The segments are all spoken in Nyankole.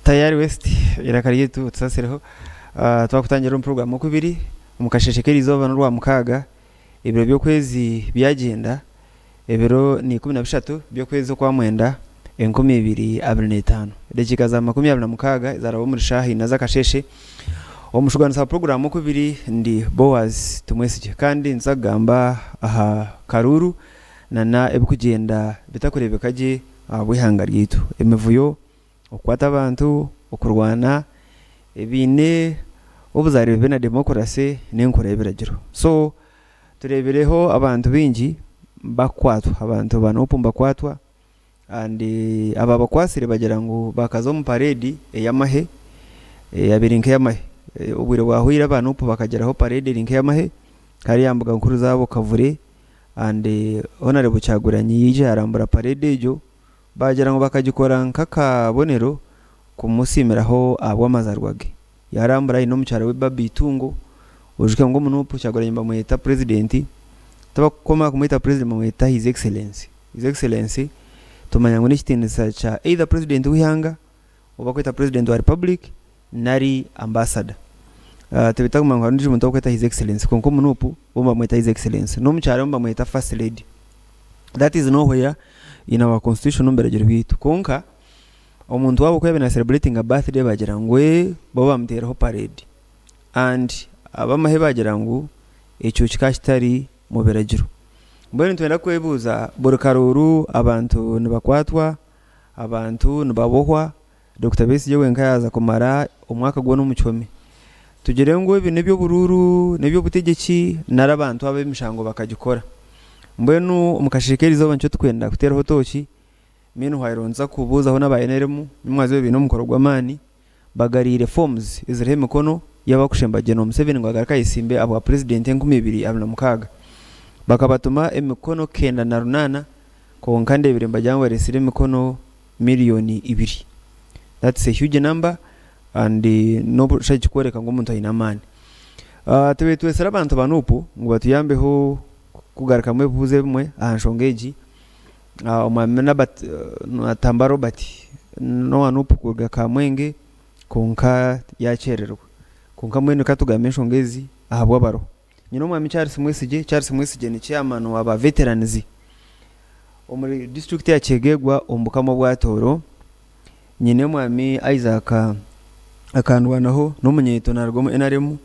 Tayari West, eiraka ryaitu otusasireho. Twakutangira omu puroguramu okubiri omu kasheeshe k'erizooba n'orwamukaaga, ebiro by'okwezi byagyenda, ebiro ni 13 by'okwezi okwamwenda 2025. Edakiika za 26 ezaraba omuri shaaha ina z'akasheeshe. Omushugaanisa wa puroguramu okubiri ndi Boaz Tumwesigye kandi nituza kugamba aha karuuru nana ebikugyenda bitakureebeka gye ahabw'eihanga ryaitu. Emivuyo, okukwata abantu, okurwana, ebiine obuzaare bubi na demokurase n'enkora y'ebiragiro. So tureebireho abantu baingi bakukwatwa, abantu ba Nup nibakwatwa and ababakwatsire bagira ngu bakaza omu parade ey'amahe eyabaire eri nk'ey'amahe. Obwire bwahweire aba Nup bakagiraho parade eri nk'ey'amahe hariya aha mbuga nkuru zaabo Kavure and Honarebo Kyagulanyi yaija yarambura parade egyo. Baagira ngu bakagikora nk'akabonero kumusiimiraho ahabw'amazarwa ge. Yaarambura aine omukyara we Barbie Itungo. Oijuke ngu omu Nup Kyagulanyi nibamweta Purezidenti, tibakukoma kumweta Purezidenti bamweta His Excellency. His Excellency tumanya ngu n'ekitiinisa kya either Purezidenti w'eihanga oba kweta Purezidenti wa Republic nari Ambassador. Tibita kumanya ngu hariho ondiijo muntu orikweta His Excellency kwonka omu Nup bo nibamweta His Excellency. N'omukyara we nibamweta First Lady. That is nowhere in our constitution omu biragiro byaitu. Kwonka omuntu waabo ku yaabaire na celebratinga birthday bagira ngu ee bo bamuteereho parade and ab'amahe bagira ngu ekyo kikaba kitari mu biragiro. Mbwenu nitwenda kwebuuza buri karuuru abantu nibakwatwa, abantu nibabohwa, Dokita Besigye wenka yaaza kumara omwaka gwona omu kihome. Tugire ngu ebi n'eby'oburuuru, n'eby'obutegyeki nari abantu aba emishango bakagikora. Mbwenu omu kasheeshe k'erizooba nikyo turikwenda kuteeraho tooki, meanwhile nituza kubuuzaho n'aba NRM, nyimwazyo baine omukoro gw'amaani, bagariire forms eziriho emikono y'abarikushemba General Museveni ngu agaruke ayesimbe ahabwa Purezidenti 2026. Bakabatuma emikono 98 kwonka ndeebire nibagira ngu bareetsire emikono miriyoni ibiri. That's a huge number and n'obushusha nikikworeka ngu omuntu aine amaani. Tubaire twetsire abantu ba Nup ngu batuyambeho kugarukamu ebibuuzo ebimwe aha nshonga egi. Omwami Nabert Natamba Robert n'owa Nup kuruga Kamwenge kwonka yakyerererwa. Kwonka mbwenu reka tugambe enshonga ezi ahabw'abaroho. Nyine omwami Charles Mwesigye, Charles Mwesigye ni chairman wa ba veterans omuri district ya Kyegegwa omu bukama obwa Tooro. Nyine omwami Isaac Akandwanaho n'omunyeeto naruga omu NRM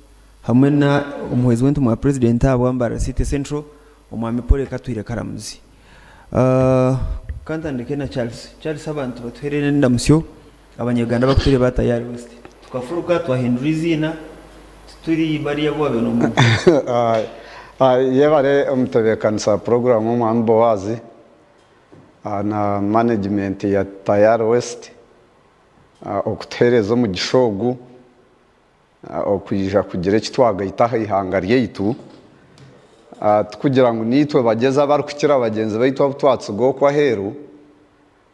hamwe na omuhwezi w'entumwa ya president ahabwa Mbarara City Central omwami Paul Katwire Karamuzi. Kantandike na Charles, Charles abantu batuherere endamusyo. Abanyaganda abakutureeba Tayari West tukafuruka twahindura eiziina tituri bariya abu wabaire nomanya. Yebare omutebeekanisa wa puroguraamu Omwami Boaz na manegimenti ya Tayari West okutuheereza omugisha ogu okwija kugira eki twagaita aha ihanga ryaitu. Tikugira ngu niitwe bagyezi abarikukira bagyenzi baitu abu twatsiga okwo aheeru,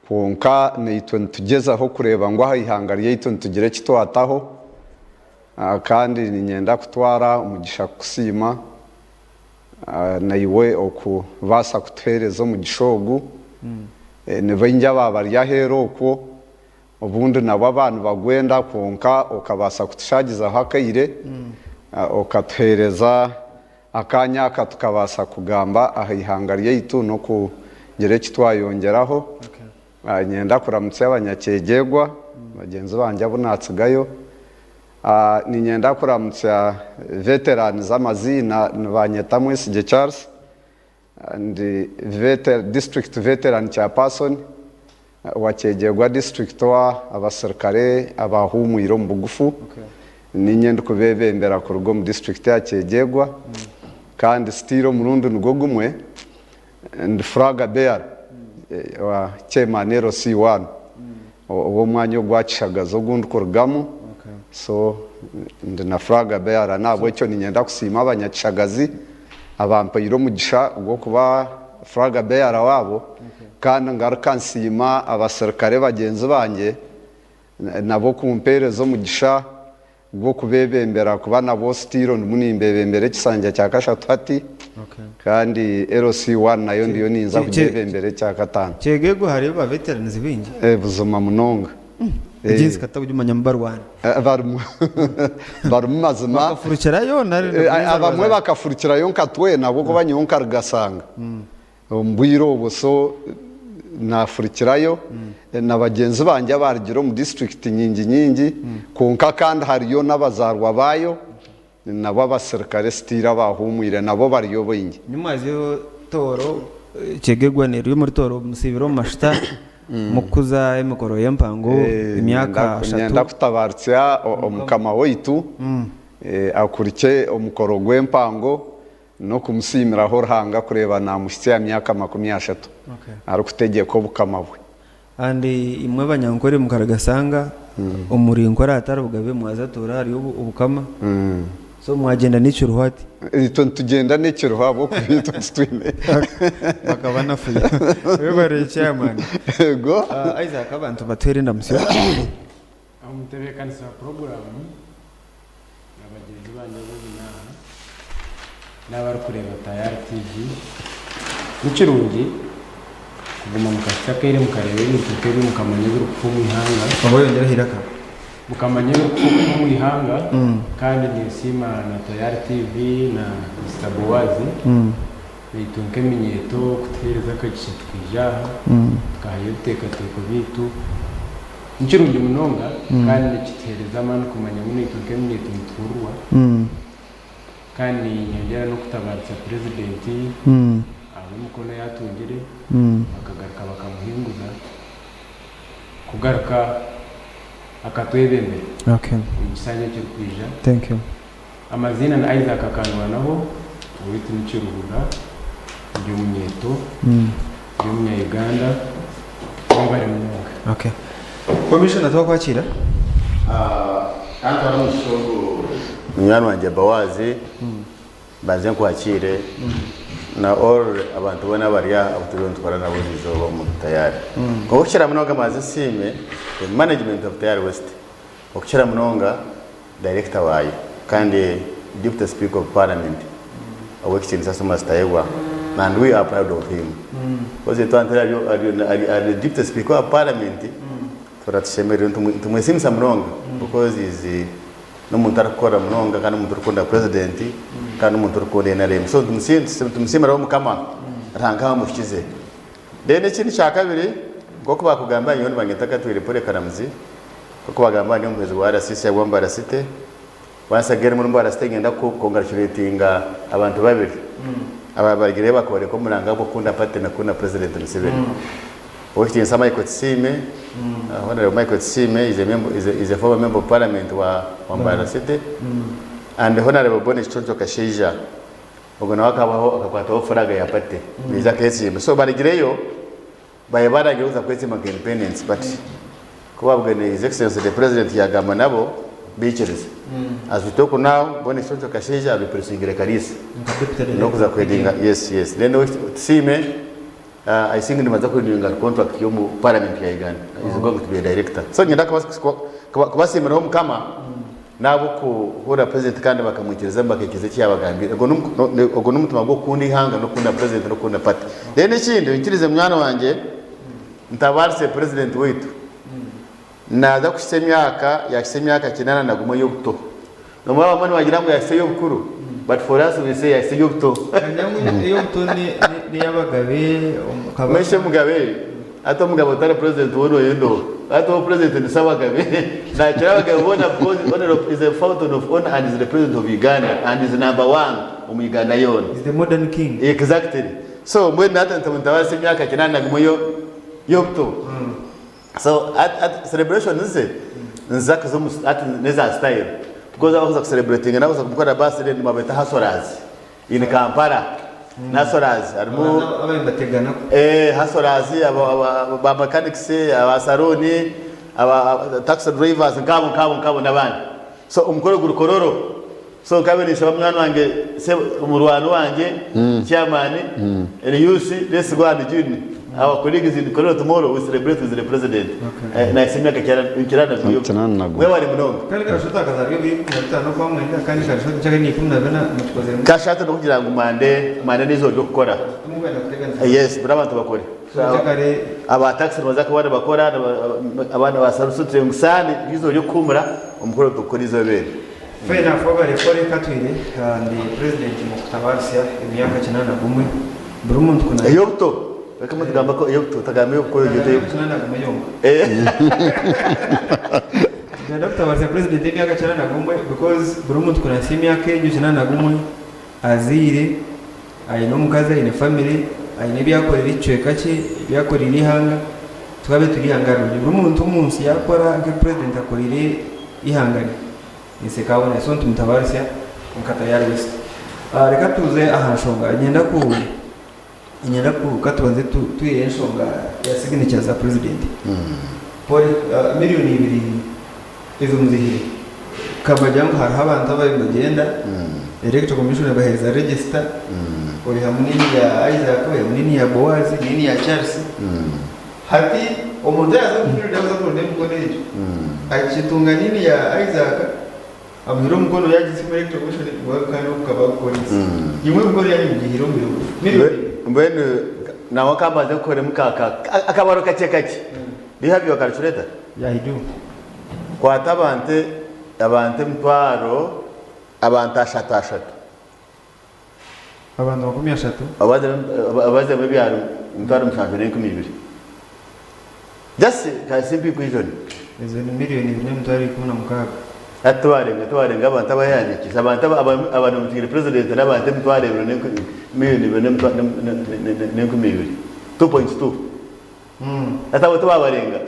Kwonka naitwe nitugyezaho kureeba ngu aha ihanga ryaitu nitugira eki twataho, kandi niinyenda kutwara omugisha kukusiima naiwe okubaasa kutuheereza omugisha ogu. Ni baingi abaaba bari aheeru okwo, obundi nabo aba nibagwenda kwonka okabaasa kutushaagizaho akaire, okatuheereza Akaanya aka tukabaasa kugamba aha ihanga ryaitu n'okugira eki twayongyeraho. Niinyenda kuramutsya abanyakyegyegwa bagyenzi bangye abu naatsigayo. Niinyenda kuramutsya veterans amaziina nibanyeta Mwesigye Charles, ndi district veteran chairperson wa Kyegyegwa district owa abasirikare abahuumwire omu bugufu. Niinye ndikubeebembera kuruga omu district ya Kyegyegwa kandi still omurundi nigwo gumwe ndi flag bearer wa chairman LC one ow'omwanya ogwa Kishagazi ogu ndikurugamu so ndi na flag bearer n'ahabw'ekyo niinyenda kusiima abanyakishagazi abampaire omugisha gw'okuba flag bearer waabo kandi ngaruka nsiima abasirikare bagyenzi bangye nabo kumpeereza omugisha gw'okubeebembera kuba nabo still ndimu nimbeebembera ekisanja kya kashatu hati kandi LC one nayo ndiyo ninza kugyebembera ekya kataano. Kyegegwa hariyo ba veterans baingi. Buzima munonga. Egi ensi katagumanya mubarwana. Barimu barimu mazima. Bakafurukirayo nari Abamwe bakafurukirayo nka twena ahabw'okuba nyowe nka Rugasanga omu bwire obwo so nafurukirayo na bagyenzi bangye abarugire omu disiturikiti nyingi nyingi kwonka kandi hariyo n'abazaarwa baayo nabo abasirikare sitiiri abahuumwire nabo bariyo baingi. Nyimwazyo Tooro Kyegegwa neryo omuri Tooro musiibire omu mashuta mukukuza emikoro y'empango emyaka ashatu. Niinyenda kutabarutsya Omukama waitu akurikye omukoro gw'empango n'okumusiimiraho Ruhanga kureeba naamuhitsya aha myaka 30 arikutegyeka obukama bwe. Kandi imwe Abanyankore mukarigasanga omuri Nkore ahatari bugabe mwaza Tooro ahari obukama so mwagyenda n'ekiruho hati. Itwe nitugyenda n'ekiruho ahabw'okuba itwe titwine. Bakaba nafuya. Webare chairman. Yego. Isaac abantu batuhere endamutsyo. Omutebeekanisa wa puroguraamu na bagyenzi bangye abu nyine aha n'abarikureeba Tayari TV, ni kirungi kuguma mukahitsya akaire mukareeba ebintu nk'ebi mukamanya ebirikufa omu ihanga. Oba oyongyeraho eiraka. Mukamanya ebirikufa omu ihanga kandi ninsiima na Tayari TV na Mister Boaz naitwe nk'eminyeeto kutuheereza akagisha tukaija aha tukahayo ebiteekateeko byaitu. Ni kirungi munonga kandi nikituheereza amaani kumanya ngu naitwe nk'eminyeeto nituhurirwa. Kandi niinyongyera n'okutabaarisa Purezidenti ahabw'emikono ei atungire bakagaruka bakamuhinguza kugaruka akatwebembera omu kisanja ekirikwija. Amaziina ni Isaac Akandwanaho, owaitu ni Kiruhura, ndi omunyeeto, ndi omunya Uganda, mwebare munonga. Okay. Commissioner twakwakiira. Kantware omugisha ogu munywani wangye Boaz mbanze nkwakiire na all abantu boona abari aha abu turiyo nitukora nabo erizooba omu Tayari. Kwonka okukira munonga mbanze nsiime the management of Tayari West okukira munonga Director waayo kandi Deputy Speaker of Parliament Owekitiinisa Thomas Tayebwa and we are proud of him because itwe ari Deputy Speaker wa Parliament turatushemererwa nitumwesiimisa munonga because is n'omuntu arikukora munonga kandi n'omuntu orikukunda President kandi n'omuntu orikukunda NRM so nitumusiimiraho Mukama Ruhanga amuhikize. Then ekindi kyakabiri nk'oku baakugambira nyowe nibanyeta Gatwire Paul Karamuzi. Nk'oku bagamba ndi omuhwezi gwa RCC ahabwa Mbarara City. Once again omuri Mbarara City niinyenda ku congratulatinga abantu babiri ababagireyo bakooreka omuranga gw'okukunda party na kukunda President Museveni. Ow'ekitiinisa Michael Tisiime, Honourable Michael Tisiime is a member, is a, is a former member of parliament wa, wa Mbarara City and Honourable Bonny Kiconco Kashaija ogwo nawe akabaho akakwataho flag ya party naija akeesimba. So barigireyo Baaba baragire kuza kwetsimba nka independence but ku babugane his excellency the president yagamba nabo baikiriza. As we talk now Bonny Kiconco Kashaija areplacingire Kaliisa nokuza kuheadinga yes yes then Tusiime I think nibaza kurenewinga contract yomu parliament ya Uganda is going to be a director. So niinyenda kubasiimiraho Mukama N'ahabw'okuhurira Purezidenti kandi bakamwikirizamu bakaikiriza eki yaabagambiire. Ogwo n'omutima gw'okukunda eihanga n'okukunda Purezidenti n'okukunda pate. Reero ekindi, oikirize munywani wangye ntabarise Purezidenti waitu. Naaza kuhitsya emyaka, yaahitsya emyaka kinaana na gumwe y'obuto. Noomanya abamwe nibagira ngu yaahitsya ey'obukuru but for us we say yaahitsya ey'obuto. Ey'obuto n'ey'abagabe, Kabaka. Mbwenu shi omugabe? Hati omugabe otari president woona oyenda oha? Hati owo president ni Ssabagabe nakira abagabe boona because honor is a fountain of honor and is the president of Uganda and is number one omu Uganda yoona. He's the modern king. Exactly. So mbwenu hati nitubaasa emyaka kinaana na gumwe y'obuto. So hati hati celebrations ze niziza kuza omu hati n'eza style because abakuza ku celebratinga n'abakuza kumukorera birthday nibabeeta hustlers. In Kampala hustlers harimu hustlers, ba mechanics, aba saloon, aba taxi drivers nk'abo nk'abo nk'abo n'abandi. So omukoro guri Kololo. So nkabaire ninshaba munywani wangye omurwani wangye chairman Elius let's go and join our colleagues in Kololo tomorrow we celebrate with the president. Nahitsya emyaka 91. Mwebare munonga. Kandi karashota akazarwa ebiro 15 okwamwenda kandi karashota enkyakare ni 14 mukikozire muta? Kashatu nokugira ngu mande mande neizoba ryokukora. Timukwenda kutegana. Yes, buri abantu bakore. Aba taxi nibaza kuba nibakora, abaana ba sarusi turi ngu Sunday n'eizooba ry'okuhuumura, omukoro tugukore eizooba eryo. Fair enough webare kukora ekatwire ndi president mukutabarutsya emyaka 81 buri muntu kuna Ey'obuto reka tugamba ko ey'obuto otagamba ey'obukuru egyo emyaka 81 yonka Nenda kutabarutsya president emyaka 81 because buri muntu kunatsya emyaka egyo 81 azaire aine omukazi aine family aine ebi akorire ekicweka kye ebi akorire eihanga tukabe turi eihanga rirungi buri muntu omunsi yakora nk'ebi president akorire eihanga rye Ensi ekabonera so nitumutabarutsya nka Tayari West. Reka tuze aha nshonga niinyenda ku niinyenda ku katubanze twihe enshonga ya signature za president. Pole million ibiri ezo muzihire kabagira ngu hariho abantu abari nibagyenda electoral commission ebahereza register oihamu name ya Isaac oihamu name ya Boaz name ya Charles Hati omuntu yaaza omu field akuza kuronda emikono egyo, akitunga nini ya Isaac, amuhire omukono yaagisiima Electoral Commission kandi gukaba gukoreise. Imwe emikono yaanyu mugiihire omu biro million ibiri. Mbwenu nawe akambanza kukoremu ka ka akabaro kakye kakye. Do you have your calculator? Yeah, I do. Kwata abantu abantu emitwaro abantu ashatu ashatu. Abantu 30. Abazemu ebyaro 7,020. Just ka simple equation. Ezo ni miriyoni 2,160. Hati twarenga twarenga abantu abayandikiise abantu abanominatire president n'abantu 2,200,000, 2.2. Hati abo tibabarenga.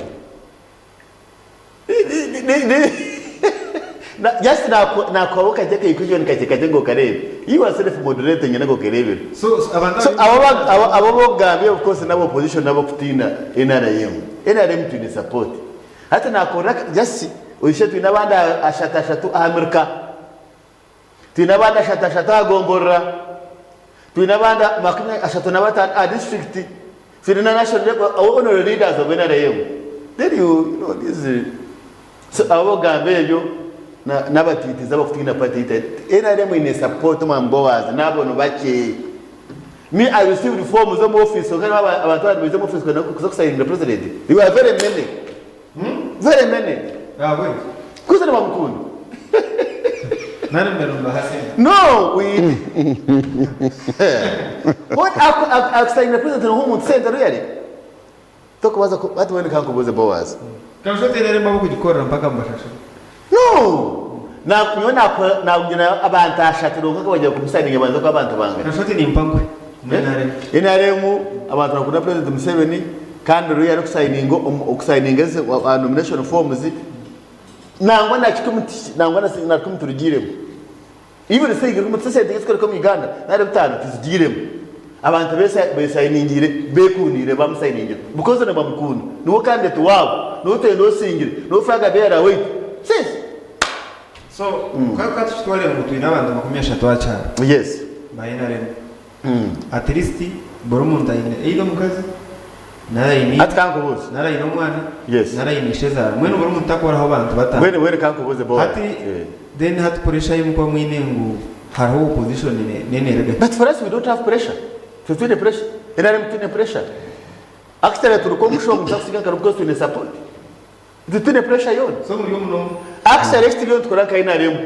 Just nakuhaho kakye ka equation kakye kakye ngu okareebe. You are self moderating ngu okereebere. So abantu So abo abo abo abokugambye of course n'aba opposition n'abokutiina NRM. NRM twine support. Hati nakorera just oishe twine abandi ashatu ashatu aha mirika. Twine abandi ashatu ashatu aha gomborora, twine abandi 35 aha disiturikiti, twine na national level, abo boona ori leaders of NRM. Then you, you know, these, so abo ogamba ebyo na- n'abatiitizi abakutiina party yaitu. NRM eine support omwa Boaz n'abo ni bakye. Me I received forms omu office, kwonka hariho aba- abantu abandi baija omu office kwenda kuza kusayiningira president. They were very many. Very many. Ahabw'enki? Kuza nibamukunda. Nari mbere nibaha sente. No, we What aku aku akusayinira president noha omuntu sente really? Tokubaza ku hati mbwenu kankubuuze Boaz. Kasha oteine erembo ab'okugikorera mpaka mubashashure. No! Na nyowe nakuha nakugira abantu ashatu nonka bagira kumusayininga banza kuba abantu bangana. Kasha oti nimpa nkwe. NRM. NRM abantu bakunda president Museveni kandi oriya arikusayininga okusayininga ezi nomination forms nangwa na kikumi nangwa na rukumi turugiiremu. Even saying rukumi tisente ezikukoreka omu Uganda nari bitaano tizigiiremu. Abantu besayiningiire bekundiire bamusayiningira because nibamukunda niwe candidate waabo niwe twenda osingire niwe flag bearer waitu. Sis. So ka tukitware ngu twine abantu 30 aha kyaro. Yes. Ba NRM. At least buri muntu aine either omukazi nari aine Hati kankubuuze. nari aine omwana Yes. nari aine ishezaara. Mbwenu buri muntu takoraho bantu bataano. Mbwenu mbwenu kankubuuze Boaz. Hati then hati pressure ei mukuba mwine ngu hariho opposition nenerega. But for us we don't have pressure. Titwine pressure. NRM titwine pressure. Actually turi kwomusha omuntu akusiga nka because twine support. Titwine pressure yoona. So muri omu n'omu. Actually eki turiyo nitukora nka NRM,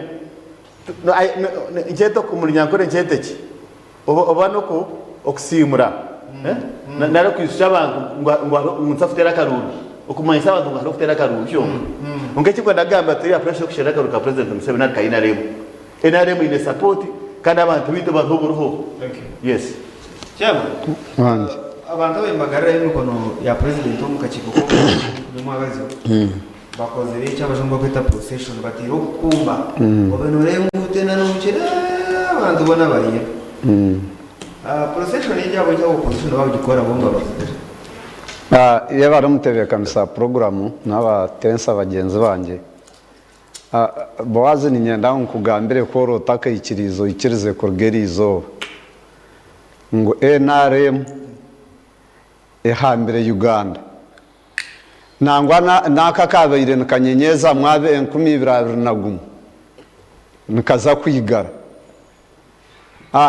nkyete omu runyankore nkyete ki? Oba oba n'oku okusiimura nari okwijutsya abantu ngu ngu hariho ngu nituza kuteera akaruuru, okumanyisa abantu ngu hariho okuteera akaruuru kyonka. Kwonka eki ndikwenda kugamba tihariho pressure y'okusherura akaruuru ka President Museveni nari ka NRM. NRM eine support kandi abantu baitu bariho buriho. Yes. Chairman, Wangi. abantu ababaire nibagarirayo emikono ya president omu kakiiko k'omwabazyo bakozire eki abajungu barikweta procession bateire obukumba obe noreeba enguuto enanukire abantu boona bariyo. Procession egi ahabw'enki aba opposition babugikora bo nibabazibira? Yebare omutebeekanisa puroguramu n'abatensa bagyenzi bangye. Boazi niinyenda ngu nkugambire ku ori otakaikiriize oikirize kuruga eri izooba ngu nrm ehambire Uganda. Nangwa n'aka akaabaire nikanyenyeezamu abe 2021 nikaza kwigara.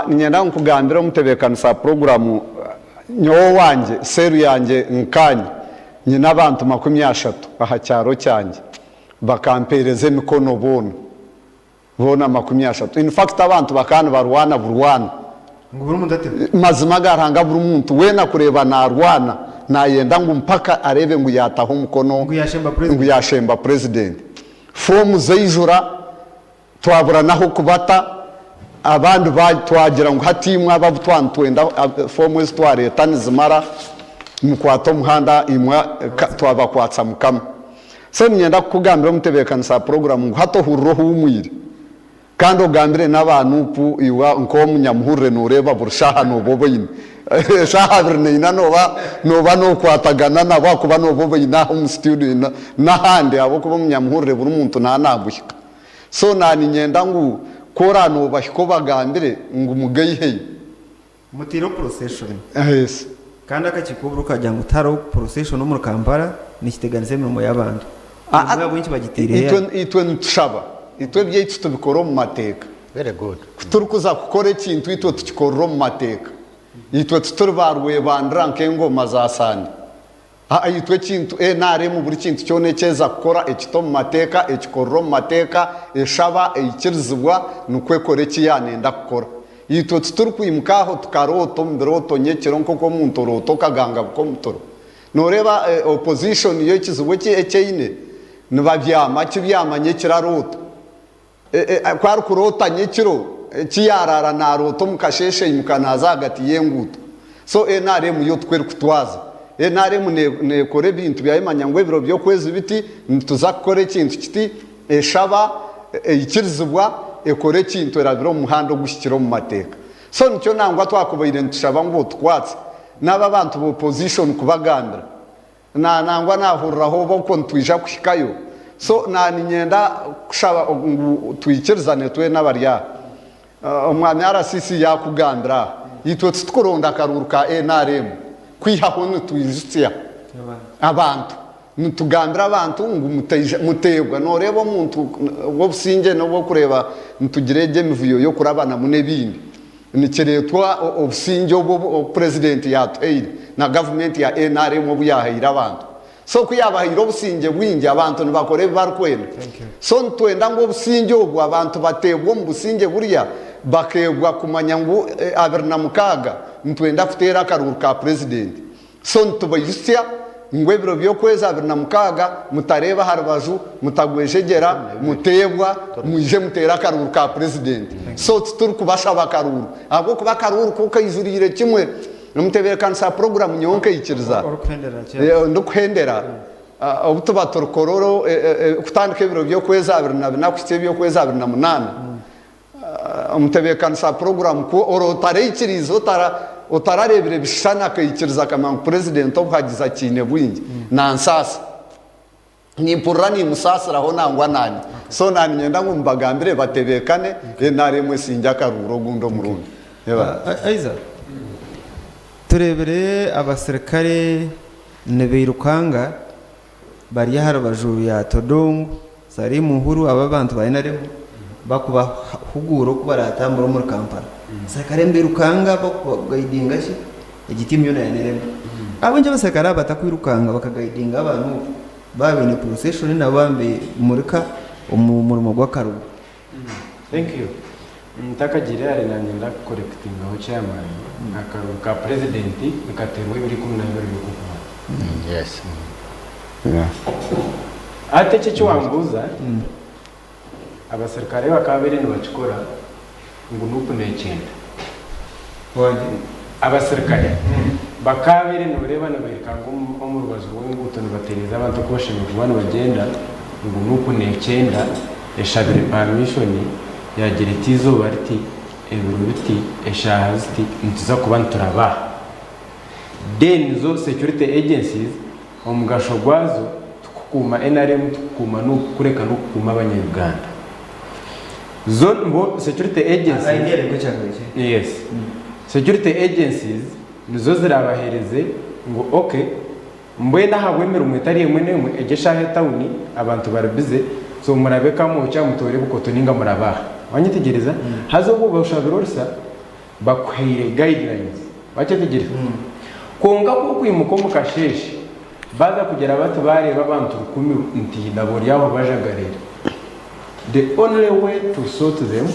Niinyenda ngu nkugambire omutebeekanisa puroguramu. Nyowe owangye, seeru yangye nkaanye, nyine abantu 30 aha kyaro kyangye, bakampeereza emikono boona, boona 30. In fact abantu bakaba nibarwana burwana. Ngu buri muntu ateho. Mazima aga Ruhanga buri muntu weena kureeba naarwana, naayenda ngu mpaka areebe ngu yaataho omukono Ngu yaashemba president. ngu yaashemba president. Foomu zaijura. Twabura n'ah'okubata, abandi ba twagira ngu hati imwe aba abu twaba nitwenda foomu ezi twareeta nizimara, mukwate omuhanda imwe twabakwatsa Mukama. So niinyenda kukugambira omutebeekanisa wa puroguraamu ngu hati ohurire ohuumwire kandi ogambire n'aba nup iwe nk'omunyamuhurire nooreeba buri shaaha nooba obaine. Eshaaha 24 nooba nooba nookwatagana nabo ahakuba nooba obaine aha omu situdiyo n'ahandi ahabw'okuba omunyamuhurire buri muntu naaba naaguhika. So na niinyenda ngu ku oraanoobahika obagambire ngu mugaiheyo. Mutaireho procession. Yes. Kandi akakiiko oburo kagira ngu tihariho procession omuri Kampala nikiteganisa emirimo y'abantu. Ebimwe ahabw'enki bagitaireho Itwe, itwe nitushaba. Itwe ebyaitu tubikora omu mateeka. Very good. Ku turikuza kukora ekintu itwe tukikorera omu mateeka. Itwe tituri ba rwebandira nk'engoma za sande. Aa itwe ekintu nrm buri kintu kyona eki eza kukora ekita omu mateeka, ekikorera omu mateeka, eshaba, eikirizibwa nikwo ekora eki yaanenda kukora. Itwe titurikwimuka aho tukaroota omu birooto nyekiro nk'oku omuntu oroota okagangabuka omu turo. Nooreeba opposition yo ekizibu eki eki eine, nibabyama kibyama nyekiro aroota. Ku arikuroota nyekiro, eki yaaraara naaroota omu kasheeshe aimuka naaza ahagati y'enguuto. So nrm yo tikwo erikutwaza. Nrm neekora ebintu byayo emanya ngu ebiro by'okwezi biti nituza kukora ekintu kiti, eshaba, eikirizibwa, ekora ekintu erabire omu muhanda oguhikire omu mateeka. So nikyo nangwa twakubaire nitushaba ngu otukwatse n'aba abantu ba opposition kubagambira. Na nangwa nahuriraho oba okwo nitwija kuhikayo. So na niinyenda kushaba ngu twikirizane twena abari aha. Omwami RCC yaakugambira aha, itwe titukuronda akaruuru ka nrm kwihaho nitwijutsya abantu. Nitugambira abantu ngu mutaija muteebwa. Nooreeba omuntu w'obusingye n'obu orikureeba nitugira egyo emivuyo y'okurabanamu n'ebindi. Nikireetwa obusingye obu obu purezidenti yaatuhaire na gavumenti ya nrm obu yaahaire abantu. So ku yaabahaire obusingye bwingi abantu nibakora ebi barikwenda. So nitwenda ngu obusingye obu abantu bateebwe omu busingye buriya bakeebwa kumanya ngu 26 nitwenda kuteera akaruuru ka purezidenti. So nitubaijutsya ngu ebiro by'okwezi 26 mutareeba aha rubaju, mutagwejegyera, muteebwa, mwije muteere akaruuru ka purezidenti. So titurikubashaba akaruuru ahabw'okuba akaruuru ko kaijuriire kimwe. Omutebeekanisa puroguramu nyowe nkaikiriza ndikuhendera obu tuba turi Kololo kutandika ebiro by'okwezi 24 kuhitsya eby'okwezi 28. Omutebeekanisa wa puroguraamu ku ori otaraikiriize, otarareebire bishushani akaikiriza akamanya ngu purezidenti obuhagizi akiine bwingi, nansaasa. Nimpurira nimusaasiraho nangwa naanye. So naanye niinyenda ngu mbagambire batebeekane, nrm esingye akaruuru ogundi omurundi. Isaac, tureebire abasirikare nibairukanga bari aha rubaju ya Todong, Salim Uhuru aba abantu ba nrm bakubahuguura oku baratambure omuri Kampala. Abaserikare nibairukanga bakubagaidinga ki egi tiimu yoona ya nrm. Ahabw'enki abaserikare aba batakwirukanga bakagaidinga aba Nup baaba baine procession nabo baaba nibemurika omu murimo gw'akarugu? Thank you. Ntakagiire hare nanye ndakukorekitingaho chairman, akaruru ka president nikaterwa ebiro 12 by'okukubanza. Yes. Hati eki eki wambuuza, abaserukare bakaba babaire nibakikora ngu nup nekyenda. Abaserukare bakaba babaire noreeba nibairukanga omu rubaju rw'enguuto nibatereeza abantu oku bashemereire kuba nibagyenda ngu nup nekyenda eshabire permission yagira eti eizooba riti, ebiro biti, eshaaha ziti nituza kuba nituraba aha. Then zo security agencies omugasho gwazo tikukuuma nrm, tikukuuma nup kureka n'okukuuma abanya Uganda. Zo bo security agencies, yes, security agencies nizo zirabahereze ngu ok mbwenu ahabw'emirimo etari emwe n'emwe egi eshaaha etawuni abantu bari busy so murabe Kamwokya mutoore Bukoto ninga murabe aha. Wanyetegyereza? Haza obwo oshabire orusa. Bakuhaire guidelines. Wakyetegyereza? Kwonka ku okwimuka omu kasheeshe, baaza kugira bati baareeba abantu rukumi nti nabo ori aho bajagarire. The only way to sort them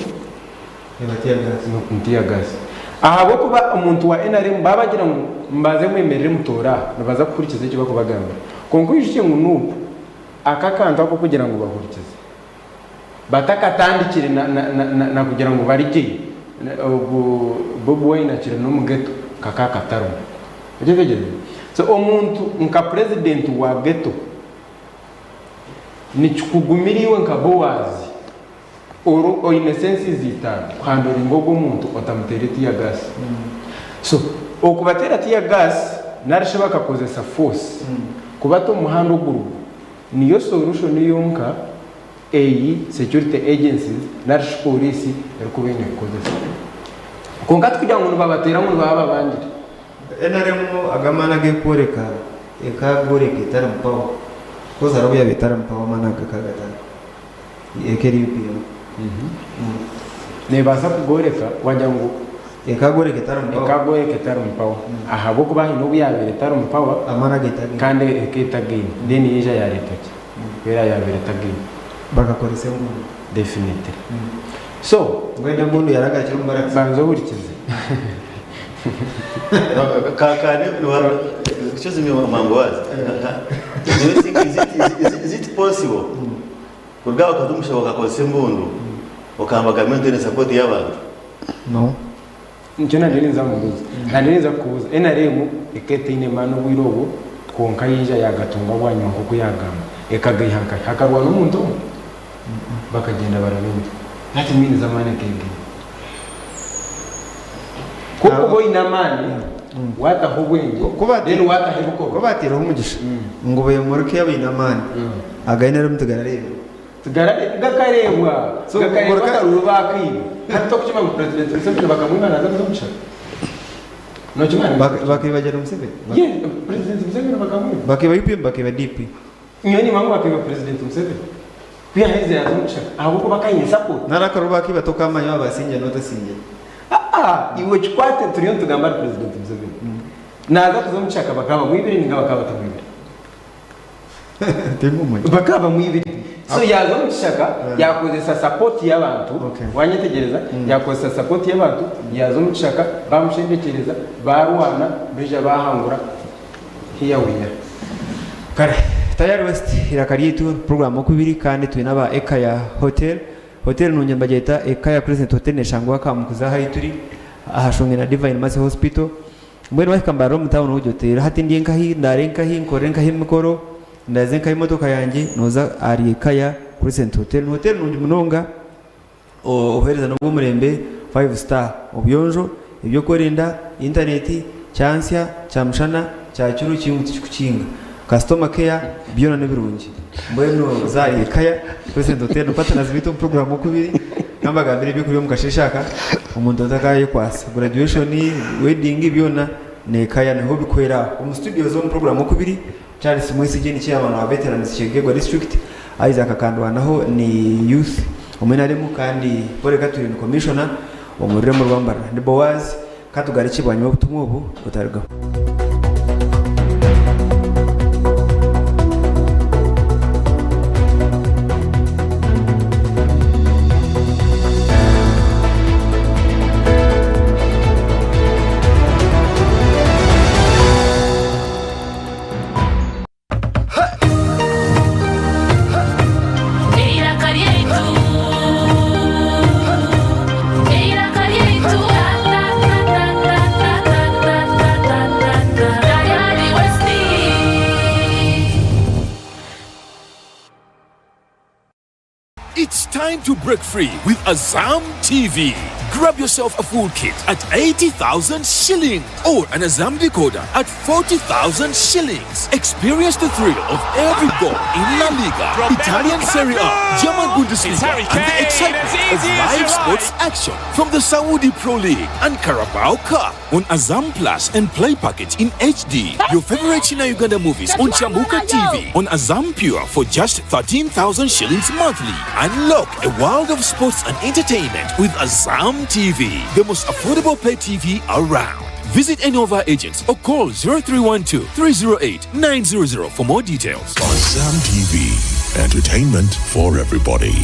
ni tear gas. Ahabw'okuba omuntu wa nrm baaba bagira ngu mubanze mwemerere mutoore aha, nibaza kuhurikiza eki barikubagambira. Kwonka oijukye ngu Nup aka akantu ak'okugira ngu bahurikize. Batakatandikire na kugira ngu barigyeyo, ogu Bobi Wine akiri n'omu ghetto kaka katarimu. Okyetegereza? So omuntu nka president wa ghetto, nikikugumira iwe nka Boaz ori oine senses itaano kuhandoringa ogu omuntu otamuteire tear gas. So okubateera tear gas narishi bakakozesa force kubata omu muhanda ogurugu, Niyo solution yonka eyi security agencies narishi police erikuba eine kukozesa. Kwonka tikugira ngu nibabateera ngu nibaba babangire. Nrm ago amaani agekworeka ekagoreka etari mu power coz hariho obu yaba etari mu power amaani ago gakaba gatariho eka eri UPM. Nebaasa kugoreka wagira ngu. Ekagoreka etari mu power. Ekagoreka etari mu power ahabw'okuba haine obu yabaire etari mu power Amaani ago etagaine. kandi eka etagaine then yaija yareeta ki? Ku era yabaire etagaine. Bakakoresa enguudo. Definitely. So. Mbwenu embundu yaragarukire omu barracks. Banza ohurikize. Excuse me Mangowaz. Do you think is it possible kuruga aha okaza omushaho okakozesa embundu okahamba gavumenti oine support y'abantu? No. Nikyo nabyo ninza mubuuza. Nabyo ninza kukubuuza. NRM ekaba etaine maani obwire obwo kwonka yaija yagatunga bwanyima nkoku yagamba. Ekagaiha nkahi? Hakarwana omuntu omwe? Bakagyenda bari baingi. That means amaani akegaine. Ku orikuba oine amaani, wataho obwengye, then wataho ebikorwa. Ku bataireho omugisha ngu bemurike abaine amaani, aga NRM tigarareebwa. Gakareebwa, gakareebwa akaruru baakaiba. Hati tokukimanya ngu President Museveni bakamwiba naaza kuza omu kishaka? Nokimanya? Bakaiba Gen Museveni? Yes, President Museveni bakamwiba. Bakaiba UPM bakaiba DP. Nyowe nimanya ngu bakaiba President Museveni. Ku yaherize yaaza omu kishaka ahabw'okuba akaine support. Nari akaruru bakaiba tokamanya waaba asingire na otasingire. Aa, iwe kikwate turiyo nitugamba ahari President Museveni. Naaza kuza omu kishaka bakaba bamwibire ninga bakaba batamwibire? Tingumanya. Bakaba bamwibire. So yaaza omu kishaka yakozesa support y'abantu, Okay. wanyetegyereza? Yakozesa support y'abantu, yaaza omu kishaka bamushendekyereza, baarwana, baija baahangura. Here we are. Kare, Tayari West, eiraka ryaitu, puroguraamu okubiri kandi twine aba Ekaya Hotel. Hotel nungi nibagyeta Ekaya Crescent Hotel neshangwa Kamukuzi ahu turi, ahashongire na Divine Mercy Hospital. Mbwenu wahika Mbarara omu town ogira oti reero hati ndye nkahi, ndaare nkahi, nkorere nkahi emikoro, ndaze nkahi emotoka yangye, noza ahari Ekaya Crescent Hotel. Ni hotel nungi munonga. Obuheereza n'obw'omurembe, five star, obuyonjo, eby'okwerinda, intaneti, kyantsya, kyamushana, kyakiro kingu tikikukinga, customer care, byona n'ebirungi. Mbwenu za ahari Ekaya Crescent Hotel ni partners baitu omu program oku biri, kambagambire eby'okurya omu kasheeshe aka omuntu atakayekwasa. Graduation, wedding byona n'Ekaya niho bikuhwera aho. Omu studios omu program oku biri, Charles Mwesigye ni chairman wa Veterans Kyegegwa District, Isaac Kandwanaho ni youth omu nrm kandi Paul Katwire ni commissioner omu rurembo rwa Mbarara. Ndi Boaz, katugarukye bwanyima y'obutumwa obu butarigaho. Eiraka ryaitu, eiraka ryaitu, Tayari West. It's time to break free with Azam TV. Grab yourself a full kit at 80,000 shillings or an Azam decoder at 40,000 shillings. Experience the thrill of every goal in La Liga, Italian Serie A, German Bundesliga, and the excitement of live sports action from the Saudi Pro League and Carabao Cup on Azam Plus and Play Package in HD. Your favorite China Uganda movies on Chamuka TV on Azam Pure for just 13,000 shillings monthly. Unlock a world of sports and entertainment with Azam TV, the most affordable pay TV around. Visit any of our agents or call 0312 308 900 for more details. Azam TV, entertainment for everybody.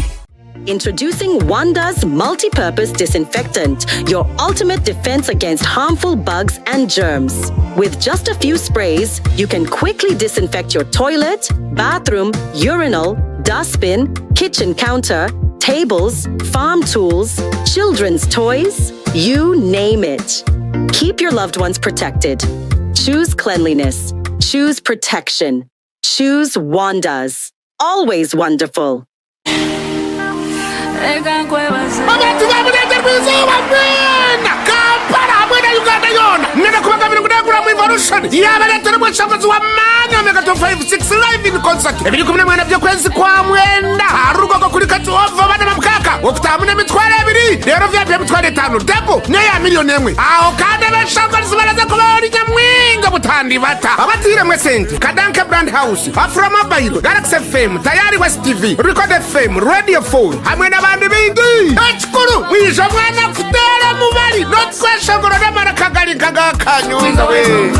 Introducing Wanda's multi-purpose disinfectant, your ultimate defense against harmful bugs and germs. With just a few sprays, you can quickly disinfect your toilet, bathroom, urinal, dustbin, kitchen counter, tables, farm tools, children's toys, you name it. Keep your loved ones protected. Choose cleanliness. Choose protection. Choose Wanda's. Always wonderful. Abantu ba Burengyerwa Izooba mwena, Kampala hamwe na Uganda yoona, mwena kubagambira ngu Nagura Revolution yaabareetera omweshanguzi w'amaani Omega 256 Live in Concert ebiri 14 by'okwezi kwa mwenda aha Rugogo kuri Kati Oval bana ba mukaka okutaahamu n'emitwaro ebiri reero VIP emitwaro etaano debo n'eya miriyoni emwe aho kandi abeshongorizi baraza kuba bari nyamwingi obutandibata abatairemu esente Kadanke Brand House, Afro Mobile, Galaxy FM, Tayari West TV, Record FM, Radio 4 hamwe n'abandi baingi. Ekikuru mwije omwana kuteera omubari n'otweshongoro n'amaraka gari nka Kanyonza we.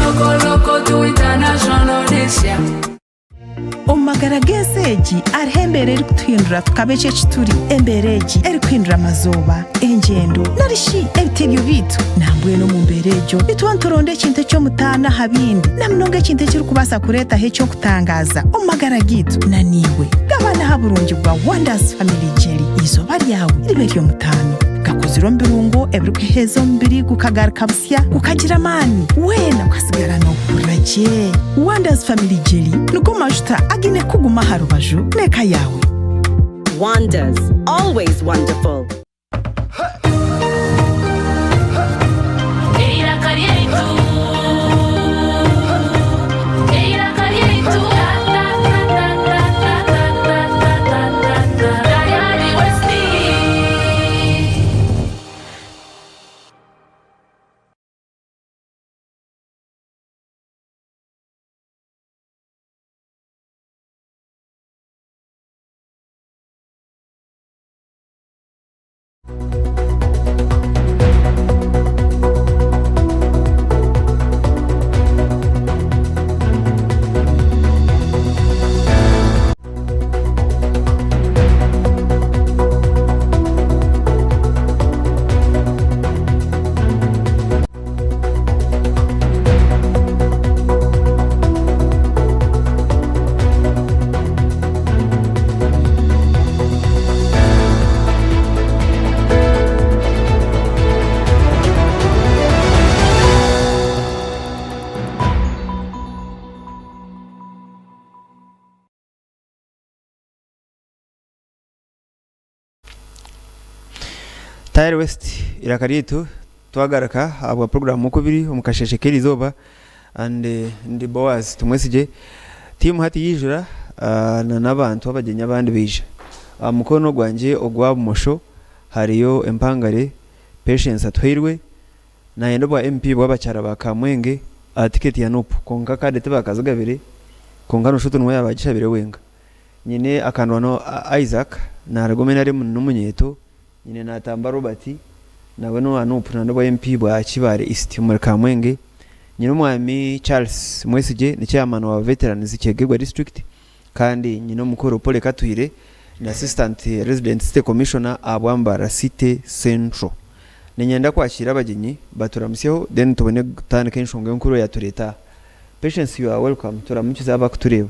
Omu magara g'ensi egi hariho embeera erikutuhindura tukaba eki eki turi. Embeera egi erikuhindura amazooba, engyendo nari shi ebitebyo byaitu. Nambwenu omu mbeera egyo nituba nituronda ekintu eky'omutaano aha bindi na munonga ekintu ekirikubaasa kureetaho eky'okutangaaza omu magara gaitu. Na naiwe gabana aha burungi bwa Wonders Family Jelly eizooba ryawe ribe ery'omutaano. Gakozirwe omu birungo ebirikuheeza omubiri gukagaruka busya gukagira amaani weena okasigara noohurira gye. Wonders Family Jelly nigo majuta againe kukuguma aha rubaju n'eka yaawe. Wonders, always wonderful. Eiraka ryaitu, eiraka ryaitu, ta ta ta ta ta ta ta ta ta ta ta Tayari West. Tayari West iraka ryaitu twagaruka ahabwa puroguramu okubiri omu kasheshe k'erizooba and ndi Boaz Tumwesigye tiimu hati yaijura na n'abantu abagyenyi abandi baija. Aha mukono gwangye ogwa bumosho hariyo empangare Patience Atuhairwe nayenda obwa MP bw'abakyara ba Kamwenge aha tiketi ya NUP kwonka kaadi tibakazigabire kwonka noshusha oti niwe yaaba agishabire wenka. Nyine Akandwanaho Isaac naruga omu NRM n'omunyeeto, nyine Natamba Robert nawe n'owa NUP nana obwa MP bwa Kibaale East omuri Kamwenge, nyine Omwami Charles Mwesigye ni chairman wa Veterans Kyegegwa District kandi nyine omukuru Polly Katwire ni Assistant Resident City Commissioner ahabwa Mbarara City Central. Niinyenda kwakiira abagyenyi baturamutsyeho then tubone kutandika enshonga enkuru eyatureeta aha. Patience you are welcome turamukize abakutureeba.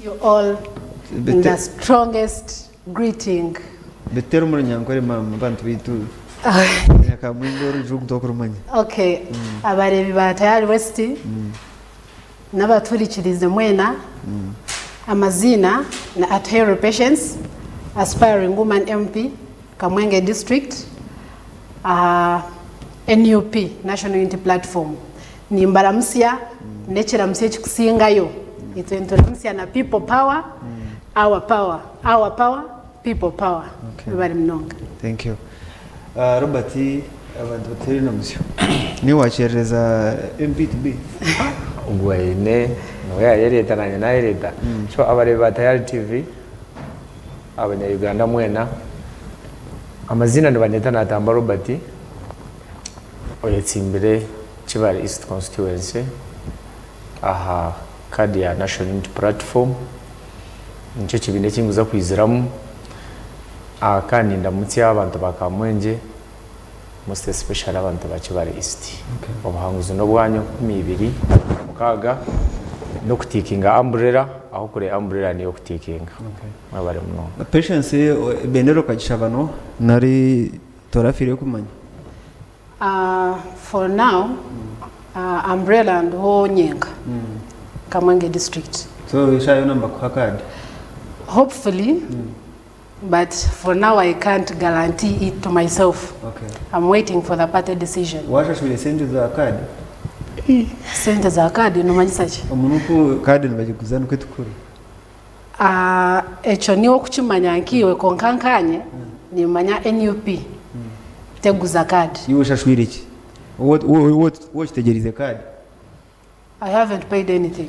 You all in the strongest greeting. Bitera omu runyankore maama abantu baitu nyakamwingi orujungu tokurumanya. Okay, abareebi ba Tayari West n'abaturikirize mwena amaziina ni Atuheirwe Patience aspiring woman MP Kamwenge district aha NUP National Unity Platform nimbaramutsya n'ekiramutsyo ekikusingayo itwe nituramutsya na people power our power our power people power Okay. webare munonga. Thank you. Robert abantu batuheire enamutsyo niiwe wakyerereza MP to be. Ogwo aine niwe yayereeta nanye nayereeta so abareebi ba Tayari TV. Abanya Uganda mwena. Amaziina nibanyeta Natamba Robert oyetsimbire Kibale East Constituency aha card ya National Unity Platform. Nikyo kibiina eki ndikuza kwiziramu. Kandi nindamutsya abantu ba Kamwengye most especially abantu ba Kibale East. Obuhanguzi n'obwanyu 2026 n'okutiikinga umbrella ahu kure umbrella niyo okutiikinga. Mwebare munonga. Patience ebendera okagishaba no nari torafiireyo kumanya? For now umbrella ndiho nyenka Kamwenge district. So eshaaha yoona nibakuha card? Hopefully but for now I can't guarantee it to myself. Okay. I'm waiting for the party decision. Washashwire sente za card? Sente za card nomanyisa ki? Omunuku card nibagiguza nikwo etukura. Ekyo niiwe okukimanya nkaiwe kwonka nkaanye nimmanya nup teguza card. Iwe oshashwire ki? Waaba okitegyereize card? I haven't paid anything.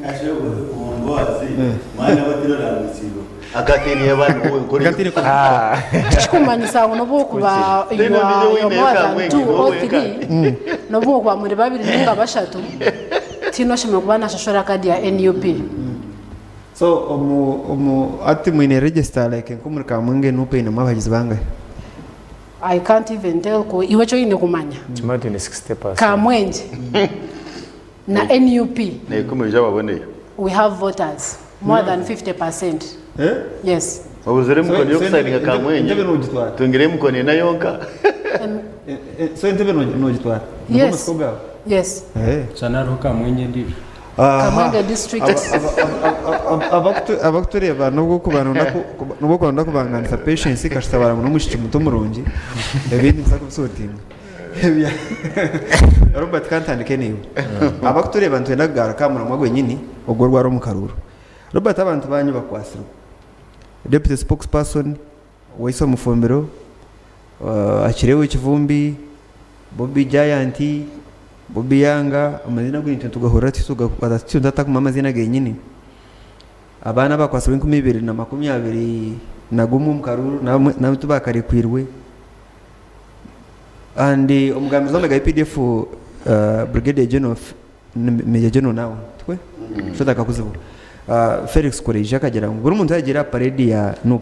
Tikikumanyisa ngu nobu okuba you are more than two or three, nobu okuba muri babiri ninga bashatu, tihaine oshemereire kuba nashashura card ya nup. So omu omu hati mwine register like nk'omuri Kamwenge nup einemu abahagizi bangahi? I can't even tell ku iwe eki oine kumanya. Kimwe twine 60%. Kamwengye na nup N'eikumi ija baboneyo. we have voters more than 50%. Eh? Yes. Obuzire So emikono so y'okusayininga entebe Kamwengye entebe nogitwara? tungireyo emikono ena yonka. So entebe nogitwara? Nigwo Yes. matsiko gaawe? Yes. Eh. Shana hariho Kamwengye endiijo. Kamwenge district. Abakutureeba n'obwokuba noda kubanganisa Patience kasita ngu n'omwishiki muto murungi ebindi nituza kubisootinga. Robert kantandike naiwe. Abakutureeba nitwenda kugaruka aha muramwa gwenyini ogw'orwara omu karuuru. Robert abantu baanyu bakwatsirwe. Deputy spokesperson Waiswa Mufumbiro, Akireho Kivumbi, Bobi Giant, Bobi Yanga, amaziina ago nitwe nitugahurira titwe tutakumanya amaziina genyini. Abaana abakwatsirwe 2021 omu karuuru nabo tibakarekwirwe. And omugambizi w'amahe ga UPDF Brigadier General Major General nawe tikwe? Shoti akakuzibwa. Felix Kureija akagira ngu buri muntu yagira aha parade ya NUP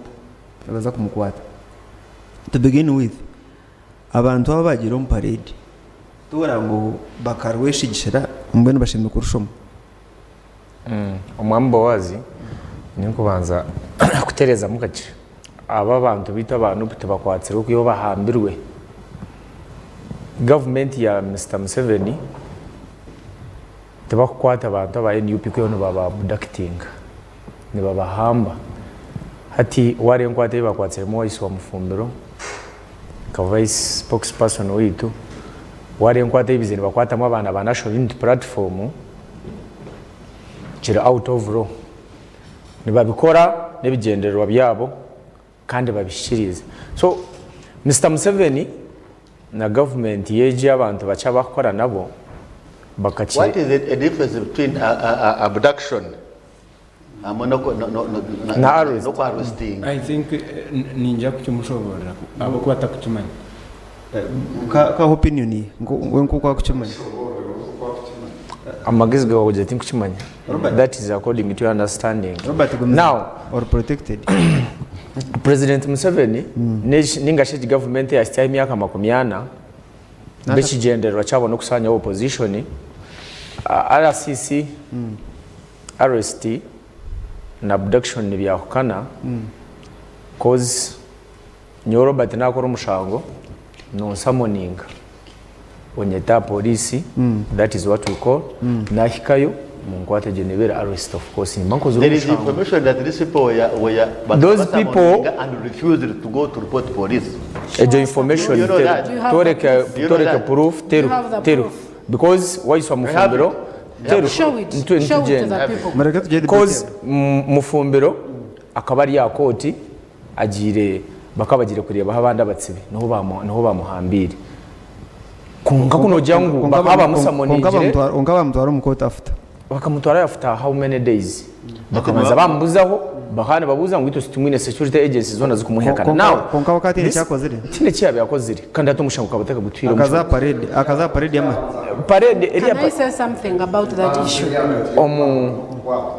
nibaza kumukwata. To begin with, abantu aba abagiire omu parade toora ngu bakarweshegyeshera mbwenu bashemereire kurushoma. Omwami Boazi, ninkubanza kutereezamu kakye. Aba abantu baitu aba Nup tibakwatsirwe kwiha obu bahambirwe. Gavumenti ya Mister Museveni tibakukwata bantu aba NUP kwihaho nibaba abductinga. Nibabahamba. Hati wareeba enkwata ei bakwatsiremu Waiswa Mufumbiro nka vice spokesperson waitu, wareeba enkwata ei baize nibakwatamu abaana ba National Unity Platform, kiri out of law. Nibabikora n'ebigyendererwa byabo kandi babihikiriize. So Mister Museveni na gavumenti ye egi abantu bakye abakukora nabo bakakire. What is the difference between abduction hamwe Na arrest. n'oku arrestinga? I think ninja kukimushoborera ahabw'okuba atakukimanya. Kaha opinion ye we nk'oku akukimanya. Amagezi gawe kugira tinkukimanya. Robert. That is according to your understanding. Robert gumiza. Now, Ori protected. President Museveni n'eki- ninga shi egi gavumenti eyahitsyaho emyaka 40 Nata- ekigyendererwa kyabo n'okusaanyaho opposition, RCC, arrest na abduction nibyahukana coz nyowe Robert nakora omushango nonsamoninga onyete aha police that is what we call nahikayo munkwate egyo nebeera arrest of course nimba nkozire There is omushango. information that these people were, were Those people- bakabasamoninga and refused to go to report police. Egyo information Do you know teru that? Do you have tworeke the proof? Do you know tworeke that? proof Do you teru have the teru proof? because waiswa mufumbiro teru Show it. ntu- Show it to nitugyenda the people. Mureke tugye Cause Mufumbiro akaba ari aha kooti agiire bakaba bagiire kureebaho abandi abatsibe niho niho bamuhambiire. Kwonka ku noogira ngu bakaba bamusamoningire Kwonka bamutwara omu kooti after. Bakamutwarayo after how many days? Bakabanza bamubuzaho, bakaba nibabuuza ngu itwe titumwine security agencies zoona zikumuhekana. Now, Kwonka we akaba ataine this eki akozire. tihaine eki yaabaire akozire kandi hati omushango gukaba gutakagutwire Akaza aha parade, akaza aha parade y'amahe. Parade eriya Can I say something about that issue? Omu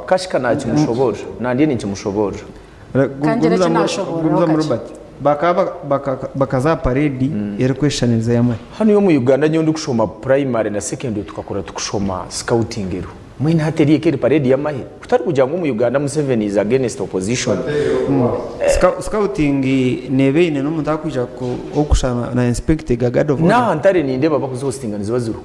kashika nakimushoboorora, nandye ninkimushoboorora. Kangire eki nashoboororaho Gumizamu kakye. Robert. Bakaba bakaza aha parade erikweshushaniriza ey'amahe. Hanu omu Uganda nyowe ndikushoma primary na secondary tukakura tukushoma scouting eriho. Mbwenu hati eriyo eka eri parade y'amahe? Kutari kugira ngu omu Uganda Museveni is against opposition. Scouting neeba eine n'omuntu arikwija okushana na inspectinga guard of honor. N'aha ntare nindeeba bakuzihostinga niziba ziriho.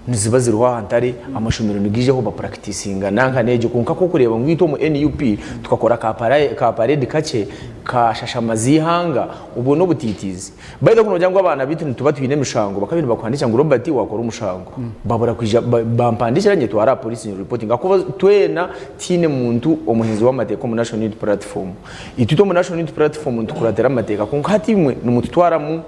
Niziba ziriho aha ntare, amashomero nigaijaho bapurakitisinga nanka n'egyo kwonka ku orikureeba ngu itwe omu NUP tukakora ka ka parade kakye kashashama z'eihanga obwo n'obutiitiizi. By the way ku noogira ngu abaana baitu nituba twine emishango bakaba nibakuhandiikira ngu Robert waakora omushango babura kwija bampandiikira nyetware aha pooriisi niripotinga ahakuba twena tihaine muntu omuhinzi w'amateeka omu National Unity Platform. Itwe omu National Unity Platform nitukuratira amateeka kwonka hati imwe nimututwaramu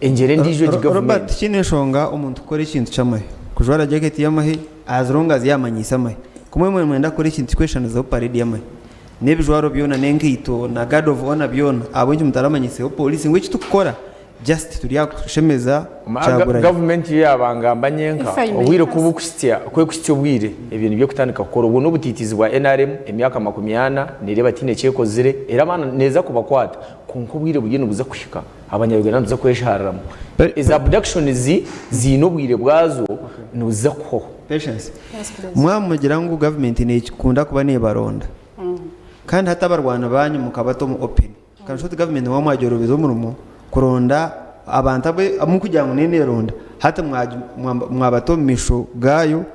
Engyero endiijo egi Robert gavumenti. tikiine nshonga omuntu kukora ekintu ky'amahe, kujwara jaketi y'amahe as long as yaamanyiise amahe. Ku mwemwe nimwenda kukora ekintu kikweshushanirizaho parade y'amahe, n'ebijwaro byona n'enkaito na guard of honour byona, ahabw'enki mutaramanyiiseho pooriisi ngu eki turikukora just turi aha kushemeza Kyagulanyi? Gavumenti yo yaaba ngamba nyenka, If I may obwire ku ask. bukuhitsya, ku ekuhitsya obwire, ebyo nibyo ekutandika kukora. Obwo n'obutiitiizi bwa nrm, emyaka 40 nereeba tihaine eki ekozire, era abaana neeza kubakwata, kwonka obwire buriyo nibuza kuhika. Abanya-Uganda nituza kweshariramu. Ezi abductions ziine obwire bwazo nibuza kuhwaho. Patience, mwaba mugira ngu gavumenti nekunda kuba nebaronda kandi hati abarwani banyu mukabata omu open kandi oti gavumenti mwaba mwagyorobeza omurimo kuronda abantu abu abu kugira ngu neyo neronda hati mwabata omu maisho gayo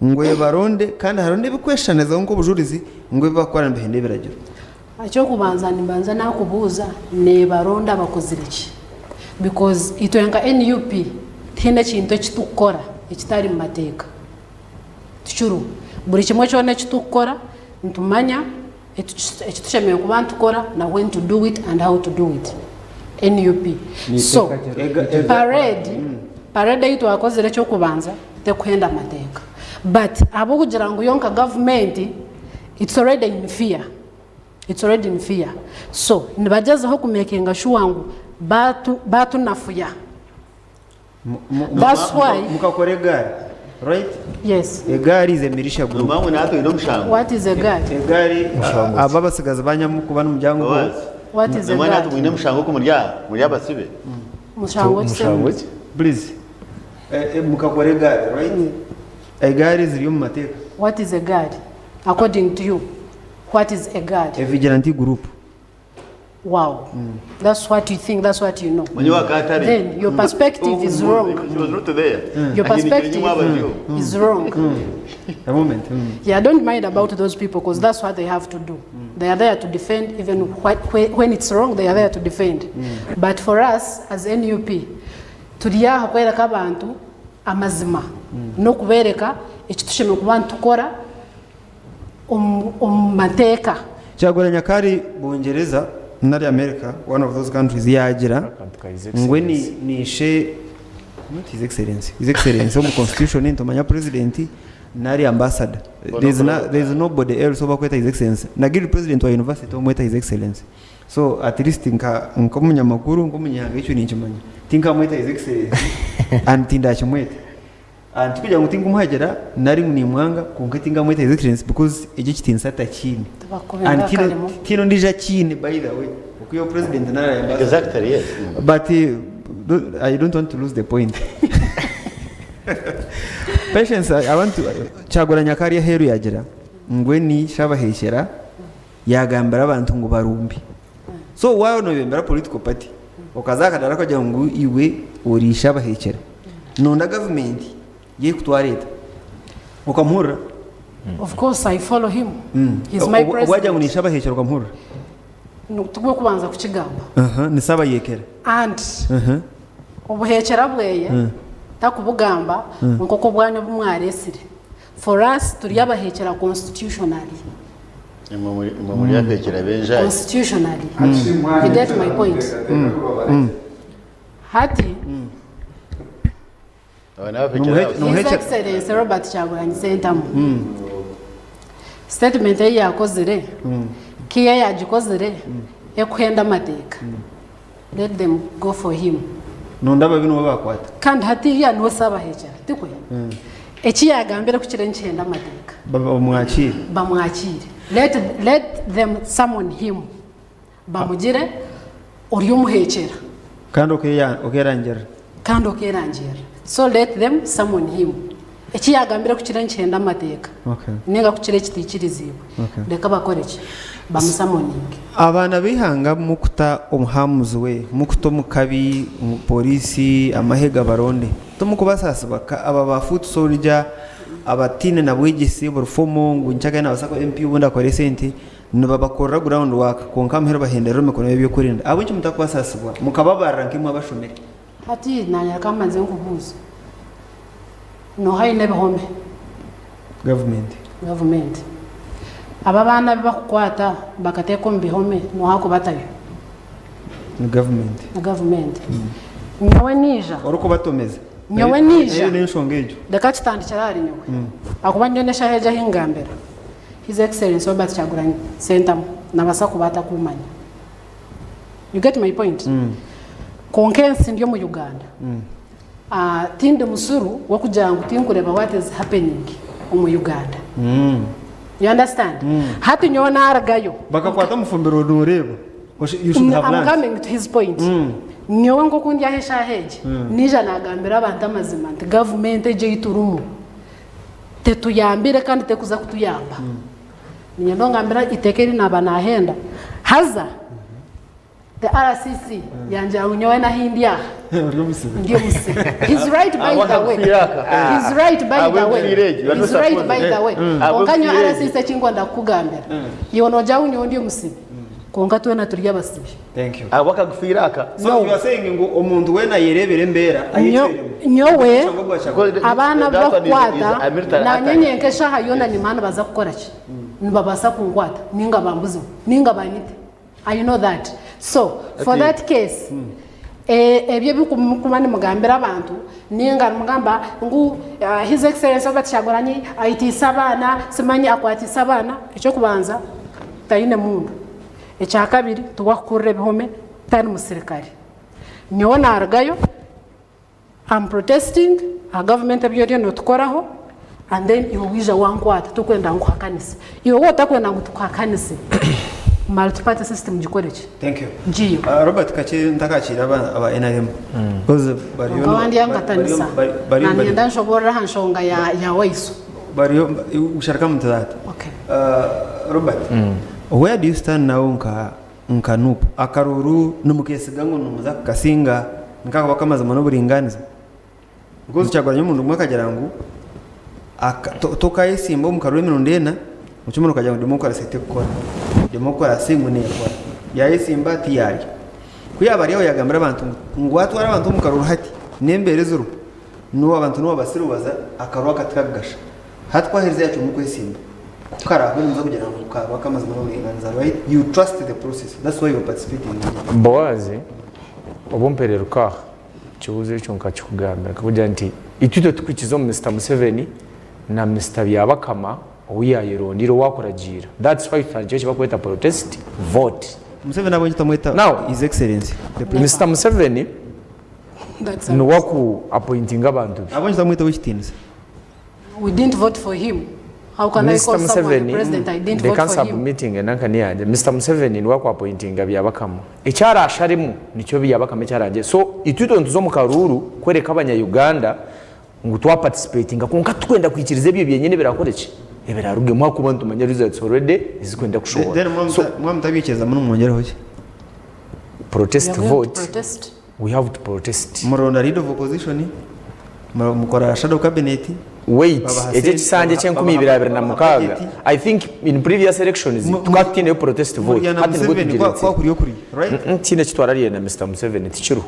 ngu ebaronde kandi hariho nebikweshushanirizaho nk'obujurizi ngu ebi barikukora nibihenda ebiragiro. Eky'okubanza nimbanza nakubuuza nebaronda bakozire ki? Because itwe nka nup tihaine ekintu ekitukukora ekitari mumateeka tikiriho. Buri kimwe kyona ekitukukora nitumanya ekitushemereire kuba nitukora na when to do it and how to do it. Nup so parade parade ei twakozire eky'okubanza tekuhenda amateeka but ahabw'okugira ngu yo nka gavumenti it's already in fear. It's already in fear so nibagyezaho ku makinga sure ngu batu batunafuya that's why Mukakora egaari right? Yes. Egaari is a militia group. Nomanya natwe oine omushango. What is egaari? Egaari abo abasigazi ba nyamukuba n'omuryango gwo. What is Nomanya egaari? natwe mwine omushango oku muri aha muri abasibe. Mushango ki Mushango ki? Please. Mukakora egaari right? Egaari ziri omu mateeka. What is egaari? According to you what is a guard? A vigilante group. Wow. That's what you think, that's what you know. Mwenye wa Katare. Then your perspective is wrong. She was not there. Your perspective is wrong. A moment. Yeah, don't mind about those people because that's what they have to do. They are there to defend, even when it's wrong, they are there to defend. But for us as NUP, turi aha kwereka abantu amazima n'okubereka eki tushemereire kuba nitukora omu mateeka. Kyagulanyi akari Bungyereza nari America one of those countries yaagira ngu we ni ishe not his excellency, his excellency omu constitution nitumanya president nari ambassador there is na there is nobody else ou barikweta his excellency na guild president wa university tibamweta his excellency so at least nka nk'omunyamakuru nk'omunyanga ekyo ninkimanya tinkamweta his excellency and tindakimweta. And tikugira ngu tinkumuhagira nari ngu nimwanga kwonka tingamweta his excellency because ekyo ekitiinisa takiine. Tibakubinga And tihaine akarimo. tihaine ondiijo akiine by the way okwihaho president nari ambassador. Exactly, yes. But I don't want to lose the point. Patience, I want to, Kyagulanyi akaba ari aheeru yaagira ngu eni Shabaheshera yaagambira abantu ngu barumbe. So waaba noyebembera political party okaza aha kadaara okagira ngu iwe ori Shabaheshera nonda gavumenti yekutwara eta? Okamuhurira? Of course I follow him. He's my Obu wagira ngu president. ni Shabaheshera okamuhurira? Tigwe kubanza kukigamba. Aha, ni Sabayekera. And obuhekyera bweye takubugamba nk'oku obwanyu obu mwaresire. For us turi abahekyera constitutionally. Imwe muri abahekyera b'enjari. Constitutionally. You get my point? Hati Aba n'abahekyera His Excellency Robert Kyagulanyi Ssentamu. Statement ei yakozire kiya yagikozire ekuhenda amateeka. Let them go for him. Nonda ababi nibo bakwata. Kandi hatiiya niwe sabahekyera tikwe? Eki yagambire kukire nikihenda amateeka. Bamwakiire. Bamwakiire. Let, let them summon him. Bamugire ori omuhekyera. Kandi okerangirira. Kandi okerangirira. So let them summon him. Eki yagambire kukire nikihenda amateeka. Okay. Ninga kukire ekitiikiriziibwe. Okay. Reka bakore ki? Bamusamoninge. Abaana b'eihanga mukuta omu harm's way, mukuta omu kabi ngu pooriisi, amahe gabaronde. Timukubasaasibwa? Ka aba ba foot soldier abataine na bwegyese buri formal ngu nkyakare naabaasa kuba MP obundi akore esente, nibabakorera ground work kwonka aha muheru bahenderera omu mikono y'ebyokwerinda. Ahabw'enki mutakubasaasibwa mukababarira nkaimwe abashomire? Hati naanye reka mbanze nkubuuze, nooha aine ebihome? Gavumenti. Gavumenti. Abo abaana abu bakukwata bakateeka omu bihome nooha akubatayo? Ni gavumenti. Ni gavumenti. Nyowe naija. Orikubatomeza. Nyowe naija. Nayo n'enshonga egyo. Reka tutandikire ahari nyowe. Ahakuba nyowe n'eshaaha egi ahi ngambira, His Excellency Robert Kyagulanyi Ssentamu nabaasa kuba atakumanya. You get my point? Kwonka ensi ndi omu Uganda. Ah, tindi musiru w'okugira ngu tinkureeba what is happening omu Uganda. You understand? Hati nyowe narugayo. Bakakwata omufumbiro noreeba. You should have I'm learned. coming to his point. Nyowe nk'oku ndi aha eshaaha egi, naija nagambira abantu amazima nti gavumenti egi ei turimu tetuyambire kandi tekuza kutuyamba. Niinyenda ongambire eiteeka eri naaba naahenda. Haza the RCC yangira ngu nyowe n'ahi ndi aha Ori omusibe. ndi omusibe. He's right by the way. He's right by the way. He's right by the way. Kwonka nyowe RCC eki nkwenda kukugambira, iwe noogira ngu nyowe ndi omusibe, kwonka twena turi abasibe. Thank you. Ahabwa akagufiire aka. So you are saying ngu omuntu weena ayereebera embeera ayecweremu. Nyowe Omushango gwa Kyagulanyi. abaana abu That one is- bakukwata is a military nanye attack. nyenka eshaaha yoona nimanya nibaza kukora ki? Nibabaasa kunkwata ninga bambuzeho ninga banyite. I know that. So for that case ebyo ebi mukuba nimugambira abantu ninga nimugamba ngu His Excellency Robert Kyagulanyi aitiise abaana simanyi akwatiise abaana, eky'okubanza taine mundu. Ekyakabiri, tiwakukurira ebihome, tari musirikare. Nyowe narugayo, am protesting aha government ebi oriyo notukoraho and then iwe waija wankwata tokwenda ngu nkuhakanise. Iwe waaba otakwenda ngu tukuhakanise, multiparty system gikore ki? Thank you. Ngiyo. Robert kakye ntakakiire aba aba NRM because bariyo Kwonka wandyankatanisa, bariyo nanyenda nshoborore aha nshonga ya ya Waiso. bariyo we shall come to that. Okay. Robert, where do you stand now nka nka Nup? Akaruuru nimukesiga ngu nimuza kukasinga nkakuba akamazima n'oburinganiza? Because Kyagulanyi omurundi gumwe akagira ngu aka- to- tokayesimba omu karuuru emirundi ena, okimara okagira ngu democracy tekukora, democracy ngu nekora. Yayesimba tiyarya. Ku yaaba ari aho yagambira abantu ngu ngu watwara abantu omu karuuru hati n'embeera eziriho, n'obu abantu nibabasirubaza akaruuru aka tikakugasha. Hati ku aherize yaacwamu kwesimba, ku karaabe nimuza kugira ngu kaaba ak'amazima n'oburingaaniza right? You trust the process, that's why you are participating in it. Boazi obu mpereruka aha ekibuuzo ekyo nkakikugambira nkakugira nti itwe itwe tukwikiza omu Mister Museveni na Mister Byabakama ou yaayerondeire owaakuragiira that's why tutandikire eki barikweta protest vote. Museveni ahabw'enki otamweta Now, His Excellency the President? Mister Museveni That's a niwe aku appointinga abantu be. Ahabw'enki otamweta ow'ekitiinisa? We didn't vote for him. How can I Mister call someone Museveni the president? I didn't reka vote for him. nsubmitinge nankani yangye Mister Museveni niwe aku appointinga Byabakama eki arasharemu nikyo Byabakama eki aragye so itwe itwe nituza omu karuuru kwereka abanya Uganda ngu twa participatinga kwonka titukwenda kwikiriza ebyo byenyini ebirakore ki ebirarugemu ahakuba nitumanya results already ezikwenda kushohora Then mwaba so muta- mwaba mutabyikiriza nimwongyereho ki? protest We are going to vote protest. We have to protest. Muronda leader of opposition, mukora shadow cabinet. Wait, babaha ekyo sente, ekisanja eky'enkumiibiri abiri na babaha mukaaga budget. I think in previous elections tukaba tutiineyo protest vote Murya na hati nibwo Museveni tugire kwa kuriyo kuriya, right? Tihaine eki twarariire na Mister Museveni tikiriho.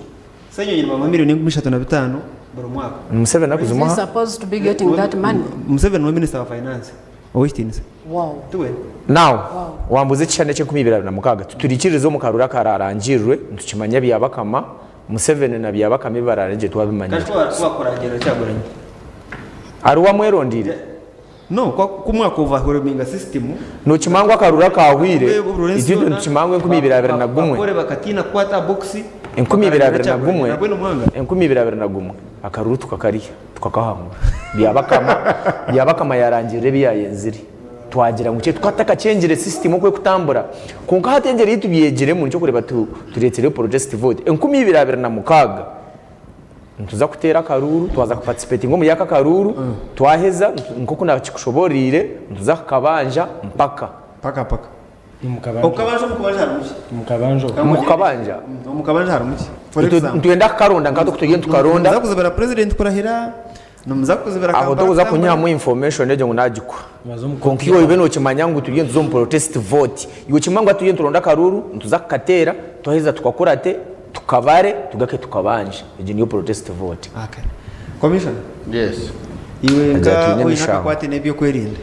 Ssenyonyi nibamuha milioni 35,000 buri mwaka. Museveni Is he akuzimuha? supposed to be getting that money? Museveni niwe minister wa finance. Ow'ekitiinisa. Wow. Tiwe? Now, wambuuza ekishushani eky'enkumiibiri abiri na mukaaga, tituriikiririza omu karuuru akaraarangirirwe, nitukimanya Byabakama, Museveni na Byabakama ebi baraarangye twabimanyire. Kandi ku wakurangirira Kyagulanyi? Ari we amwerondeire? No, ku mwakuoverwhelminga system. Nokimanya ngu akaruru akahwire, itwe nitukimanya ngu 2021. Bakore bakatiina kukwata aha box. 2021, 2021 akaruru tukakariha, tukakahangura. Byabakama, Byabakama yarangirira ebi yayenzire. Twagira ngu tukaba tutakakyengire system oku ekutambura. Kwonka hati engyeri ei tubyegiremu nikyo orikureeba turetsireho protest vote. 2026. Nituza kuteera akaruuru, twaza kuparticipatinga omuri ako akaruuru, twaheza nk'oku nakikushoboreire, nituza kukabanja mpaka. Mpaka mpaka. Okukabanja omu kubanja harimu ki? Omu kukabanja? Omu kabanja harimu ki? For example. Nitwenda kukaronda nka hati oku turiyo nitukaronda. Nimuza kuzibira president kurahira, nimuza kuzibira Aho Kampala tokuza kutambura. kunyihamu information egyo ngu nagikuha. Kwonka iwe obe nokimanya ngu turiyo nituza omu protest vote. Iwe okimanye ngu hati turiyo nituronda akaruuru, nituza kukateera, twaheza tukakurate, Tukabare tugake tukabanje egyo niyo protest vote. Okay. Commissioner. Yes. Iwe Agira nka twine oine emishango. akakwate n'ebyokwerinda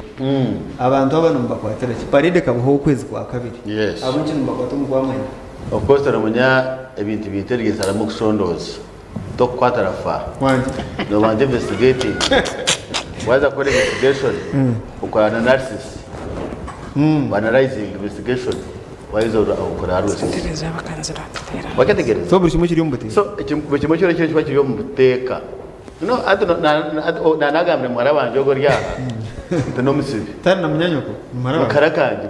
abantu aba nimubakwatira ki? Parade ekabaho okwezi kwa kabiri. Yes. Ahabw'enki nimubakwata omu kwa mwenda? Of course oramanya ebintu bya intelligence harimu okushondooza tokukwata rafa Wangi. nobanza investigating waza kukora investigation okora analysis analyzing investigation Waheza okora arrest. Waketegereza? So buri kimwe kiri omu buteeka. So buri kimwe kyona kiba kiri omu buteeka. No hati nanagambire muhara wangye ogwo ori aha nti n'omusibe. Tari na munyanyoko? Ni muhara waawe? Mukara kangye.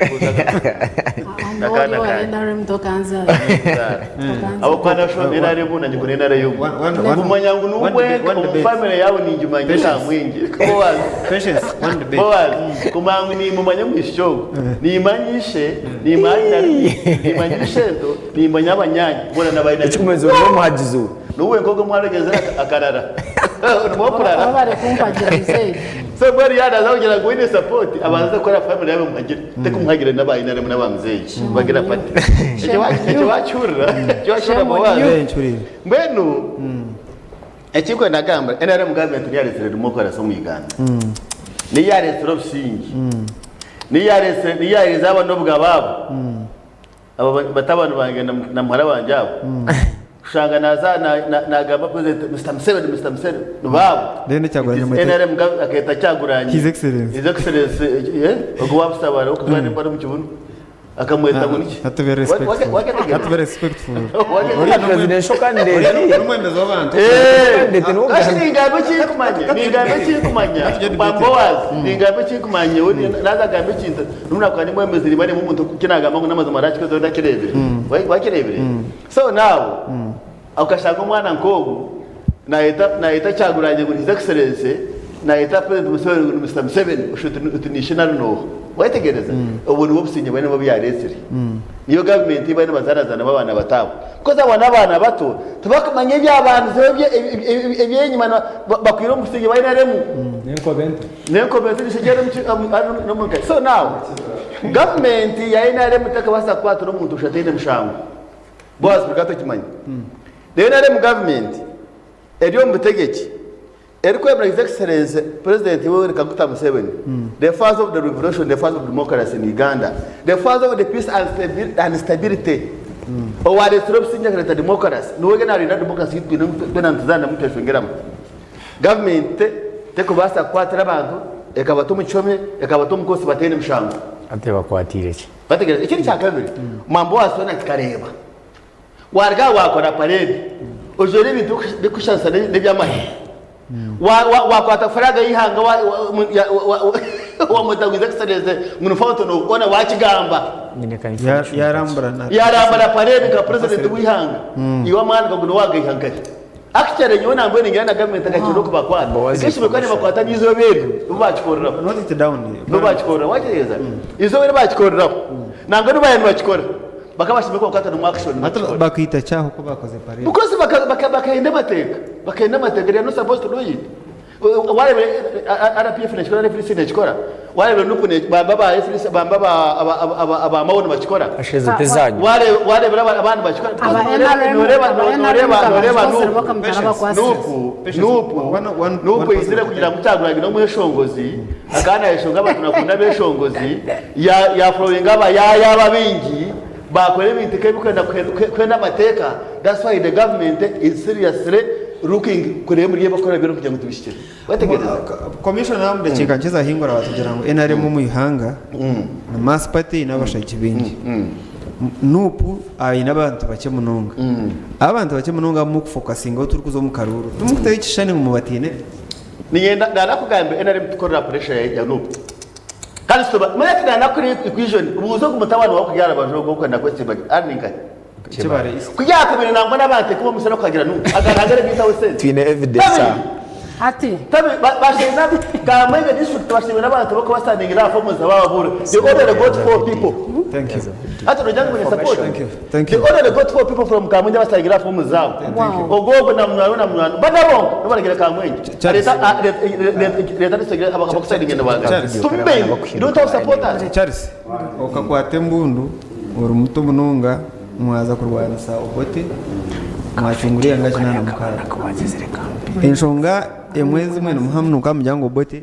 N'akaana kangye. NRM tokanzaara. Ahabw'okuba nashoma NRM nanye nkora NRM. Kumanya ngu niwe wenka omu family yaabo ningimanya nkamwingi. Boaz. Patience, one debate. Boaz, kumanya ngu nimumanya omwishiki ogu. Nimanya ishe, nimanya nyina, nimanya ishento, nimanya abanyaanya boona n'abaine Ekikumanyisa ori n'omuhagizi we. Niwe wenka ogwo omwana ogyezire akarara. Niwe okurara. Baba bari kumpagira muzeeyi. So mbwenu yaaba naaza kugira ngu oine support, abanze kukora family yaabo emuhagire. Tikumuhagira n'aba NRM n'aba muzeeyi. Bagira party. Ekyo wakihurira? Ekyo wakihurira Boaz? Mbwenu Ekinkwenda kugamba, nrm government niyo yareetsire democracy omu Uganda. Niyo yareetsire obusingye. Niyo yareetsire, niyo yaheerize abaana obugabe abo. Abo batabani bangye na muhara wangye abo. Kushanga naaza nagamba president Mister Museveni, Mister Museveni, nibaabo. Then Kyagulanyi It is amwete NRM government akeeta Kyagulanyi. His Excellency. His Excellency, ogwo wa Busabala orikutwara empare omu kibunu. Akamweta ngu niki? Ati be respectful. Ati be respectful. Uriya presidential candidate. Uriya n'omwebembezi w'abantu. Kasi ningamba ekinkumanya, ningamba ekinkumanya, ba Boaz, ningamba ekinkumanya nyowe naza kugamba ekintu, n'obu nakuba ndi mwebembezi nimba niimu omuntu eki nagamba ngu n'amazima arakikoze we takireebire. Wakireebire? So now, okashanga omwana nk'ogu nayeta nayeta Kyagulanyi ngu His Excellency, nayeta President Museveni ngu ni Mister Museveni, oshusha oti oti ni ishe nari n'oha. Wayetegereza? Obwo nibwo obusingye bwena obu yareetsire. Niyo gavumenti ei bariyo nibazaanazanamu abaana bato abo. Because abo n'abaana bato tibakumanya ebyabandizeho ebyenyima bakwire omu busingye bwa NRM. N'enkobe nto. N'enkobe nto nishegyera omu nka. So now, gavumenti ya NRM tekabaasa kukwatira omuntu oshusha ataine mushango. Boaz buri gato okimanye. Reero NRM government eri omu butegyeki erikwemera His Excellency President Yoweri Kaguta Museveni, the father of the revolution, the father of democracy in Uganda, the father of the peace and stability, owareetsire obusingye akareeta democracy, niwe oriyo narinda democracy ei twine twena nituzaana nitweshongeramu. Government terikubaasa kukwatira abantu ekabata omu kihome, ekabata omu koosi bataine mushango. Hati ebakwatiire ki? Bategereza. Ekindi kya kabiri, mwamba wa Sona tukareeba waruga aha waakora parade ojwaire ebintu birikushushana n'eby'amahe, waakwata furaaga y'eihanga wamweta ngu His Excellency ngu ni Fountain of Honour waakigamba. Yaarambura parade nka purezidenti w'eihanga, iwe amaani ago waagaiha nkahi? Actually nyowe nambwenu ningira na government ekakira okubakwata. Bowazi Ekyo bakaba nibakwata n'eizooba eryo nibo bakikoreraho. Note it down. Nibo bakikoreraho. Wakyereza? Eizooba eryo bakikoreraho. Nangwa n'obu baabaire nibakikora, bakaba bashemereire kubakwata n'omu action Hati nibakikora. bakaita ki aho ku bakoze parade? Because baka baka bakahenda amateeka. Bakahenda amateeka. They are not supposed to do it. Wareeba RPF nekikora na FDC nekikora. Wareeba NUP ne bamba aba FDC bamba aba aba aba aba Mao nibakikora. Asha ezo tezanyu. Wareeba wareeba abandi nibakikora. Aba NRM Noreeba aba NRM noreeba noreeba abakozire NUP. bakamutara NUP NUP NUP eizire kugira ngu Kyagulanyi n'omweshongozi akaba nayeshonga abantu nibakunda abeshongozi ya ya followinga abayaaya aba abaingi bakora ebintu nk'ebirikwenda kuhenda amateeka that's why the government is seriously. looking kureba muri ebakora byona kugira ngu tubishikire. Wetegereza. Commissioner omu dakiika nkye ezahingura batugira ngu NRM omu ihanga na Mass Party eine abashagiki baingi. Nup eine abantu bakye munonga. Abantu bakye munonga abu mukufokasingaho turikuza omu karuuru timukutaho ekishushani ngu mubatiinire? Niinyenda naanakugambira NRM tukorera pressure ya Nup. Kandi tuba manya ati naanakukora equation buuza ogu mutabani waawe kuryara rubaju ogu okwenda kwesimba ari ninkahi? Kibare East. Ku yaakabire nangwa n'abantu ekuba omusana kukagira Nup agarangara ebiitaho esente. Twine evidence aha. Ati. Tabi bashaine na Kamwenge district bashaine n'abantu b'okubasandingira aha forms abababura. They already got four people. Thank you. Hati nogira ngu baine support? Thank you. Thank you. They already got four people from Kamwenge abasangira aha forms zaabo. Thank you. Ogwo ogwo na munywani we na munywani we. Bana bonka nibo baragira Kamwenge. Charles. Leta leta district abakusandingira ni bangana. Charles. Tumbe you don't have supporters. Charles, okakwata embundu ori muto munonga mwaza kurwanisa Obote mwacungura eihanga 86. Enshonga emwe ezimwe nimuha munuka mugira ngu Obote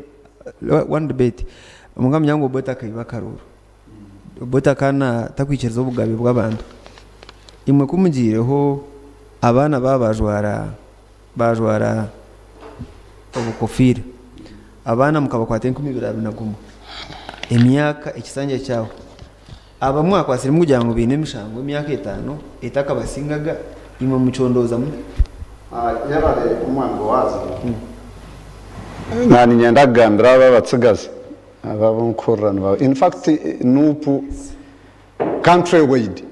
one debate muka mugira ngu Obote akaiba akaruuru. Obote akaba na takwikiriza obugabe bw'abantu. Imwe ku mugiireho abaana baaba bajwara bajwara obukofiira, abaana mukabakwata 2021 emyaka ekisanja kyaho abamwe bakwatsiremu kugira ngu baine emishango emyaka etaano etakabasingaga imwe mucondooza muta? Yebare omwami Boazi. Na niinyenda kugambira abo abatsigazi abo abu nkuhurira niba in fact nup country wide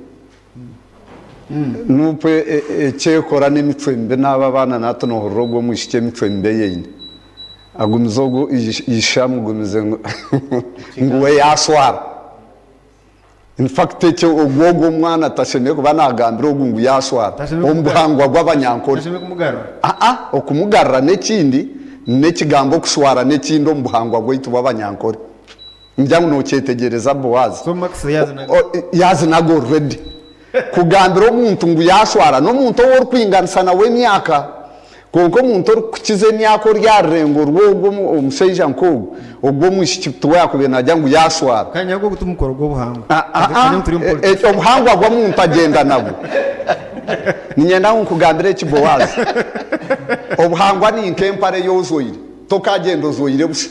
nup eki ekora n'emicwe mibi n'abo abaana nahati nohurira ogwo omwishiki emicwe mibi ei aine agumize ogu ishe amugumize ngu we yashwara. In fact ekyo ogwo ogwo omwana tashemereire kuba nagambira ogu ngu yashwara omu buhangwa bw'abanyankore. Aa okumugarura n'ekindi n'ekigambo okushwara n'ekindi omu buhangwa bwaitu bw'abanyankore. Ningira ngu nokyetegyereza Boaz. Yazinaga already. Kugambira omuntu ngu yashwara n'omuntu ou orikwinganisa nawe emyaka. Kwonka omuntu orikukukiza emyaka ori aha rurengo rw'ogwo omushaija nk'ogwo, ogwo omwishiki tiwe yaakubaire naagira ngu yaashwara. Kandi nabwo ti mukoro gw'obuhangwa. Aa, obuhangwa bw'omuntu agyenda nabwo. Niinyenda ngu nkugambire eki Boazi. Obuhangwa ni nk'empare ei ojwaire, tokaagyenda ojwaire busha.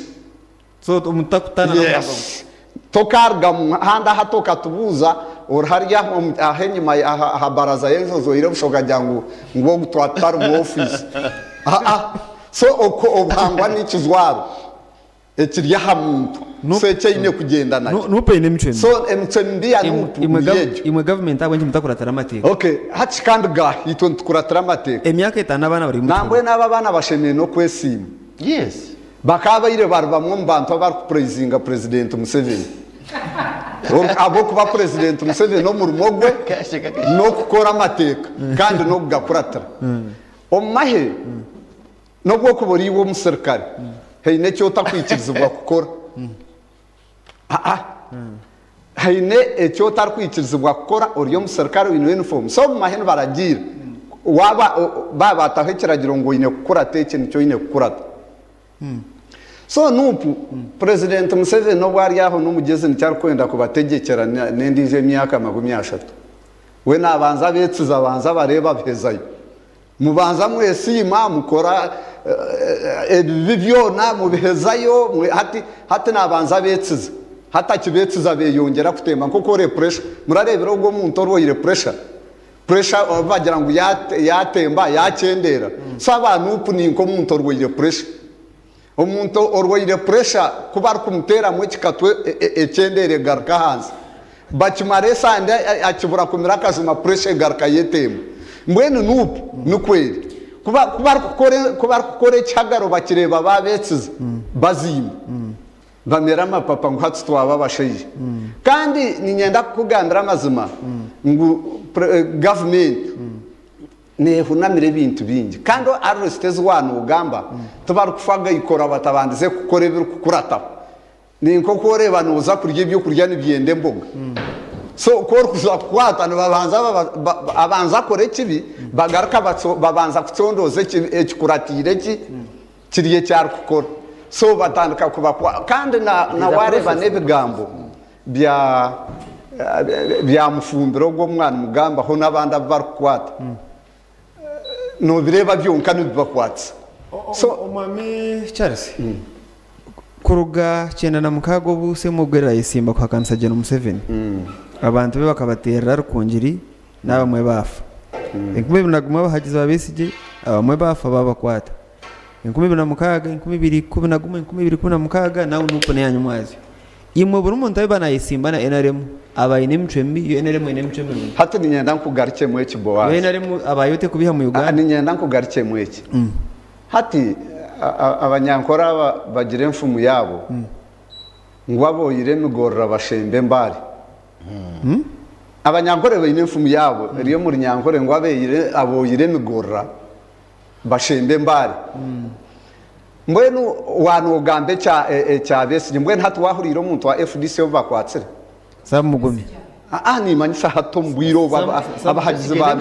So omuntu takutana na Yes. Tokaruga muhanda hati okatubuuza ori hariya aha enyima aha baraza y'enju ozoire busha okagira ngu ngu ogu twatutari mu office. Aa so okwo obuhangwa n'ekijwaro ekiri aha muntu so eki aine kugyenda nakyo. Nup eine emicwe mibi. So emicwe mibi ya Nup niyo egyo. Imwe government ahabw'enki mutakuratira amateeka? Okay hati kandi ga itwe nitukuratira amateeka. Emyaka etaano abaana bari omu kihome. Nambwenu abo abaana bashemereire n'okwesiima. Yes. Bakaabaire bari bamwe omu bantu abarikupuraizinga Purezidenti Museveni ahabw'okuba Purezidenti Museveni omurimo gwe n'okukora amateeka kandi n'okugakuratira. Omu mahe, n'obu orikuba ori iwe omusirikare, haine eki otakwikirizibwa kukora. Aa, haine eki otarikwikirizibwa kukora ori omusirikare oine yunifoomu. So omu mahe nibaragiira, waaba baaba baataho ekiragiro ngu oine kukurata eki nikyo oine kukurata. So Nup, Purezidenti Museveni obu ari aho n'omugyezi nikyo arikwenda kubategyekyera n'endiijo emyaka 30. We naabanza abeetsize abanze abareebe abihezayo. Mubanza mwesiima, mukora ebibi byona mubihezayo, hati hati nabanza abetsiza, hati akibetsiza beyongyera kutemba nk'oku ore pressure, murareebire ogwo omuntu orwaire pressure, pressure obu bagira ngu yatemba yakyendeera, so aba nup ni nk'omuntu orwaire pressure. Omuntu orwaire puresha ku barikumuteeramu ekikatu ekyendeera egaruka ahansi. Bakimara esande akibura kumira akajuma puresha egaruka yetemba. Mbwenu nup nikwo eri. Ku barikukora ekihagaro bakireeba baabeetsiza baziima. Bamera amapapa ngu hati twaba abashaija. Kandi niinyenda kukugambira amazima ngu gavumenti. Neehunamira ebintu bingi kandi arrest ezi waaba noogamba tibarikufa gaikora batabandize kukora ebirikukurataho. Ni nk'oku oreeba nooza kurya ebyokurya nibyenda emboga. So ku orikuza kukwata nibabanza abanza akora ekibi bagaruka babanza kucondooza ekikuratiire eki kiri eki arikukora. So batandika kubakwa kandi na waareeba n'ebigambo bya bya Mufumbiro ogwo omwana mugambaho n'abandi abu barikukwata. Nobireeba byonka nibibakwatisa. So. Omwami Charles, kuruga 96 obu Ssemwogerere ayesimba kuhakanisa Gen Museveni, abantu be bakabateerera Rukungiri n'abamwe baafa. 2001 abahagizi ba Besigye abamwe baafa baabakwata. 2006, 2011, 2016 now Nup neyanyu mwazyo. Imwe buri muntu abiba nayesimba na nrm aba ayine emicwe mibi yo nrm eyine emicwe mirungi. Hati niinyenda nkugarukyemu eki Yo Boazi. nrm abayo tekubiha mu Uganda. Niinyenda nkugarukyemu eki. Hati Abanyankore aba bagira enfumu yaabo ngu aboyire emigorora bashemba embare. Abanyankore baine enfumu yaabo eri omu Runyankore ngu aboyire emigorora bashemba embare. Mbwenu waanogamba ekya ekya Besigye, mbwenu hati waahuriire omuntu wa FDC obu bakwatsire? Sam Mugumya. Aa nimanyisa hati omu bwire obu abahagizi ba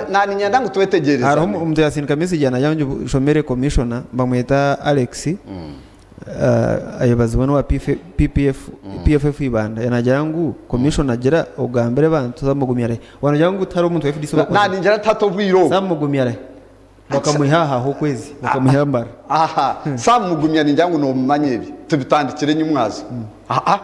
Na niinyenda ngu Hariho twetegyerezane. omuntu yasindika message nagira ngu nshomere commissioner bamweta Alex ayebazibwe n'owa PPF PFF Ibanda yanagira ngu commissioner gira ogambire abantu Sam Mugumya arihe wanagira ngu tihariho omuntu wa FDC Na ningira nti hati obwire obu. Sam Mugumya arihe bakamuha aha okwezi bakamuha Mbarara. Aha Sam Mugumya ningira ngu nomumanya ebi tubitandikire enyimwazo aa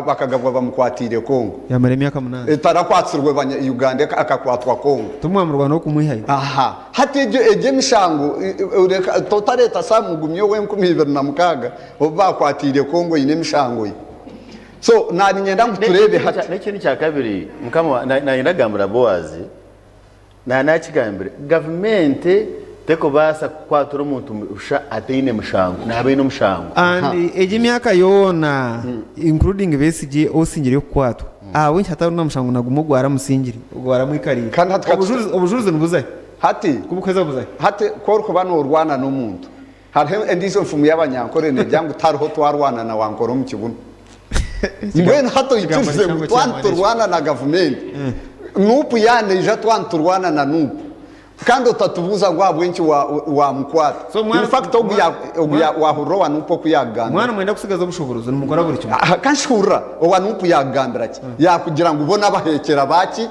bakagabwa bamukwatiire Congo. Yamara emyaka munaana. Tarakwatsirwe banya Uganda akakwatwa Congo. Timwamurwana okumwihayo. Aha hati egyo egyo emishango reka totareeta Sam Mugumya owe 2006 obu bakwatiire Congo eine emishango ye. So naninyenda ngu tureebe hati. Nekindi kyakabiri mukama nayenda kugambira Boazi Naanakigambire, gavumenti terikubaasa kukwatura omuntu busha ataine mushango, naaba aine omushango. And egi emyaka yoona including Besigye osingire kukwatwa, ahabw'enki hatariho na mushango na gumwe ogwaramusingire, ogwaramwikariire? Kandi hati ka Obujulizi obujulizi nibuzahi? Hati Ku bukuheza buzahi? hati ku orikuba noorwana n'omuntu, hariho endiijo nfumu y'Abanyankore neegira ngu tihariho twarwana na wankora omu kibunu. Mbwenu hati oikirize ngu twaba niturwana na gavumenti, Nup yaaba neija twaba niturwana na Nup, kandi otatubuuza ngu ahabw'enki waamukwata. In fact ogu waahurira owa Nup oku yaakugambira. Mwana mwenda kutsigaza obushoboorozi nimukora buri kimwe. Ka nshurira, owa Nup yaakugambira ki? Yaakugira ngu bo n'abaheekyera ba ki?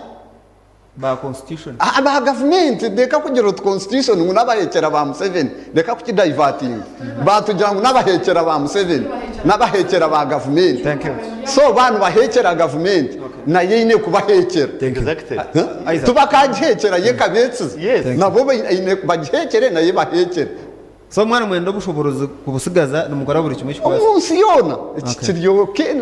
Ba constitution. Aa ba gavumenti reka kugira oti constitution ngu n'abahekyera ba Museveni reka kukidivertinga batugira ngu n'abahekyera ba Museveni n'abahekyera ba gavumenti so ba nibahekyera gavumenti nayo eine kubahekyera tibakagihekyera yo ekabetsiza nabo baine bagihekyere nayo ebahekyere. So mwana mwenda obushoborozi kubusigaza nimukora buri kimwe ekikubaasa. Omunsi yoona eki kiri okay.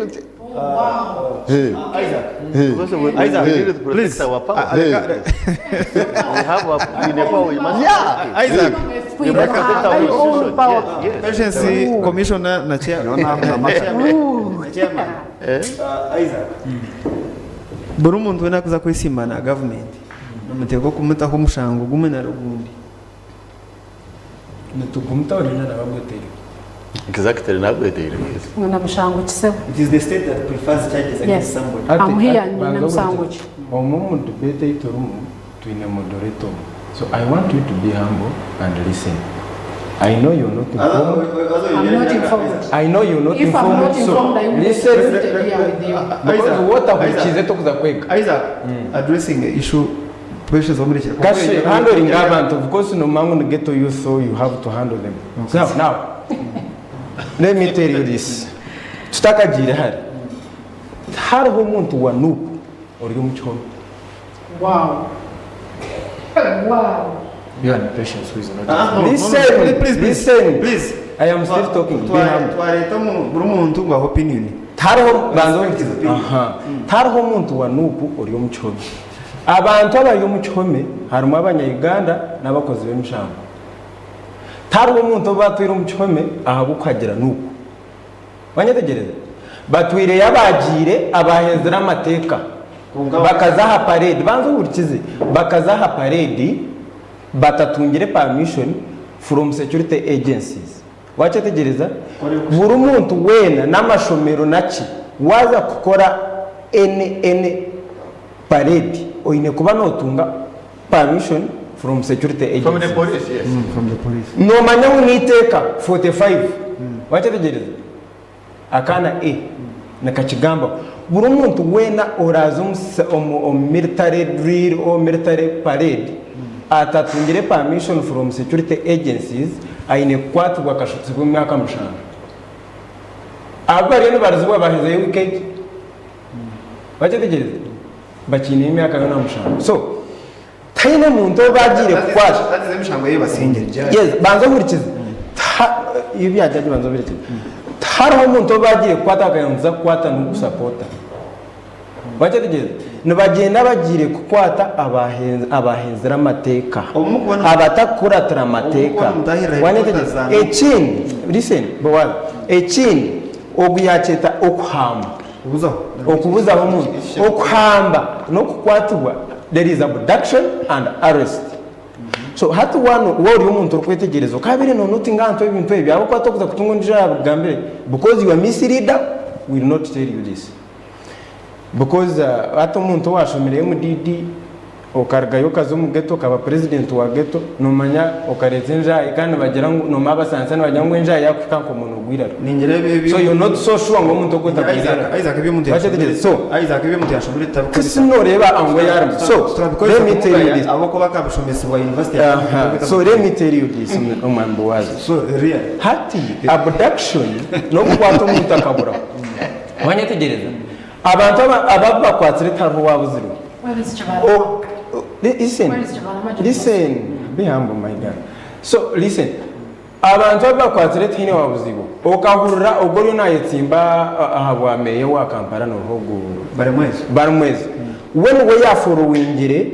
Patience commissioner na chair chairman Isaac buri omuntu weena akuza kwesiima na government nimuteekwa kumutaho omushango gumwe nari ogundi. Nitugumutaho nyina nabagweteire. Exactly nagweteire. Nyina mushango ki sebo? It is the state that prefers charges against Yes. somebody. I'm here nyina musango ki? Omu omu debate ei turimu twine moderator omwe so I want you to be humble and listen. I know you're not informed. I'm not informed. I know you're not If I'm informed not so informed, I wouldn't listen be seated here with you. because wotahurikiize tokuza kwega. Isaac, addressing the issue Precious wamurekera. Kashe handling abantu of course no mangu ni ghetto youth so you have to handle them. So now let me tell you this. Tutakagiire hare. Tihariho omuntu wa NUP ori omu kihome. Wow. Wow. You and Patience who is not Ah, no, no, no, Listen, please, please, listen. please. I am still talking. Be humble. Twareeta buri muntu ngu ahe opinion. Tihariho banza ohurikize. Aha. Tihariho omuntu wa NUP ori omu kihome. Abantu abari omu kihome harimu abanya Uganda n'abakozi b'emishango. Tihariho omuntu ou batwire omu kihome ahabw'okuhagira NUP. Wanyetegyereza? Batwireyo abaagiire abaahenzire amateeka bakaza aha parade, banza ohurikize, bakaza aha parade batatungire permission from security agencies. Wakyetegyereza? Buri muntu weena n'amashomero naki, waaza kukora any any parade oine kuba notunga permission from security agencies. From the police, yes. From the police. Nomanya ngu n'eiteeka 45 wakyetegyereza? Akaana A. Nikakigambaho. Buri omuntu weena oraaze omu omu military drill or military parade atatungire permission from security agencies aine kukwatibwa akashutsibwa emyaka mushanju. Abu bariyo nibarizibwa bahezeyo wiiki egi. Wakyetegyereza? Bakiineyo emyaka yoona mushanju. So, tihaine muntu ou baagiire kukwata. Yes, banza ohurikize. Ebya jaji banza obirekye. Tihariho omuntu ou baagiire kukwata bakagira ngu tuza kukwata nuku sapota. Wakyetegyereza? Nibagyenda bagiire kukwata abahenzire amateeka, abatakukuratira amateeka. Wanyetegereza? Ekindi, listen, Boaz, ekindi ogu yakyeta okuhamba. Okubuzaho omuntu. Okuhamba n'okukwatibwa, there is abduction and arrest. So hati wanu waaba ori omuntu orikwetegyereza okabeire nonotinga ahantu ebintu ebi ahabw'okuba tokuza kutunga ondiijo arabikugambire because your misleader will not tell you this. Because hati omuntu owashomire MDD okarugayo okaza omu ghetto okaba president wa ghetto nomanya okareeta enjaayi kandi nibagira ngu nomanya abasansa nibagira ngu enjaayi yakuhika nkomunwa gwiraro so you're not so sure ngu omuntu ogwo tagwire iraro Wakyetegyereza? So kisi noreeba ango eyarimu so let me tell you this Aha, so let me tell you this omwami Boaz hati abduction nokukwata omuntu akaburaho Wanyetegyereza? Abantu aba ababi bakwatsire tihariho owaabuzirwe. Where is Kibarama? Oh, oh, listen, Where is Kibarama John listen, be humble my girl. So listen, abantu abu bakwatsire tihaine owaabuzirwe. Okahurira ogwo oriyo naayetsimba aha bwa meeya owa Kampala nooha ogu? Balimwezo. Balimwezo. We niwe yaaforowingire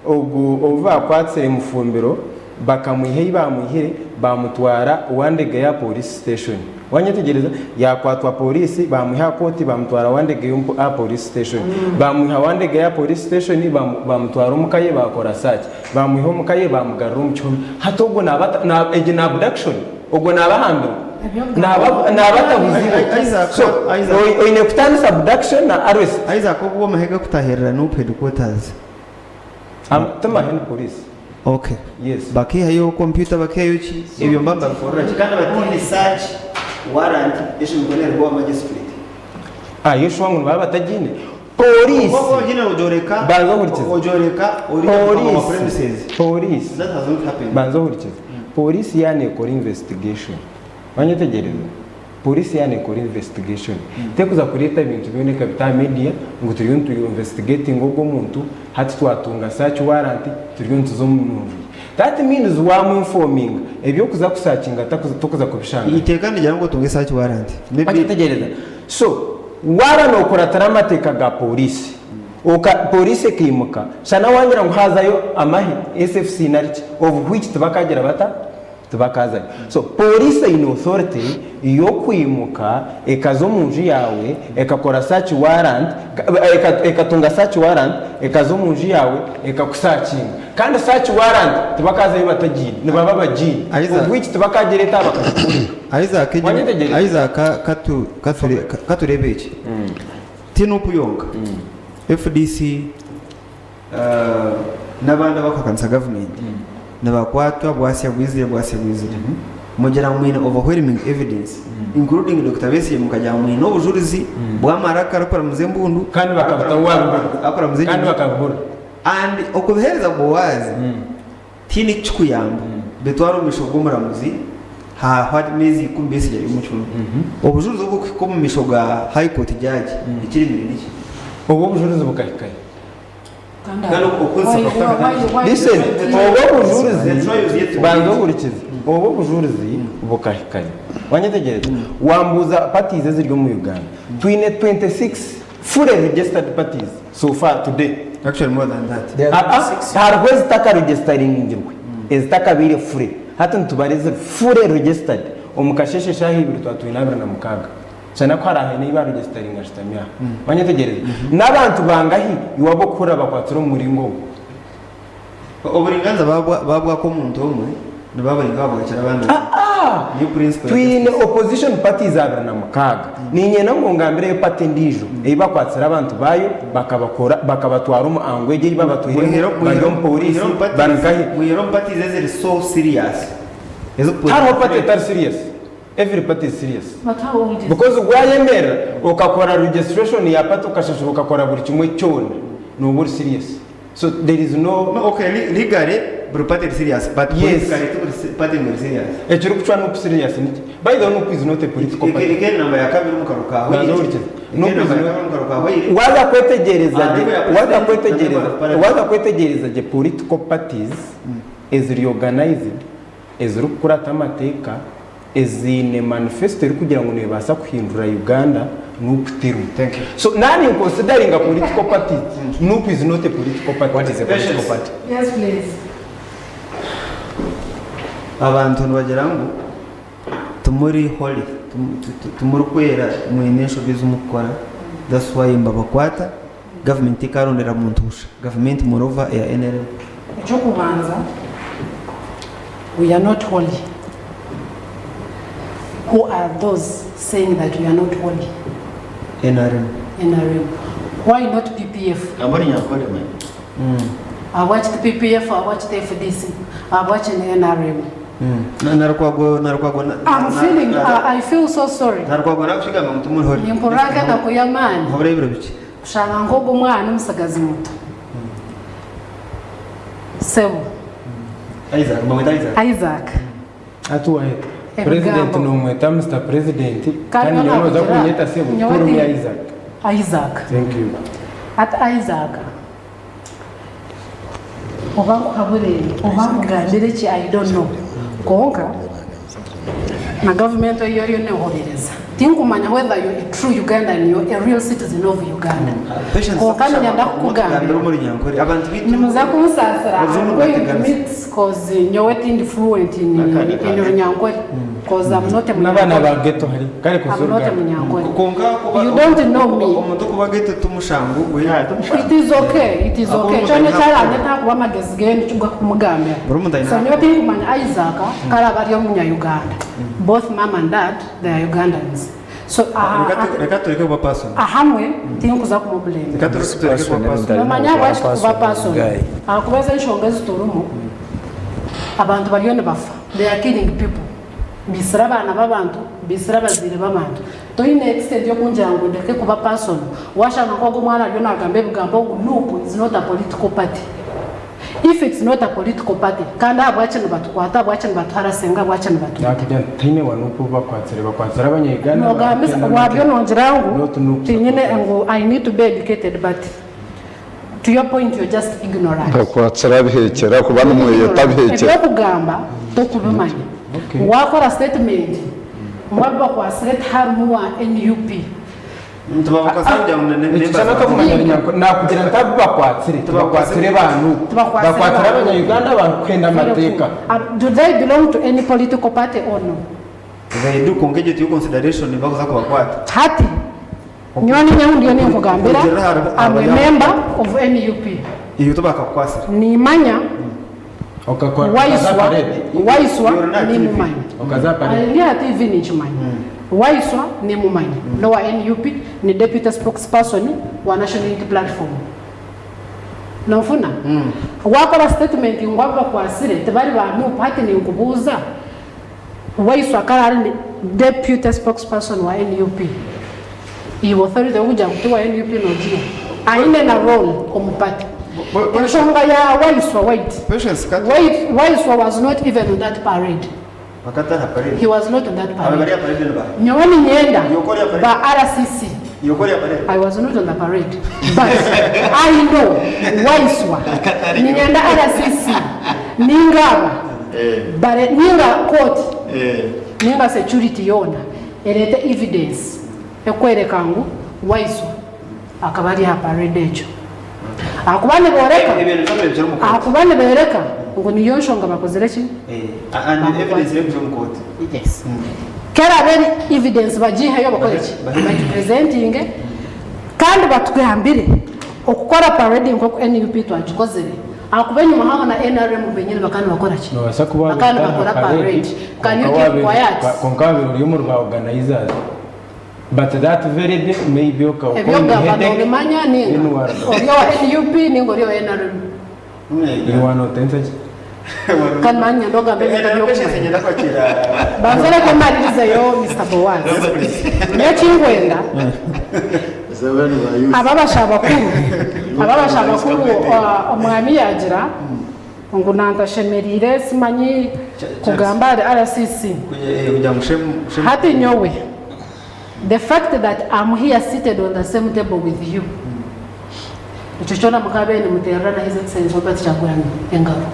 ogu ou baakwatsire Mufumbiro Bakamwiha ei baamwihire baamutwara Wandegeya Police Station. Wanyetegyereza? Yaakwatwa pooriisi baamwiha aha kooti baamutwara Wandegeya aha Police Station. Baamwiha Wandegeya Police Station baamutwara omuka ye baakora search. Baamwiha omuka ye baamugarura omu kihome. Hati ogwo naaba egyo ni abduction? Ogwo naaba ahambirwe? Naaba naaba atabuzibwe? So oine kutaanisa abduction na arrest. Isaac obwo amahe gakutahirira Nup headquarters. Timahe ni police. Ok. Yes. Bakaihayo computer bakaihayo ki ebyo mba mbabikorera ki kandi bataine search warrant eshemereire kuba neruga owa magistrate. Are you sure ngu nibaba batagiine? Police. Oba ogiine ogyoreka Banza ohurikize. ogyoreka ori mukama wa Police. premises. Police. That has not happened. Banza ohurikize. Police yaaba nekora investigation. Wanyetegyereza? Police yaaba nekora investigation tekuza kureeta ebintu byona ekabita aha media ngu turiyo nitu investigatinga ogu omuntu hati twatunga search warrant turiyo nituza omu nju ye. That means wamu informinga ebyokuza ku searchinga tokuza kubishangayo. Eiteeka nirigira ngu otunge search warrant. Maybe. Wakyetegyereza? So waaba nokuratira amateeka ga police oka police ekaimuka shana wangira ngu hazayo amahe SFC nari ki of which tibakagira bata? Tibakaazayo. So pooriisi eine authority y'okwimuka ekaza omu nju yaawe ekakora search warrant, ekatunga search warrant ekaza omu nju yaawe ekakusakinga. Kandi search warrant tibakaazayo batagiine, nibaba bagiine. Of which tibakaagireeta aha bakagikworeka. Isaac, Wanyetegyereza? Isaac ka, ka, ka tureebe eki. Ti Nup yonka. FDC. N'abandi abarikuhakanisa gavumenti nibakwatwa bwasya bwizire bwasya bwizire. Mugira ngu mwine overwhelming evidence including Dokita Besigye mukagira ngu mwine obujurizi bw'amaraka arikuramuza embundu Kandi bakabutaho waabibura. arikuramuza Kandi enyonyi bakabibura. and okubiheereza Bowazi tihaine eki kikuyamba bitware omu maisho g'omuramuzi hahwa ameezi ikumi Besigye ari omu kihome. Obujurizi obwo kuhika omu maisho ga High Court judge ekiremire niki? Obwo obujurizi bukahikayo. Listen, obu obujurizi, banza ohurikize, obu obujurizi bukahikayo. Wanyetegyereza? Wambuuza parties eziri omu Uganda. Twine 26 fully registered parties so far today. Actually more than that. Aa, hariho ezitakaregisitaringirwe, ezitakabaire fully. Hati nitubara eziri fully registered. Omu kasheeshe eshaaha ibiri twaba twine 26. Shana ku haraabe haine ei baaregisitaringa nshutami aha. Wanyetegyereza? N'abantu bangahi iwe abu orikuhurira bakwatsire omu muringo ogwo? Oburingaaniza baabwaka omuntu omwe, nibaba bari nk'ababwakire abandi boona. Aa! Niyo principle ya Twine justice. opposition parties 26. Niinyenda ngu ongambireyo party endiijo ei bakwatsire abantu baayo bakabakora bakabatwara omu angu egyo ei babatwiremu bari omu pooriisi bari nkahi? Mwihereho omu parties eziri so serious. Hariho party etari serious? Every party is serious. But how old is Because wayemerera okakora registration ya party okashashura okakora buri kimwe kyona noba ori serious. So there is no. No, okay, legally buri party eri serious but Yes. politically ti buri party ngu eri serious. Ekirikucwa nup serious niki? By the way nup is not a political party. Eke namba ya kabiri omu karu ka Banza Hwaire. ohurikize. Eke Nup is namba ya not kabiri omu karu ka Hwaire. Waza kwetegyereza Ah, gye, namba ya waza president, kwetegyereza, na member of waza kwetegyereza gye political parties eziri organized ezirikukurata amateeka, eziine manifesto erikugira ngu nebaasa kuhindura Uganda nup terimu. So nani considering a political party, nup is not a political party. What is a political party? Yes, please. Abantu nibagira ngu timuri holy, timurikwera mwine enshobi ezi murikukora that's why nibabakwata government tekarondera muntu busha government moreover eya NRM. Ekyokubanza, we are not holy. Who are those saying that we are not holy? NRM. NRM. Why not PPF? Amboni nyankole man. I watched PPF, I watched FDC, I watched NRM. Narukwago narukwago na- I'm na- feeling, na- I feel so sorry. Narukwago nakushigamba ngu timuri holy. Nimpurira nk'enaku y'amaani Habura ebiro bikye. kushanga nk'ogu omwana omutsigazi muto. Sebo. Isaac, bamweta Isaac. Isaac. Hati wayeta Ebigambo. President nomweta Mister President Kandi kandi nyowe noza nakugira, kunyeta sebo nyowe call me ti- Isaac. Isaac. Thank you. Hati Isaac. Oba nkuhabure, oba nkugambire ki, I don't know. Kwonka na government ei oriyo nehorereza. Tinkumanya whether you're a true Ugandan, you're a real citizen of Uganda. Patience, Kwonka kushaba niinyenda kukugambira. omutugambire omu Runyankore. Abantu baitu Nimuza kunsaasira, Orujungu I'm going to rwateganisa. mix cause nyowe tindi fluent in Runyankore cause I'm not a N'abaana ba Munyankore. ghetto hari kare I'm not a Munyankore. Kwonka kuba You don't know me. omuntu okuba ghetto timushango gwe. It is okay, it is Aho okay. omuntu Kyona aine ekyarande ntakuba amagezi ge nikyo gakumugambira. Buri omuntu aine So nyowe tinkumanya Isaac karaba ari omunya Uganda. Both mom and dad they are Ugandans. So aha Reka tu- reka tureke kuba personal. ahamwe tinkuza kumublame. Reka tureke kuba personal. Nomanya ahabwaki tukuba personal. Ahakuba ezi enshonga ezi turimu abantu bariyo nibafa. They are killing people. Baitsire abaana b'abantu, baitsire abazaire b'abantu. Toine extent y'okungira ngu ndeke kuba personal. Washanga nk'ogu omwana ariyo nagamba ebigambo ngu nup is not a political party. If it's not a political party kandi ahabwaki nibatukwata, ahabwaki nibatuharasinga, ahabwaki nibatuita? Nakugira nti tihaine wa nup ou bakwatsire, bakwatsire abanya Uganda Nogambisa barakugyenda wabyo nongira ngu Not nup tinyine ngu I need to be educated but to your point you're just ignorant. Bakwatsire abihekyera kuba nimweyeta abihekyera. Ebyokugamba tokubimanya. Wakora statement ngu abu bakwatsire tiharimu wa nup. Ekyo kyana tokumanya Runyankore nakugira nti abu bakwatsire tibakwatsire ba nup Tibakwasire bakwatsire ba abanya NUP. Uganda abarukuhenda Very amateeka. cool. Do they belong to any political party or no? They do kwonka egyo tiyo consideration bakuza kubakwata. Hati nyowe ninyowe ndiyo ninkugambira Kurugiirira ahari I'm a ahari member of NUP. Iwe tibakakukwasire. Nimanya Okakora Waiswa okaza parade. Waiswa You're not nimumanya. Okaza parade. Ndi aha TV ninkimanya. Waiswa nimumanya n'owa NUP ni deputy spokesperson wa National Unity Platform. Nonfuna? Wakora statement ngu abu bakwasire tibari ba NUP hati ninkubuuza Waiswa akaba ari deputy spokesperson wa NUP. Iwe authority yokugira ngu ti wa NUP nogiha? Aine na role omu party. Enshonga ya Waiswa wait. Patience Kato. Wait, Waiswa was not even on that parade. Bakata aha parade. He was not on that Aba parade. bari aha parade ni baha? Nyowe ninyenda Yokori aha parade. ba RCC. Yokori aha parade. I was not on the parade. But I know Waiswa. Ninyenda RCC. Ningaba. Bare ninga court. Ninga security yoona ereete evidence ekwereka ngu Waiswa akaba ari aha parade egyo. Ahakuba niboreka Ebyo nibyo biri omu kooti. ahakuba nibereka ngu niyo nshonga bakozire ki? And evidence erikuza omu kooti. Yes. Ku eraabe eri evidence bagiiheyo bakore ki? Bagipresentinge kandi batugambire okukora parade nk'oku NUP twagikozire ahakuba enyima haaho na NRM benyini bakaba nibakora ki? Nobaasa kuba Bakaba waaba nibakora otari aha parade. parade Can you kwonka keep waaba quiet? kwonka waaba ori omuri ba organizers but that very day maybe oka oine Eby'okugamba headache noobimanya then ninga waruga. ori owa NUP ninga ori owa NRM? Iwe wanotensa ki? Kandi manya nyenda ogambe ebintu ebyokumanya. Banza oreke maririzeyo Mister Boaz. Nyowe ekinkwenda aba abasha bakuru aba abasha bakuru omwami yagira ngu nantashemereire simanyi kugamba ahari RCC. Hati nyowe the fact that am here seated on the same table with you Ekyo kyona mukaabaire nimuteerera na His Excellency Robert Kyagulanyi engaro.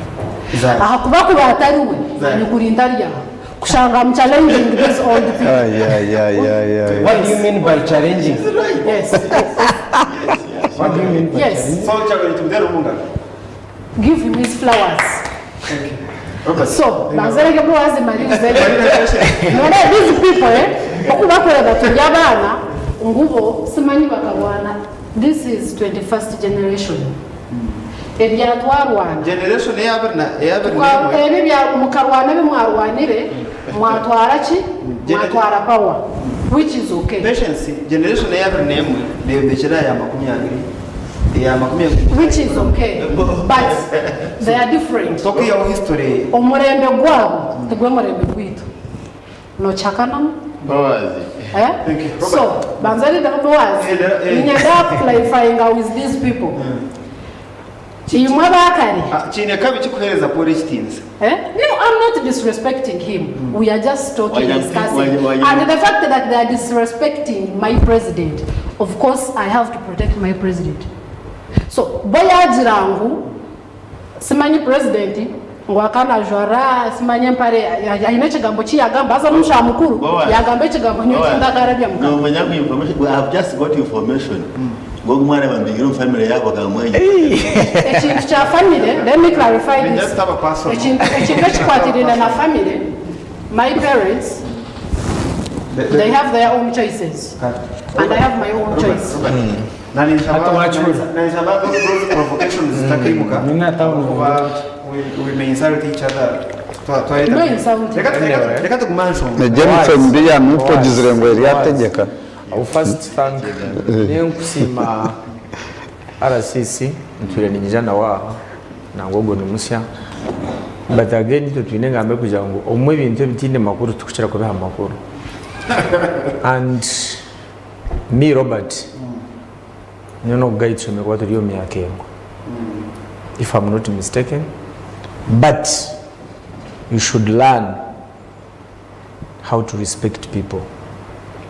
Ahakuba kuba atari we, nyikuri ntari aha. Kushanga am challenging these old people. What do you mean by challenging? Yes. What do you mean by Yes. challenging? So Kyagulanyi tumuteere omu ngaro. Give him his flowers. So, banzereke Boaz maririze. None these people eh, oku bakureba turi abaana ngu bo simanyi bakarwana. This is 21st generation. Ebya twarwana. Generation eyabiri na eyabiri n'emwe. Ebi ebya mukarwana ebi mwarwanire mwatwara ki? Mwatwara power which is okay. Patience, generation eyabiri n'emwe neyombekire aha ya 20 eya 20. Which is okay but they are different. Tokwihaho history. Omurembe gwabo tigwe murembe gwaitu. Nokihakanamu? Boazi. Eh? So, banza rindaho Boaz. Niinyenda kuclarifyinga with these people. Imwe abakare. Kiine kabi ki kuheereza Paul ekitiinisa? Eh? No, I'm not disrespecting him. We are just talking, discussing. And the fact that they are disrespecting my president, of course I have to protect my president. So, bo yaagira ngu Simanyi president ngu akaba najwara simanyi empare ayine ekigambo kiyagamba haza nomushaija mukuru yagamba ekigambo nyowe tindakarabya mukanwa. Nomanya ngu information I have just got information ngu ogu omwana bamubingire omu family yaabo bakamwenya. Ekintu kya family let me clarify this ekintu ekintu ekikwatiraine na family my parents they have their own choices and I have my own choice. Hati wakihurira. Nanshaba those provocations zitakaimuka kuba we may insult each other. No insulting. Reka tugume aha nshonga. Jennifer Mbiya nuko ogizire ngu eryategeka. I will first thank ninkusiima RCC ntwire ninyija nawe aha nangwa ogwo ni musya but again itwe twine engamba erikugira ngu obumwe ebintu ebitaine makuru titukukira kubiha amakuru and Me Robert nyowe n'oguy tushemereire kuba turi omu myaka emwe if am not mistaken but you should learn how to respect people.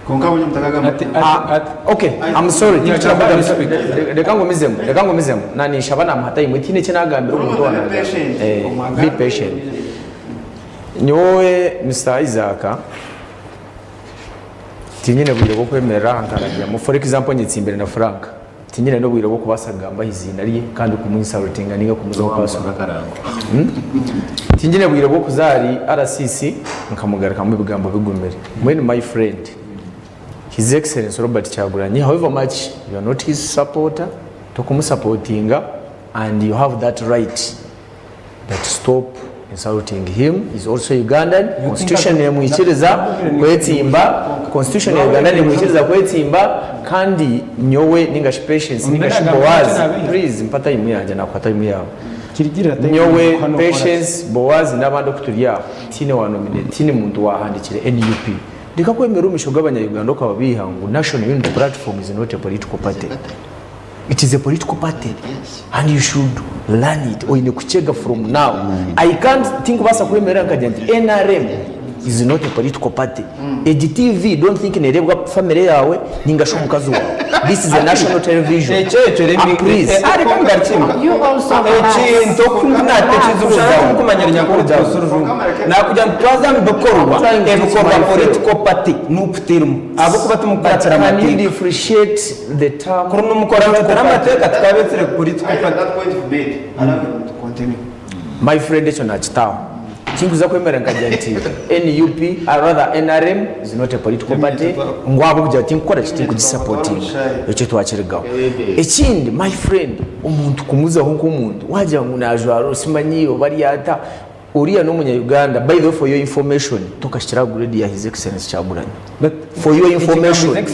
Kwonka buri mutakagamba Ah, okay I'm sorry tinkukira kuda reka ngumizemu reka ngumizemu na ninshaba namuha time tihaine eki nagambira omuntu Be patient. Eh, be patient nyowe Mister Isaac Tinyine bwire bw'okwemerera aha nkarabyamu. For example nyetsimbire na Frank, tinyine n'obwire bw'okubaasa kugamba aha iziina rye kandi kumu insultinga ninga kumuzaho personal. Tinyine bwire bw'okuza ahari RCC nkamugarukamu ebigambo bigumire. Mbwenu my friend, His Excellency Robert Kyagulanyi, however much you are not his supporter, tokumusapotinga and you have that right. But stop insulting him, he's also Ugandan, constitution nemwikiriza kwetsimba, constitution ya Uganda nemwikiriza kwetsimba kandi nyowe ningashi Patience ningashi Boaz, please mpa time yangye nakuha time yawe. Nyowe, Patience, Boaz n'abandi oku turi aha tihaine wa nominate, tihaine muntu wahandikire nup. Reka kwemera omu maisho g'abanya Uganda okababeiha ngu National Unity Platform is not a political party. It is a political party and you should learn it oine kukyega from now I can't tinkubaasa kwemerera nkagira nti nrm is not a political party egi TV don't think nereebwa family yaawe ninga shi omukazi waawe this is a national television Ekyo ekyo Ah, please Eh, areka ngarukye. You also relax. Ekintu oku natekyeza oshanga turikumanya Runyankore tukozesa orujungu. Nakugira ngu twaza omu bikorwa, ebikorwa political party nup terimu ahabw'okuba timukukuratira Can you amateeka. differentiate the term Kuri nimukuratira amateeka tukabetsire political party. That point you've made, allow him to continue. My friend ekyo nakitaho tinkuza kwemera nkagira nti nup or rather nrm is not a political party ngu ahabwokugira tinkukora ki tinkugisapotinga ekyo twakirigaho ekindi my friend omuntu kumuzaho nkomuntu wagira ngu najwara simanyi oba ari ata Oriya n'omunya Uganda by the way for your information tokahikire aha grade ya his excellence Kyagulanyi for your information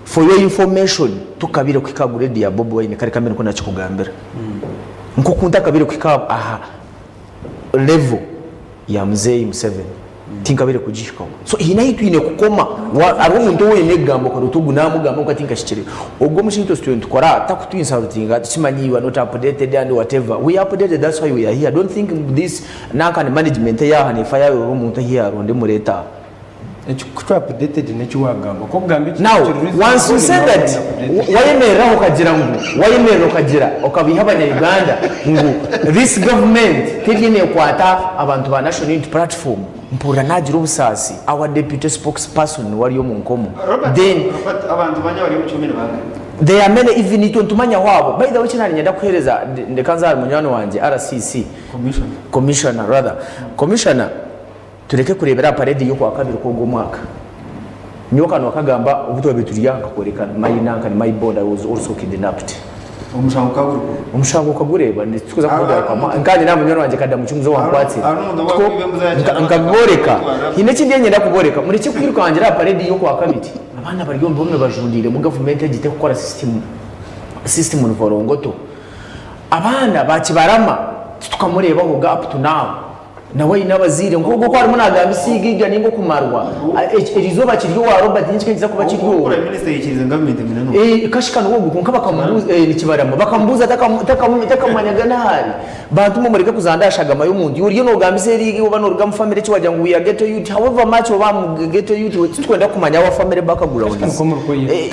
for your information tokabire kuhika aha grade ya Bobi Wine kare kambe nikwo nakikugambira nkoku ntakabire kuhika aha level ya muzeeyi Museveni tinkabaire kugihikaho. So haine ahu twine kukoma. Hariho omuntu ou oine kugamba okaroota ogu namugamba kwonka tinkahikire. Ogwo omushaija itwe nitukora takutu insultinga tikimanyi you are not updated and whatever. We are updated that's why we are here. Don't think ngu this nankani management eyaha nefayo arebe omuntu ahu yaronda emureete aha. Ekikucwa updated neki wagamba. Ku okugamba ekintu Now kiri reasonable once you say niiwe that waba updated. wayemereraho okagira ngu wayemerera okagira okabiiha abanya Uganda ngu this government teriyo nekwata abantu ba National Unity Platform mpurira nagira obusaasi our deputy spokesperson niwe ari omu nkomo Robert, then Robert, abantu banya bari omu kihome ni bangahi? There are many even itwe nitumanyaho abo. By the way eki nari niinyenda kuheereza ndeka nze ahari munywani wangye RCC Commissioner. Commissioner rather Commissioner Tureke kureebera aha parade y'okwakabiri kw'ogu omwaka. Nyowe akanwa kagamba obu twabaire turi aha nkakworeka my nanka ni my bond I was also kidnapped. Omushango ka guri kuha? Omushango okagureeba titukuza kugugarukamu nkanye na munywani wangye Kadamuki muze owankwatsire. Nkabibooreka. Haine ekindi enyenda kubooreka murekye kwirukangira aha parade y'okwakabiri. Abaana bari omu bihome bajundiiremu gavumenti egi tekukora system system nivorongoto. Abaana ba Kibarama titukamureebaho ga up to now. Nawe aine abazaire nk'ogwo oku arimu nagamba isiiga ninga okumarwa. Erizooba kiri owa Robert nyenkya nikiza kuba kiri owe. Prime Minister yaikiriza ngu gavumenti emine n'ogu. Kashika niwe ogwo kwonka bakamubuuza nikibarama bakamubuuza takamumanyaga n'ahu ari. Bantu mwe mureke kuzanda aha shagama y'omuntu. Iwe oriyo nogambisa eriiga oba noruga mu family eki wagira ngu we are ghetto youth however much oba mu ghetto youth titurikwenda kumanya our family backgrounds.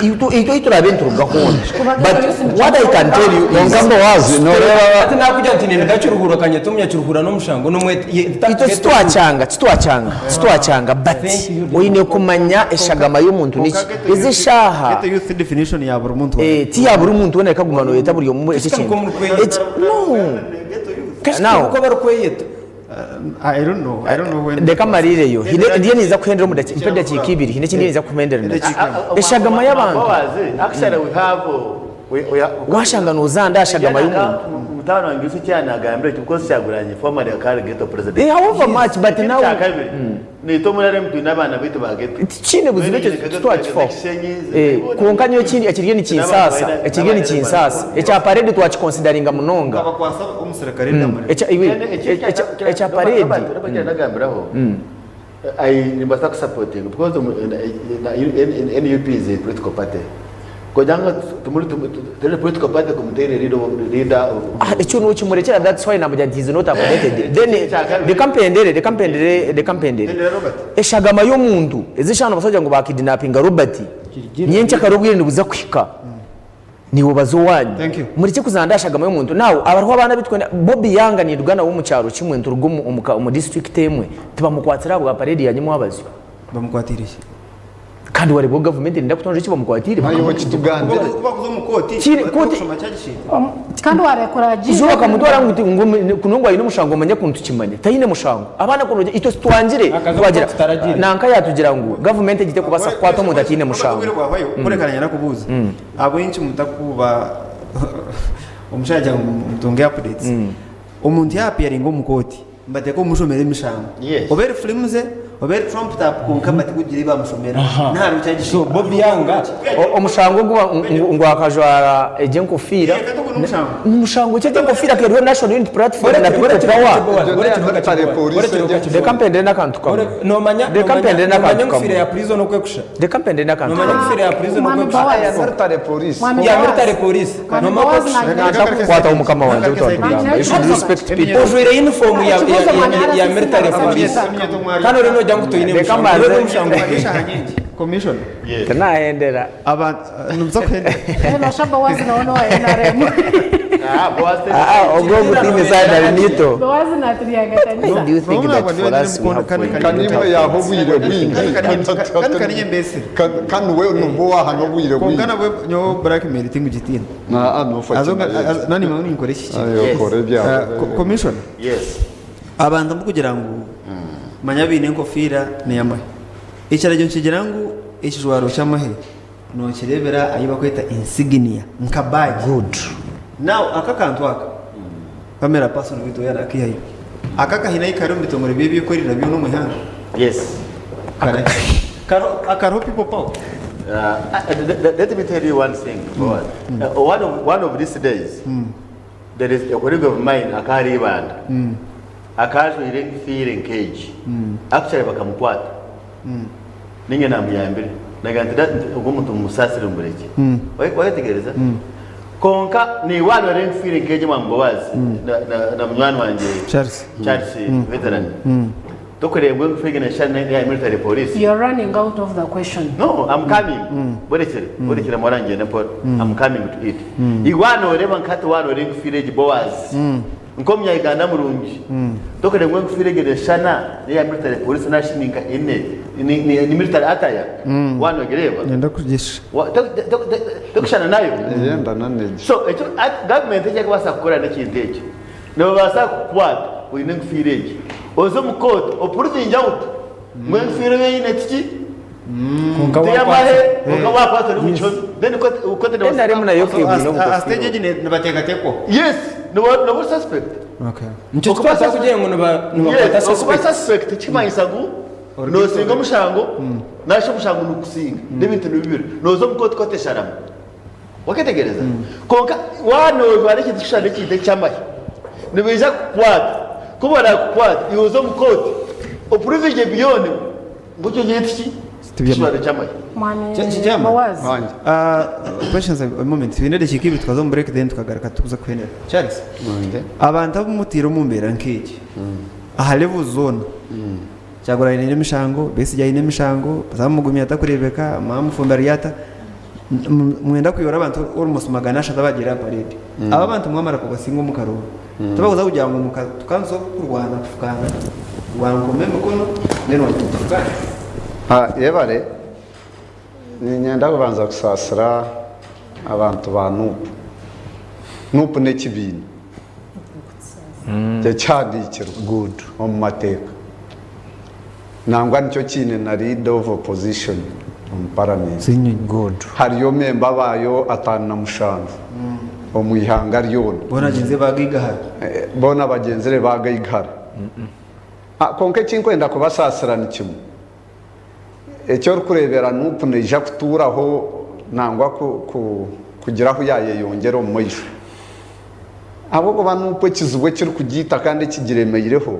Itwe ahu turaabe nituruga hoona but what I can tell you is. Kwonka Boazi nooreeba. Hati naakugira nti ninduga Kiruhura okanyeta omunyakiruhura n'omushango n'omwete ye Itwe titwakyanga, titwakyanga, titwakyanga but oine kumanya eshagama y'omuntu niki. Ezi eshaaha. Ghetto youth definition ya buri muntu weena. Ti ya buri muntu weena reka guma nooyeta buri omwe eki ekintu. Eki no. Now. Niko barikweyeta. I don't know. I don't know when. Reka mmarireyo. Haine ndiyo ninza kuhendera omu dakiika, mpa edakiika ibiri, haine eki ndiyo ninza kuhendera. Eshagama y'abantu. Actually we have we, we have, Washanga nozaanda aha shagama y'omuntu. Mutaano wange Yusu kyanagambire ati because Kyagulanyi formerly akaba ghetto president. Eh, however much but now. Ekya kabiri naitwe omu NRM twine abaana baitu ba ghetto. Tikiine buzibu ekyo titwakifaho. Kwonka nyowe ekindi ekiriyo nikinsaasa, ekiriyo nikinsaasa, ekya parade twakiconsideringa munonga. Nkabakwasa omusirikare ndamureka. Ekya parade. Robert yanagambiraho nimbaasa kusapotinga because NUP is a political party. Kugira ngu turi political party kumuteire leader. Ekyo nokimurekyera that's why namugira nti he is not updated. Then reka mpendere, reka mpendere, reka mpendere. Eshagama y'omuntu ezi eshaaha nibabaasa kugira ngu baakidinapinga Robert, nyenkyakare obwire nibuza kuhika naiwe obaze owaanyu. Murekye kuzaana aha shagama y'omuntu. Now hariho abaana abu turikwenda, Bobi Young ninduga nawe omu kyaro kimwe nituruga omu district emwe, tibamukwatire ahabwa parade ya nyimwabazyo. Bamukwatiire ki? Kandi wareeba ogu gavumenti neyenda kutonja eki bamukwatiire Naiwe okitugambire. Ku bakuza omu kooti, Kiri- bari kooti- kushoma charge sheet. Kandi warekura Ijo bakamutwara ngu ngu kuno ngu aine omushango omanye kuntu tukimanya taine mushango abaana kuno itwe titwangire Akaza twagira kuba tutaragiire. nanka yatugira ngu gavumenti egi tekubasa kukwata omuntu ataine mushango Obwire bwahwayo, kureka nanyenda kubuuza. Ahabw'enki mutakuba omushaija ngu mutunge updates? Omuntu ya appearinga omu kooti, nibateekwa kumushomera emishango. Yes. Oba eri flims, oba eri trumped up kwonka batikugira ebi bamushomera. Nahariho charge So sheet. Bobi Yanga Omushango ogu ngu akajwara egyo enkofiira. Yee, kati ogwo n'omushango. Omushango ki egyo enkofiira ka eriho National Unity Platform na People Power. Reka mpendere n'akantu kamwe. Nomanya Reka mpendere nomanya n'akantu enkofiira kamwe. ya prison oku ekusha. Reka mpendere n'akantu Nomanya kamwe. enkofiira ya prison oku Mwami ekusha. Boaz. Ya military police. Mwami Ya Boaz. military police. Mwami Nomanya Boaz oku ekusha. nagira Ntakukwataho mukama wangye obu twatugamba. You should respect people. Ojwaire uniform ya Ekibuuzo mwami ya RCC military nabaasa police. kukiza. Kandi oriyo nogira ngu toine Reka mushango. mbanze. Oriyo n'omushango Eshaaha nyingi. Commission. Tinahendera. Abantu nimuza kuhendera. Nosha Boaz nawe n'owa NRM. Ah, ogwo ogutiine side nito. Boaz naturyangatanisa. Do you think that for us we have Kanimwe yaha obwire bwingi. Kandi kaninye mbese. Kandi we nubwo waha n'obwire bwingi. Kwonka nabwe nyowe blackmail tingugitiina. Naa nofa Azo nani mwe ninkora eki kintu. Ayo okora ebyawe. Commission. Yes. Abantu abarikugira ngu manya baine enkofiira ney'amahe. Ekiragiro nikigira ngu ekijwaro ky'amahe nokireebera ahi barikweta insignia nka badge. Good. Now aka akantu aka camera person waitu we arakihayo. Aka kahaine ahi kari omu bitongore by'ebyokwerinda byona omu ihanga? Yes. Karahi? Kariho people power? Let me tell you one thing. One of these days, there is a colleague of mine akaba ari Ibanda. Akajwaire enkofiira nk'egi actually bakamukwata ninye namuyambire nagira nti that ogwo omuntu mumusaasire mumurekye. Wayetegereza? Kwonka naiwe waaba enkofiira nk'egi Mwami Boaz na munywani wangye Charles. Charles veteran tokureeba ngu enkofiira egi neshushana n'eya military police? You're running out of the question. No, I'm coming. Borekere, borekere mora ngyende mpora. I'm coming to it. Iwe waaba nooreeba nka hati waaba nooreeba enkofiira egi Boaz. Nk'omunya-Uganda murungi, tokureeba ngu enkofiira egyo neshushana n'eya military police nari shi ninka eine ni ni military attire waaba nogireeba? Nyenda kugisha. Wa- to- to- to- to- Tokushushana nayo? Eyendana n'egi. So ekyo ati gavumenti eki erikubaasa kukora n'ekintu ekyo, nibabaasa kukukwata oine enkofiira egi, oze omu kooti opuruvinge out ngu enkofiira ei oine tiki Kwonka tey'amahe wakwatwa. kwonka waakwatwa ori omu kihome then kooti nebaasa NRM nayo kukwata. ekebwine Aha stage egi nibateekateekwaho. Yes, noba ori suspect. Okay. Nikyo Okuba kitubaasa kugira ngu nibakwata Yes, okuba suspects. suspect tikimanyisa ngu nosinga omushango narishi omushango nigukusinga n'ebintu ni bibiri. Noza omu kooti kooti esharamu. Waketegereza? Kwonka waaba nojwara ekintu ekirikushushana n'ekintu eky'amahe, nibaija kukukwata. Ku barakukwate, iwe oze omu kooti opuruvinge beyond ngu ekyo ekintu ki? Tikijwaro ky'amahe. Mwami Chairman. Boaz. Patience a moment. Twine edakiika ibiri tukaza omu break then tukagaruka tukuza kuhendera. Charles, abantu abu mutiire omu mbeera nk'egi aha levels zoona, Kyagulanyi aine emishango, Besigye aine emishango, Sam Mugumya takureebeka, Mama Mufumbi ari ata, mwenda kuyora abantu almost 300 abagiire aha parade. Aba abantu mwamara kubasinga omu karooro, tibakuza kugira ngu tukanisa okurwana kufukaana, wankoma emikono then wagira ngu tufukaane. Yebare, niinyenda kubanza kusaasira abantu ba Nup. Nup n'ekibiina ekihandiikirwe omu mateeka. Nangwa nikyo kiine na leader of opposition omu parliament. Hariyo member baayo 57 omu ihanga ryona. Boona bagyenzire baagaigahara. Boona bagyenzire baagaigahara. Kwonka eki nkwenda kubasaasira ni kimwe, eki orikureebera Nup neija kutuuraho nangwa kugira ahu yaayeyongyera omu maisho. Ahabw'okuba Nup ekizibu ekirikugiita kandi ekigiremeireho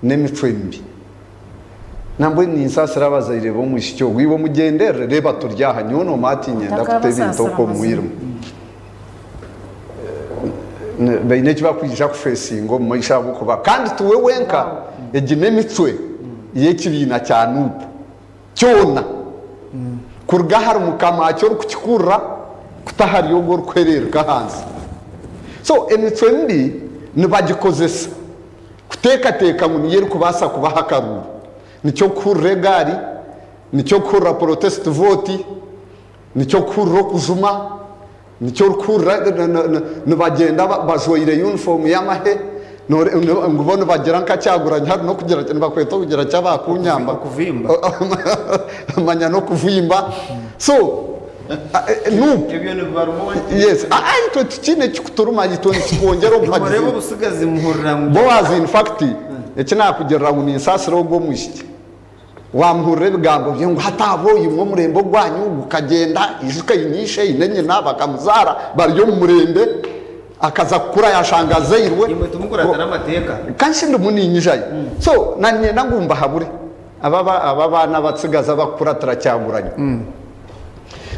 n'emicwe mibi. Nambwenu ninsaasira abazaire b'omwishiki ogu. Iwe mugyenderere, reeba turi aha. Nyowe noomanya tiinyenda kuta ebintu okwo omu mwirima. Baine eki barikwija kufeesinga omu maisho ahabw'okuba kandi tiwe wenka, egi n'emicwe y'ekibiina kya Nup kyona. Kuruga ahari mukama wakyo orikukikurira kuta ahari ogwo orikuhereeruka ahansi. So emicwe mibi nibagikozesa. Kuteekateeka ngu niyo erikubaasa kubaha akaruuru. Nikyo kuhurira egaari, nikyo kuhurira protest vote, nikyo kuhurira okujuma, nikyo orikuhurira nibagyenda bajwaire uniform y'amahe ngu bo nibagira nka Kyagulanyi hati n'okugira nibakweta okugira ki abakunyamba? Okuvimba. Manya n'okuvimba. So Nup. Ebyo nibibaruma Yes. Itwe tikiine ekikuturuma itwe nikitwongyera obuhagizi. Nimureeba obutsigazi muhurira ngu. Boaz in fact eki naakugirira ngu ninsaasira ogwo omwishiki waamuhurira ebigambo bye ngu hati abo imwe omurembe ogwanyu gukagyenda ijuka aine ishe aine nyina bakamuzaara bari omu murembe akaza kukura yaashanga azairwe Imwe timukuratira amateeka. Kanshi ndimu ninyijayo so nanyenda ngu mbahabure aba abaana abatsigazi abakukuratira Kyagulanyi.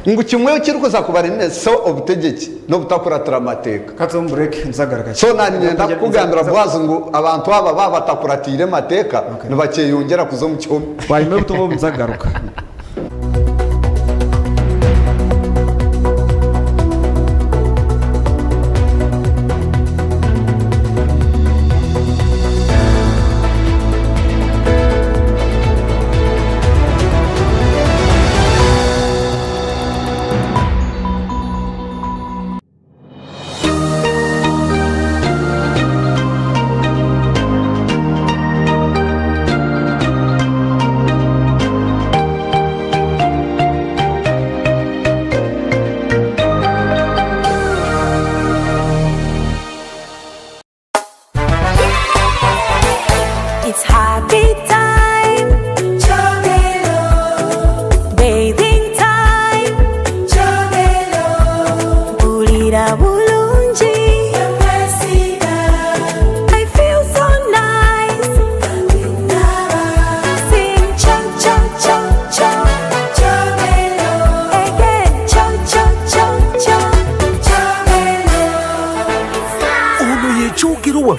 Ngu kimwe ekirikuza kubaremesa obutegyeki n'obutakuratira mateeka. Ka tuze omu break nzagaruka. So nanyenda kukugambira Boaz ngu abantu aba baaba batakuratiire mateeka nibakyeyongyera kuza omu kihome. Bwanyima y'obutumwa obu nzagaruka.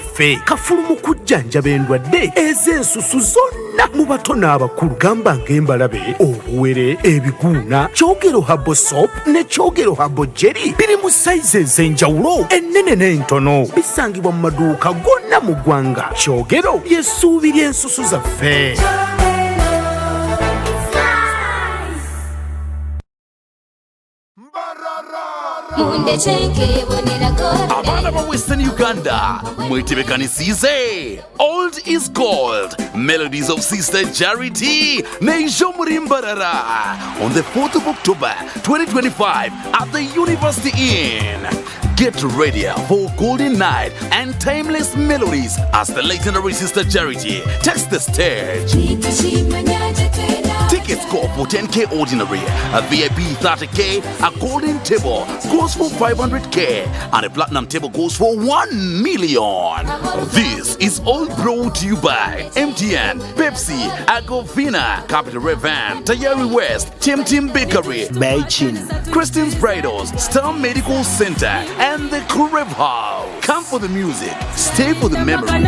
waffe. Kafulu mu kujjanjaba endwadde ez'ensusu zonna mu bato n'abakulu gamba ng'embalabe, obuwere, ebiguuna. Kyogero Herbal Soap ne Kyogero Herbal Jelly biri mu sayizi ez'enjawulo ennene n'entono. Bisangibwa mu maduuka gonna mu ggwanga. Kyogero ly'essuubi ly'ensusu zaffe. Abaana ba Western Uganda mwetebekanisiize Old is Gold Melodies of Sister Charity neija omuri Mbarara on the 4th of October 2025 at the University Inn. Get ready for Golden Night and timeless melodies as the legendary Sister Charity takes the stage. Tickets go for 10k ordinary, a VIP 30k, a golden table goes for 500k, and a platinum table goes for 1 million. This is all brought to you by MTN, Pepsi, Agofina, Capital FM, Tayari West, Tim Tim Bakery, Beijing, Christine's Bridals, Star Medical Center, and the Kurev House. Come for the music, stay for the memory.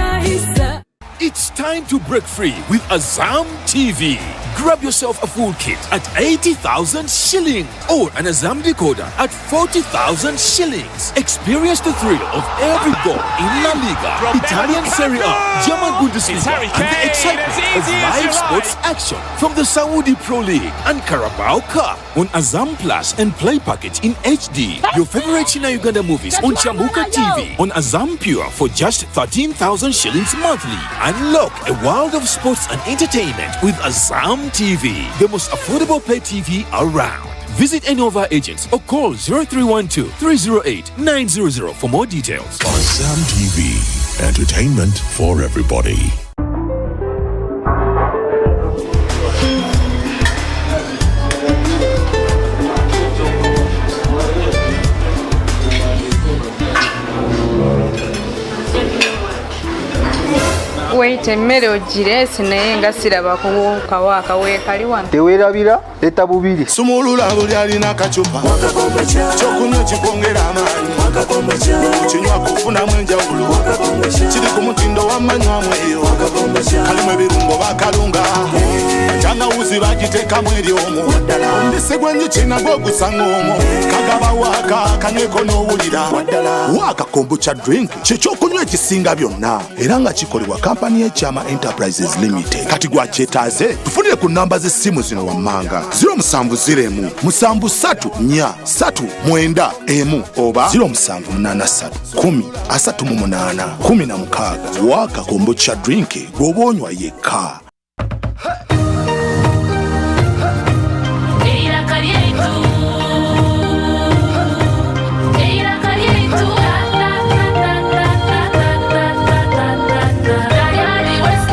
It's time to break free with Azam TV. Grab yourself a full kit at 80,000 shillings or an Azam decoder at 40,000 shillings. Experience the thrill of every goal in La Liga, Italian Serie A, German Bundesliga, and the excitement of live sports action from the Saudi Pro League and Carabao Cup on Azam Plus and Play Package in HD. Your favorite China Uganda movies on Chambuka TV on Azam Pure for just 13,000 shillings monthly. Unlock a world of sports and entertainment with Azam TV, the most affordable pay TV around. Visit any of our agents or call 0312 308 900 for more details. Azam TV, entertainment for everybody. Wait emmere ogireese naye nga siraba kuwukawo akaweekali wano. Tewerabira leta bubiri. Sumulula buli alina akacupa kyokunywa kikwongera amaanyi kinywa kufunamu enjawulo kiri ku mutindo wamanywamu eyo kalimu ebirungo bakalunga entangawuzi bagiteekamu eri omwo omubisi gw'enjuki nagwo gusanga omwo kagaba waaka kanyweko n'owulira waaka kombucha drink kyekyokunywa ekisinga byonna era nga kikolebwa kampani y'ekyama enterprises limited kati gwakyetaaze tufunire ku namba z'essimu zino wammanga 070 7 3 4 9 1 oba 0783 10 38 16 waaka kombucha drink gw'oba onywa yekka. Eiraka ryaitu Eiraka ryaitu Tayari West.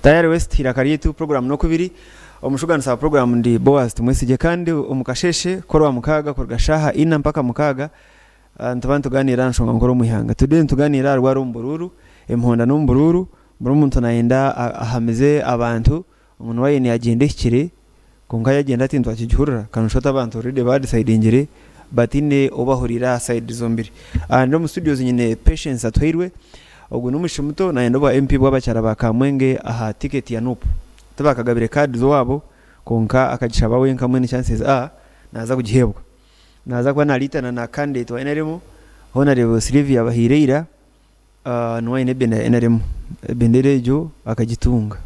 Tayari West iraka ryaitu program nokubiri omushuganisa wa program ndi Boaz Tumwesigye kandi omukasheshe korwa mukaga kuruga shaha ina mpaka mukaga ah, nituba nituganiira aha nshonga nkuru omu ihanga today nituganiira aha rwara omu emihonda n'omuburuuru buri omuntu nayenda ah, ahamize abantu ngu niwe aine yagyenda ehikire Kwonka yagyenda ati nitwakigihurira kanusha oti abantu already badecidingire bataine ou bahuriire aha side zombiri. Ndi omu studios nyine Patience Atuhairwe, ogu n'omwishiki muto nayenda obwa MP bw'abakyara ba Kamwenge aha ticket ya Nup. Tibakagabire cards owaabo kwonka akagishaba wenka mbwenu chances are naaza kugiheebwa. Naaza kuba nariitana na candidate wa nrm Honarebo Sylvia Bahireira niwe aine ebendera ya nrm. Ebendera egyo akagitunga.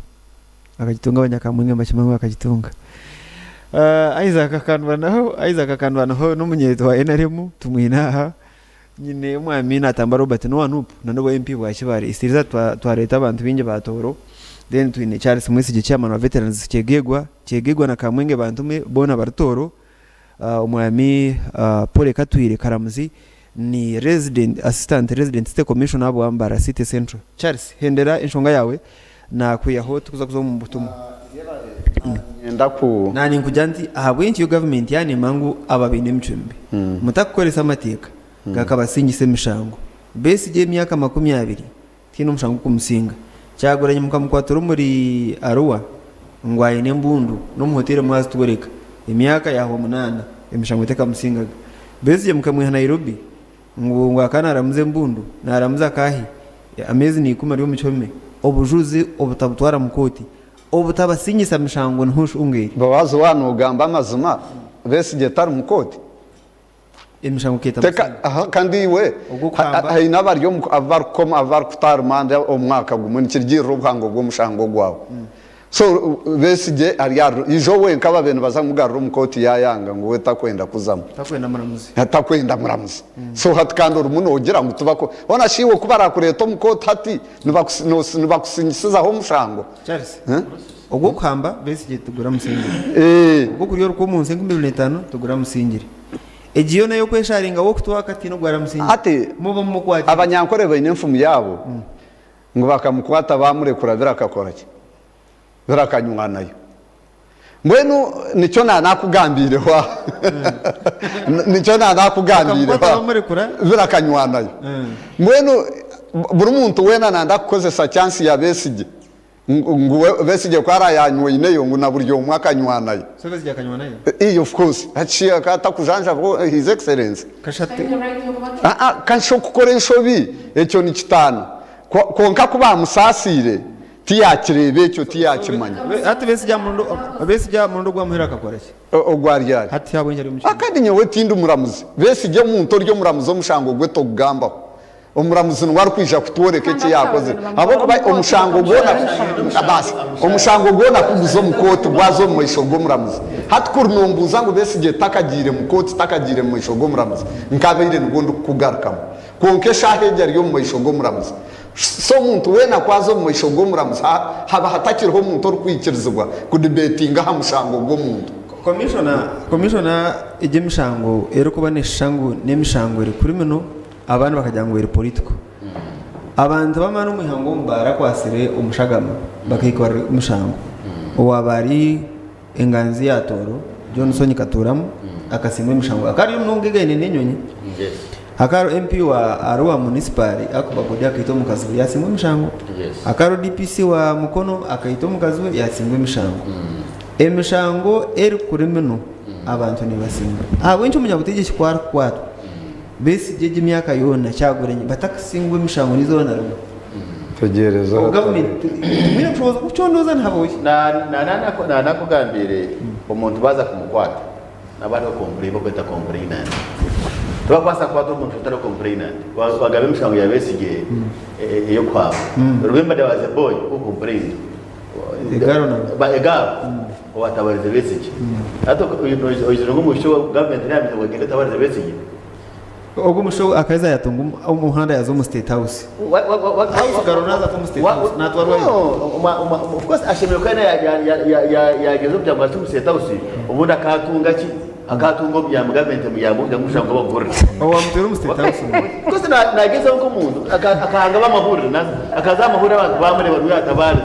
Akagitunga abanyakamwenge nibakimanya ngu akagitunga. Isaac Akandwanaho, Isaac Akandwanaho n'omunyeeto wa nrm tumwine aha. Nyine omwami Natamba Robert n'owa Nup na n'obwa MP bwa Kibaale East. Eriizooba twareeta abantu baingi ba Tooro. Then twine Charles Mwesigye chairman wa Veterans Kyegegwa, Kyegegwa na Kamwenge bantumwe boona bari Tooro. Omwami Paul Katwire Karamuzi ni resident assistant resident city commissioner wa Mbarara City Central. Charles hendera enshonga yaawe nakwihaho tukuza kuza omu butumwa. Niinyenda ku. Na ninkugira nti ahabw'enki yo gavumenti yanema ngu aba baine emicwe mibi mutakukoresa amateeka gakabasingisa emishango. Besigye emyaka 20 tihaine omushango gukumusinga. Kyagulanyi mukamukwatira omuri Arua ngu aine embundu n'omu hoteeri mwazitworeka emyaka yahwa munaana emishango tekamusingaga. Besigye mukamwiha Nairobi ngu ngu akaba naramuza embundu naramuza akaahi ameezi niikumi ari omu kihome obujuzi obutabutwara mu kooti obutabasingisa mishango niho nshonga eri. Boazi waaba noogamba amazima, Besigye tari mu kooti? Emishango Teka, ketamusinga. aha, kandi iwe Ogw'okuhamba. haine abari omu abu barikukoma abu barikuta remand omu mwaka gumwe nikirugirira obuhango bw'omushango gwawe. So Besigye ari aha ijo wenka babaire nibaza kumugarura omu kooti yayanga ngu we takwenda kuzamu. Takwenda muramuzi. Takwenda muramuzi. So hati kandi orimu nogira ngu tibako hoona shi iwe ku barakureeta omu kooti hati nibakusingisizaho omushango? Charles, Eh? Ogw'okuhamba Besigye tiguramusingire. Eh. Ogw'okurya orukwe omu nsi 2005 tiguramusingire. Egi yoona ey'okwesharinga w'okutwaka tihaine ogwaramusingire. Hati Muba mumukwatire. Abanyankore baine enfumu yaabo ngu bakamukwata baamurekura birakakora ki? Birakanywanayo. Mbwenu nikyo naanakugambiireho aha. Nikyo naanakugambiireho Bakamukwata aha. bamurekura. Birakanywanayo. Mbwenu buri muntu weena nanda kukozesa chance ya Besigye ngu we Besigye ku arayanywineyo ngu na buri omwe akanywanayo. So Besigye akanywanayo? Ii of course. Hati shi akaba atakujanjaba His Excellency? Kashate. Aa kashi okukora enshobi ekyo nikitaana. Kwonka ku baamusaasiire Tiyakireeba ekyo, tiyakimanya. Hati Besigye aha murundi, Besigye aha murundi ogwamuhera akakora ki? Ogwa ryari? Hati ahabw'enki ari omu kibiina? Kandi nyowe tindi muramuzi. Besigye omuntu ori omuramuzi omushango gwe tokugambaho. Omuramuzi niwe arikwija kutworeka eki yakozire. Ahabw'okuba omushango gwona, baasi, omushango gwona ku guza omu kooti gwaza omu maisho g'omuramuzi. Hati kuri nombuuza ngu Besigye takagiire mu kooti, takagiire mu maisho g'omuramuzi, nkabaire nibwo ndikukugarukamu. Kwonka eshaaha egi ari omu maisho g'omuramuzi. So omuntu weena ku aza omu maisho g'omuramuzi, haba hatakiriho omuntu orikwikirizibwa kudibetinga aha mushango gw'omuntu. Commissioner, egi emishango erikuba neshusha ngu n'emishango eri criminal abandi bakagira ngu eri political. Abantu b'amaani omu ihanga omu barakwatsire omushagama bakahikwa omushango. Owaaba ari enganzi ya Tooro, Johnson Katuramu akasingwa emishango. Akaba ari munonga egaine n'enyonyi. Hakaba hariho MP wa Arua Municipal Akuba Godi akaita omukazi we yasingwa emishango. Hakaba hariho DPC wa Mukono akaita omukazi we yasingwa emishango. Emishango eri criminal abantu nibasingwa. Ahabw'enki omunyabutegyeki ku arikukwatwa Besigye egi emyaka yoona Kyagulanyi batakasingwa emishango n'eizooba na rimwe? Tegyereza Obu gavumenti timwine bushobozi bw'okucondooza nihabohi? Nanakugambiire omuntu baaza kumukwata Naba hariho complain bakweta complainant. Tibakubaasa kukwata omuntu otari complainant. Wagamba emishango ya Besigye eyokuhamba. Remember there was a boy who complained. A girl na. Ba a girl owatabarize Besigye. Hati oizire ngu omwishiki owa government neyamize ngu agende atabarize Besigye. Ogwo omushaho akaheza yatunga omuhanda yaza omu state house. House girl naza ata omu state house natwarwayo. No, of course ashemereire kuba yageza kugira ngu ahikye omu state house obundi akatunga ki? Akatunga obuyambi government emuyambe kugira ngu omushango baguhurire. Owamutwire omu state house ni. Of course nagezaho nk'omuntu akahanga abamahurire akaza aha mahurire abantu bamureba niwe yatabarize.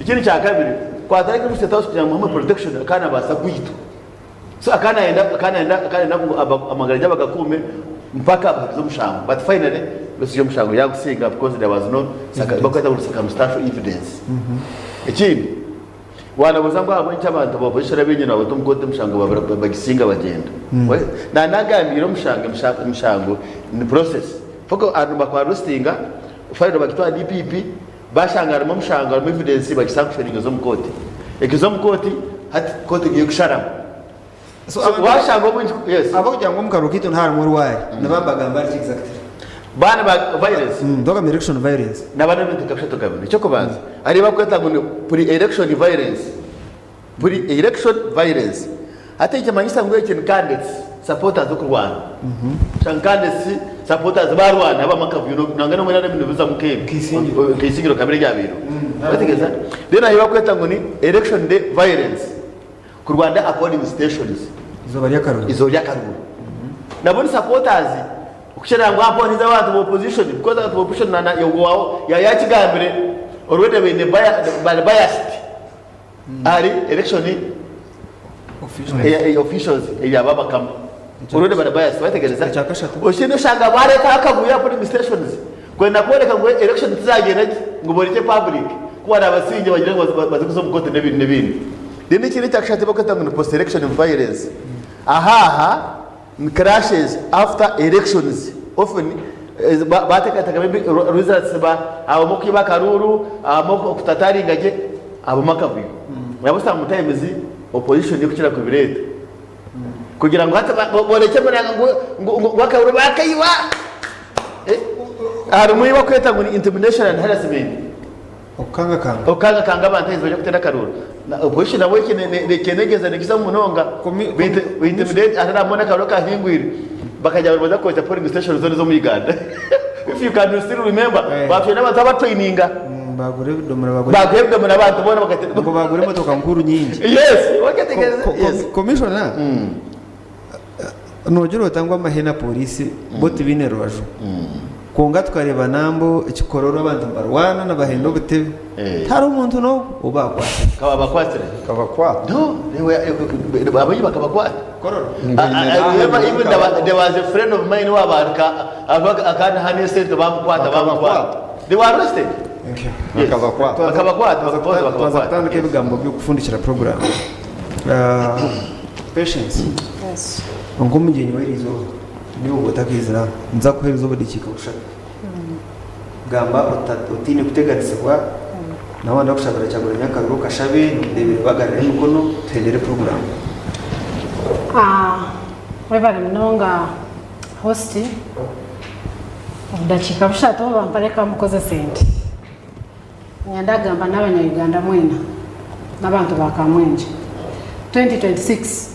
Ekindi kyakabiri kwatara omu state house kugira ngu bamuhe protection akaba nabaasa kwitwa. So akaba nayenda akaba nayenda akaba nayenda ngu aba- amagara ge bagakuume mpaka bahakize omushango but finally Besigye omushango yagusinga because there was no circa- bakweta ngu circumstantial evidence. Ekindi wanabuuza ngu ahabw'enki abantu ba opposition abaingi nibabata omu kooti emishango ba- bagisinga bagyenda. Well, na nagambiire omushango emisha- emishango ni process. Foko abantu bakwaresitinga fayiro bagitwara DPP Bashanga harimu omushango harimu evidence bagisanctioninga eze omu kooti. Ekeza omu kooti hati kooti niyo ekusharamu. So So abantu washanga obwingi yes. abakugira ngu omu karuru kaitu niharimu orwari nibabagamba riki exactly? Baana ba violence. Twagamba election violence. Naba n'ebintu nka bishatu nka bina. Ekyokubanza hariyo ebi bakweta ngu ni pre election violence. Pre election violence. Hati nikimanyisa ngu eki ni candidates supporters okurwana. Shanga candidates supporters barwana habamu akavuyo nangwa n'omu NRM nibizamu nk'ebyo. Nka Isingiro kabiri eryabaireho. Otegereza? Then hariyo ebi bakweta ngu ni election day violence. Kurwana aha polling stations. Izooba ry'akaruru. Izooba ry'akaruru. Nabo ni supporters okukira ngu aha nizo abantu ba opposition because abantu ba opposition na na yakigambire already baine bari biased. Ahari election. Officials eya babakama. Already bari biased, wayetegereza? Oshindi oshanga bareetaho akavuyo aha polling stations kwenda kworeka ngu election tizagyenda gye ngu borekye public ku barabasingye bagire ngu baze kuza omu kooti n'ebindi n'ebindi. Then ekindi ekyakashatu barikweta ngu ni post election violence. Aha aha ni clashes after elections often bateekateeka maybe results habamu okwiba akaruuru, habamu okutataringa gye, habamu akavuyo. Nabwo sometimes opposition erikukira kubireeta. Kugira ngu hati borekye muranga ngu ngu akaruru bakaiba. Harimu ei bakweta ngu ni intimidation and harassment. Okukangakanga. Okukangakanga abantu ahu baija kuteera akaruru. Opposition nabwo eki nekyenegyeza nekizamu munonga. Intimidate hati nambwenu akaruru akahingwire bakagira ngu nibaza kukozesa polling station zoona ez'omu Uganda. If you can still remember, batwire n'abantu abatraininga. Bagura ebidomora bagura Bagura ebidomora abantu boona bakate. Ngo bagura emotoka nkuru nyingi. Yes, waketegereza. Yes. Commissioner. Nogira ota ngu amahe na polisi bo tibaine rubaju. Kwonka tukareeba nambo ekikororwa abantu nibarwana nibahenda obutebe. Tihariho omuntu n'omwe ou baakwatsire. Kababakwatire. Kabakwata. No, abaingi bakabakwata. I remember even there was a friend of mine owabaruka akanaha n'esente bamukwata bamutwara. They were arrested. Bakabakwata. Bakabakwata, Twaza kutandika ebigambo by'okufundikira program. Patience. Yes. Nk'omugyenyi w'erizooba, niiwe oba otakaizire aha, ninza kukuheereza obudakiika bushatu. Gamba otaine kuteganisibwa, na waaba ndakushabira Kyagulanyi akaruru okashabe, nikureebera bagarure emikono tuhendere puroguraamu. Webare munonga host, obudakiika bushatu obu bampa reka mbukozese nti. Niinyenda kugamba n'abanya Uganda mwena n'abantu ba Kamwengye, 2026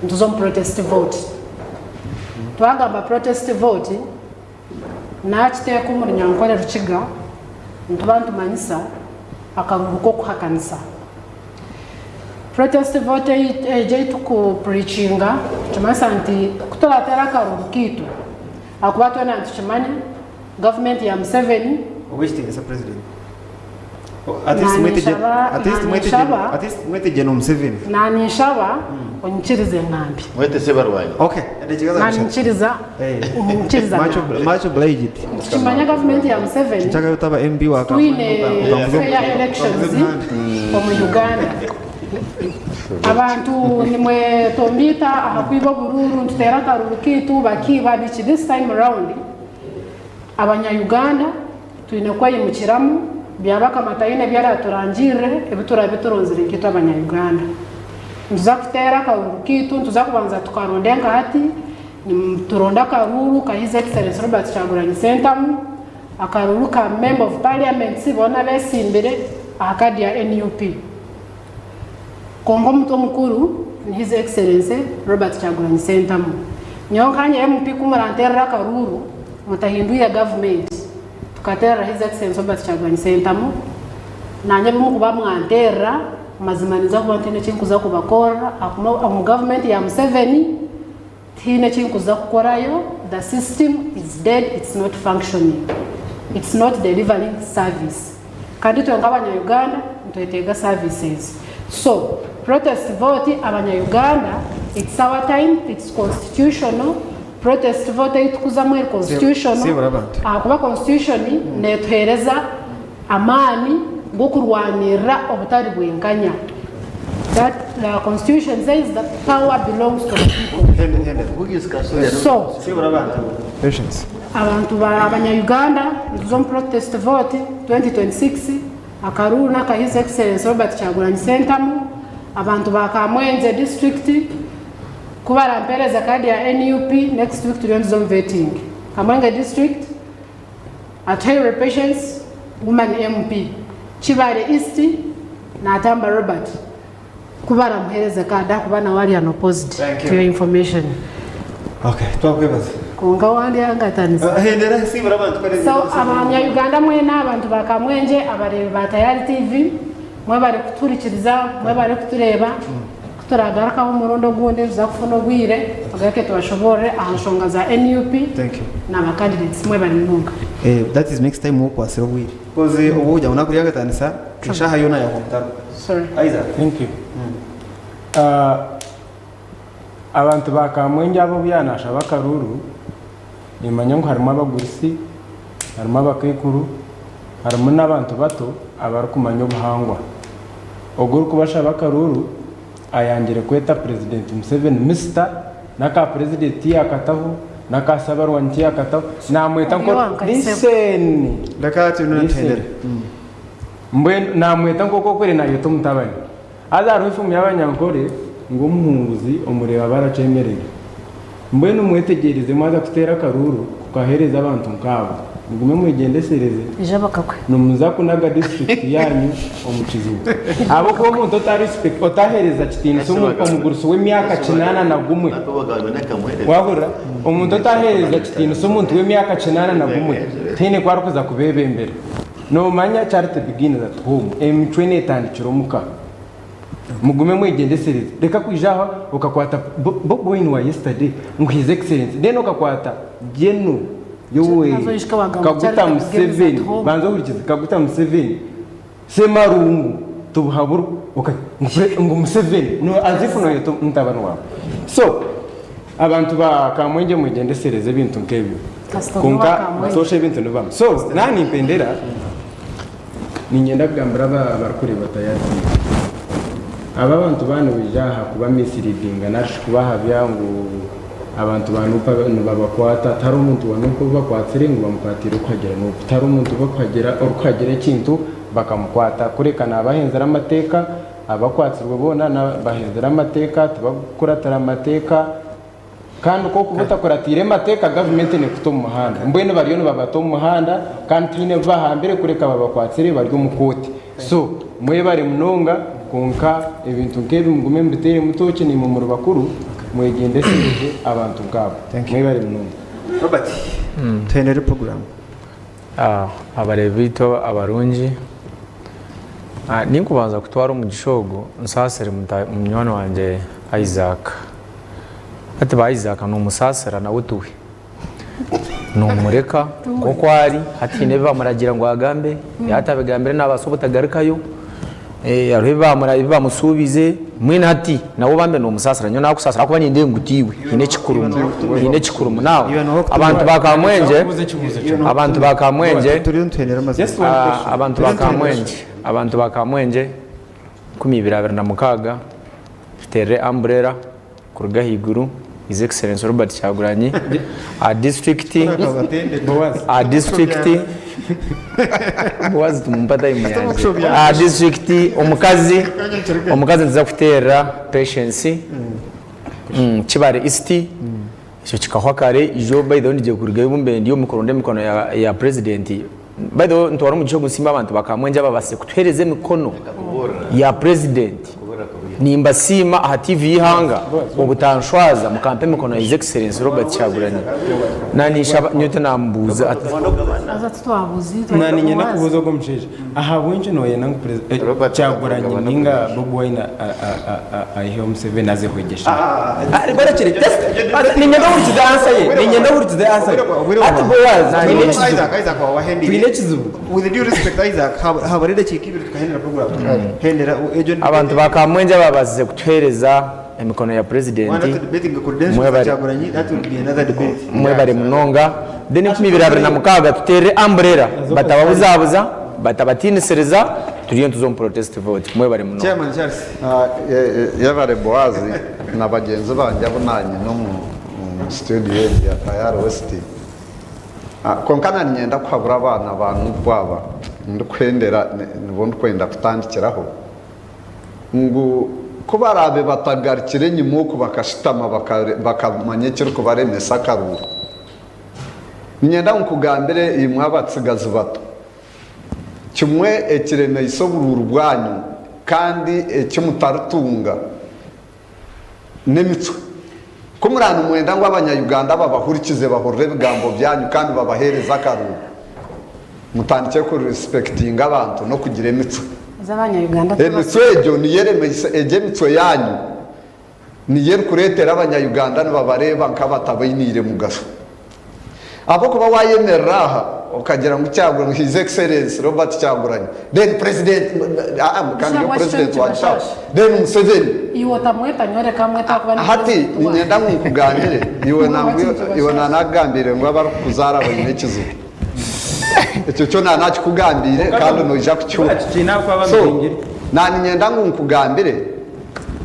nituza omu protest vote. Twagamba protest vote, Naakiteeka omu Runyankore Rukiga, nituba nitumanyisa akaruru k'okuhakanisa. Protest vote egyo ei turikupurikinga nikimanyisa nti ku turaateere akaruru kaitu, ahakuba twena nitukimanya gavumenti ya Museveni, Ow'ekitiinisa President. At least mwete General Museveni. Naninshaba onyikirize ngambe. Mwete Sebarwanyi. Okay. Naninyikiriza onyikiriza ngambe. Much obliged. Nitukimanya gavumenti ya Museveni. Nchaka utaba MB wa Twine fair elections omu Uganda. Abantu nimwe tombiita aha kwiba oburuuru nituteera akaruru kaitu bakiiba biki this time round abanya Uganda Twine kweyimukiramu, Byabakama taine ebi araturangirire ebi turaabe turonzire nk'itwe abanya-Uganda. Nituza kuteera akaruuru kaitu, nituza kubanza tukaronde nka hati, nituronda akaruuru ka His Excellency Robert Kyagulanyi Ssentamu, akaruuru ka Member of Parliament boona abeesimbire aha kaadi ya nup. Kwonka omutwe omukuru ni His Excellency Robert Kyagulanyi Ssentamu. Nyowe nkanye MP ku muranteerera akaruuru, mutahindwire gavumenti, tukateerera His Excellency Robert Kyagulanyi Ssentamu, nanye ebi mukuba mwanteerera, mazima ninza kuba ntaine eki nkuza kubakorera ahakuba omu gavumenti ya Museveni tihaine eki nkuza kukorayo, the system is dead, it's not functioning, it's not delivering service. Kandi itwe nk'abanya Uganda nitweteega services. So protest vote abanya Uganda it's our time, it's constitutional, protest vote ei tukuzamu eri constitutional Sibura abantu. ahakuba constitution netuheereza amaani g'okurwanirira obutari bwenkanya. That the constitution says that power belongs to the people. So Sibura abantu. Patience. Abantu ba abanya Uganda nituza omu protest vote 2026 akaruuru naka His Excellency Robert Kyagulanyi Ssentamu abantu ba Kamwengye district ku barampereza card ya nup next week turiyo nituza omu vetting Kamwenge district Atuhairwe Patience woman MP Kibale East Natamba Robert ku baramuhereze card ahakuba nawe ari unopposed Thank you. to your information. Okay, twakwebaza. Kwonka wandyangatanisa. Hendera sibura abantu kare. So abanya Uganda mwena abantu ba Kamwengye abareebi ba Tayari TV mwebare kutuhurikiriza mwebare kutureeba kuturagarukaho omurundi ogundi nituza kufuna obwire tugaruke tubashoboorore aha nshonga za nup Thank you. na ba candidates mwebare munonga. Eh, that is next time wokwasira obwire. Because obu kugira ngu nakuryangatanisa eshaaha yoona yahwa omutaro. Sorry. Isaac. Thank you. Abantu ba Kamwengye abo obu yaaba naashaba akaruuru, nimmanya ngu harimu abagurusi, harimu abakaikuru, harimu n'abantu bato abarikumanya obuhangwa. Ogwo orikubashaba akaruuru ayangire kweta Purezidenti Museveni Mister, n'aka Purezidenti tiyakataho, n'aka Sabarwani tiyakataho, naamweta nka. Listen! Listen! Mbwenu naamweta nk'oku okwire naayeta omutabani. Haza hariho efumu y'Abanyankore ngu omuhunguzi omureeba aba arakyemerera. Mbwenu mwetegyereze mwaza kuteera akaruuru kukaheereza abantu nk'abo, mugume mwegyendesereze Ija bakakwe. nimuza kunaga disiturikiti yaanyu omu kizibu. Ahabw'okuba omuntu otaheereza kitiinisa omugurusi w'emyaka 81, waahurira? Omuntu otaheereza kitiinisa omuntu w'emyaka 81 tihaine ku arikuza kubeebembera. Noomanya charity begins at home, emicwe neetandikira omuka. Mugume mwegyendesereze. Reka kwija aha okakwata Bobi Wine wa yesterday ngu his excellency then okakwata General Yoweri Haza oishika wagamba Kaguta charity begins at Museveni, home. banza ohurikize, Kaguta Museveni, Semarungu, Tubuhaburwa, oka ngu pre ngu Museveni no as if noyeta mutabani waawe. So abantu ba Kamwengye mwegyendesereze ebintu nk'ebyo. Kasita ori owa Kwonka Kamwengye. butoosha ebintu nibibamu. So naaba nimpendera, niinyenda kugambira aba abarikureeba Tayari TV. Aba abantu baaba nibaija aha kuba misleadinga nari shi kubahabya ngu abantu ba Nup nibabakwata, tihariho omuntu wa Nup ou bakwatsire ngu bamukwatiire okuhagira Nup. Tihariho omuntu orikuhagira ekintu bakamukwata. Kureka naabahenzire amateeka, abakwatsirwe boona bahenzire amateeka, tibarikukuratira mateeka. Kandi ku orikuba otakuratiire mateeka, gavumenti neekuta omu muhanda. Mbwenu bariyo nibabata omu muhanda kandi tihaine bu bahambire kureka babakwatsire bari omu kooti. So, mwebare munonga kwonka ebintu nk'ebi mugume mubiteeremu tooki naimwe muri bakuru mwegyendesereze abantu nk'abo. Mwebare munonga. Robert, tuhendere puroguraamu. Abareebi baitu abarungi, ninkubanza kutwara omugisha ogu nsaasire munywani wangye Isaac. Hati ba Isaac nomusaasira nawe tuwe. Nomureka nk'oku ari, hati haine ebi bamuragiira ngu agambe, yaaba atabigambire nabaasa obutagarukayo, hariho ebi bamusuubize, mbwenu hati nawe bambe nomusaasira, nyowe nakusaasira ahakuba nindeeba ngu tiiwe, haine ekikurimu, haine ekikurimu. Now abantu ba Kamwengye, abantu ba Kamwengye, abantu ba Kamwengye, abantu ba Kamwengye, 2026 tuteerere amburera kuruga ahaiguru His Excellency Robert Kyagulanyi aha disiturikiti aha disiturikiti Boaz tumumpa time yangye aha disiturikiti omukazi omukazi nituza kuteerera Patience Kibale East Ekyo kikahwa kare ijo by the way ndigiye kurugayo obu mbaire ndi omu kuronda emikono ya president by the way ntwara omugisha ogu nsiime abantu ba Kamwengye ababasize kutuhereza emikono ya president nimbasiima aha TV y'eihanga obutanshwaza mukampa emikono ya his excellency Robert Kyagulanyi na ninshaba nyowe tinamubuuza Haza titwabuuza itwe Na niinyenda Boaz. kubuuza ogwo omushaija ahabw'enki nooyenda ngu Kyagulanyi ninga Bobi Wine aiheho Museveni aze kwegyesa? Barekire just niinyenda ohurikize answer ye niinyenda ohurikize answer ye hati Boaz twine ekizibu twine ekizibu. With due respect Isaac, habura edakiika ibiri tukahendera program. Hendera egyo debate. Abantu ba Kamwengye ababaasize kutuheereza emikono ya purezidenti Wanda debating credentials za mwebare Kyagulanyi, that will be another debate. mwebare munonga then 2026 tuteerere amburera batababuzabuza batabatiinisiriza turiyo nituza omu protest vote mwebare munonga. Chairman Charles. Yebare Boaz na bagyenzi bangye abu nanyine omu studio egi ya Tayari West. Kwonka na niinyenda kuhabura abaana ba Nup aba ndikuhendera nibo ndikwenda kutandikiraho ngu ku baraabe batagarukire enyima oku bakashutama bakamanya ekirikubaremesa akaruuru. Niinyenda ngu nkugambire imwe abatsigazi bato, kimwe ekiremeise oburuuru bwanyu kandi eki mutaritunga n'emicwe. Ku muraabe nimwenda ngu Abanya-Uganda babahurikize bahurire ebigambo byanyu kandi babaheereze akaruuru, mutandikye ku respectinga abantu n'okugira emicwe. Haza Abanya-Uganda Emicwe egyo niyo eremeise, egyo emicwe yaanyu niyo erikureetera Abanya-Uganda nibabareeba nk'abatabainiire mugasho. Ahabw'okuba waayemerera aha. okagira ngu Kyagulanyi, His Excellency Robert Kyagulanyi, then President, aa kandi yo Shangwa President kicwe wagitaho, nikibashasha. then Museveni. Iwe otamweta nyoreka amweta ahakuba ni Hati president wawe. niinyenda ngu nkugambire, iwe nangwa iwe naanakugambire ngu abarikukuzaara baine ekizibu. Ekyo kyo naanakikugambiire kandi noija kukihurira. So, naaniinyenda ngu nkugambire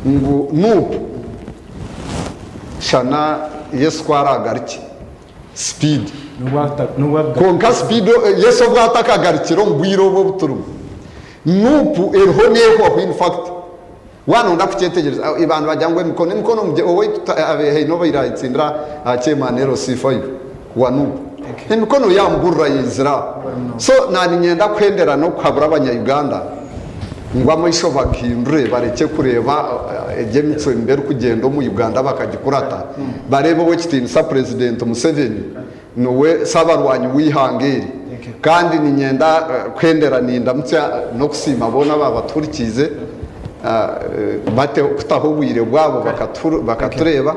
ngu Nup shana Yesu ku araagarukye, speed. Kwonka speed Yesu obu atakagarukire omu bwire obu obu turimu, Nup eriho neehwaho in fact. Waaba nooyenda kukyetegyereza, abantu nibagira ngu emikono, emikono owaitu haine obaire ayetsindira aha chairman LC5 wa Nup. Emikono yaamuburira yaizire aho. So naaniinyenda kuhendera n'okuhabura abanya Uganda ngu amaisho bagahindure barekye kureeba egyo emicwe mibi erikugyenda omu Uganda bakagikurata, bareebe Owekitiinisa Purezidenti Museveni niwe Saabarwanyi w'eihanga eri. Kandi niinyenda kuhendera nindamutsya n'okusiima boona abaabatuhurikiize bate kutaho obwire bwabo bakatureeba.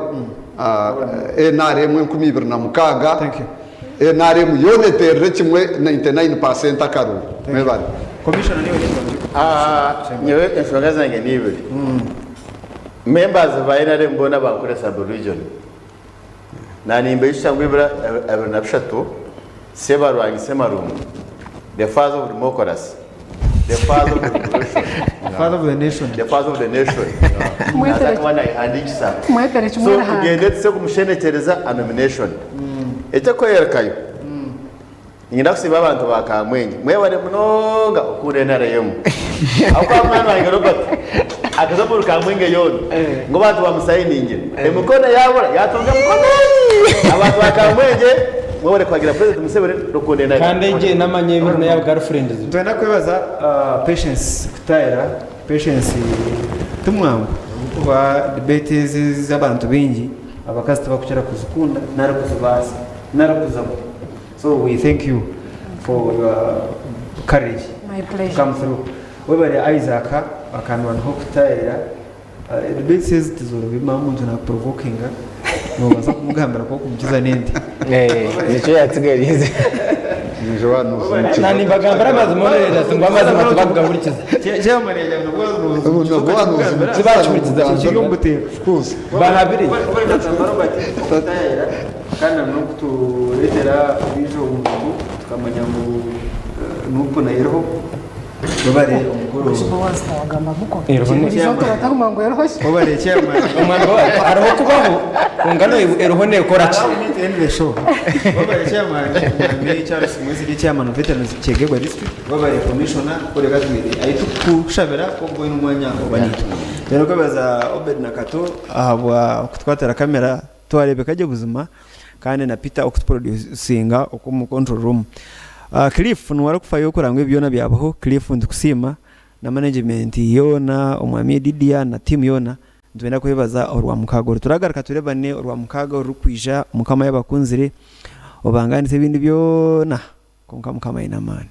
NRM 2006, NRM yoona eteerire kimwe 99 percent akaruru. Mwebare. Nyowe enshonga zangye ni ibiri. Members ba NRM boona abankore sub region. Naanimbaijutsya ngu ebiro 23 Sebarwangi Semarungu, the father of democracy, the father of the revolution, Father of the nation. the father of the nation, Mwetere naaza kuba naayehandiikisa. Mwetere kimwe So Ruhanga. tugyende tuze kumushenekyereza a nomination. Eky'okworekayo, Niinyenda kusiima abantu ba Kamwengye. Mwebare munonga okukunda NRM. Ahabw'okuba munywani wangye Robert akaza omuri Kamwengye yoona ngu abantu bamusayiningire. Emikono yaabura yaatunga emikono. Abantu ba Kamwengye mwebare kuhagira Purezidenti Museveni n'okukunda NRM. Kandi egye namanya ebiro n'eya girlfriend ze. Nitwenda kwebaza Patience kutahira. Patience timwangu ahabw'okuba debate ezi ez'abantu baingi abakazi tibakukira kuzikunda nari kuzibaasa nari kuzamu. So we thank you for your courage My to pleasure. come through. Webare Isaac akanwanaho kutayira. Debate ezi tizorobi mama omuntu nakuprovokinga nobaasa kumugambira ku okumukiza n'ente. Nikyo yatsigariize. Na nimbagambira amazima oreeba ati ngu amazima tibakugahurikiza. Chairman yagira ngu Tibakihurikiza. Kiri omu buteeka. Bahabire. Webare Robert okutayira. Kandi na n'okutureetera bwija omuntu tukamanya ngu nup nayo eriho webare omukuru. Webare chairman. Hariho okubaho kwonka eriho nekora ki? Allow me to end the show. Webare chairman Mwami Charles Mwesige chairman of Veterans Kyegegwa district. Webare commissioner kureka atwire ahitukushabira ku oine omwanya oba naitwe. Twine kwebaza Obed na Kato ahabwa kutukwatira camera. Twareebeka gye buzima kandi na Peter okutuproducinga okwo omu control room. Cliff niwe arikufayo kureba ngu ebi byona byabaho. Cliff nitukusiima na management yoona, Omwami Edidia na team yoona nitwenda kwebaza orwamukaaga oru. Turagaruka tureebane orwamukaaga orurikwija Mukama yaaba akunzire obangaanise ebindi byona kwonka Mukama aine amaani.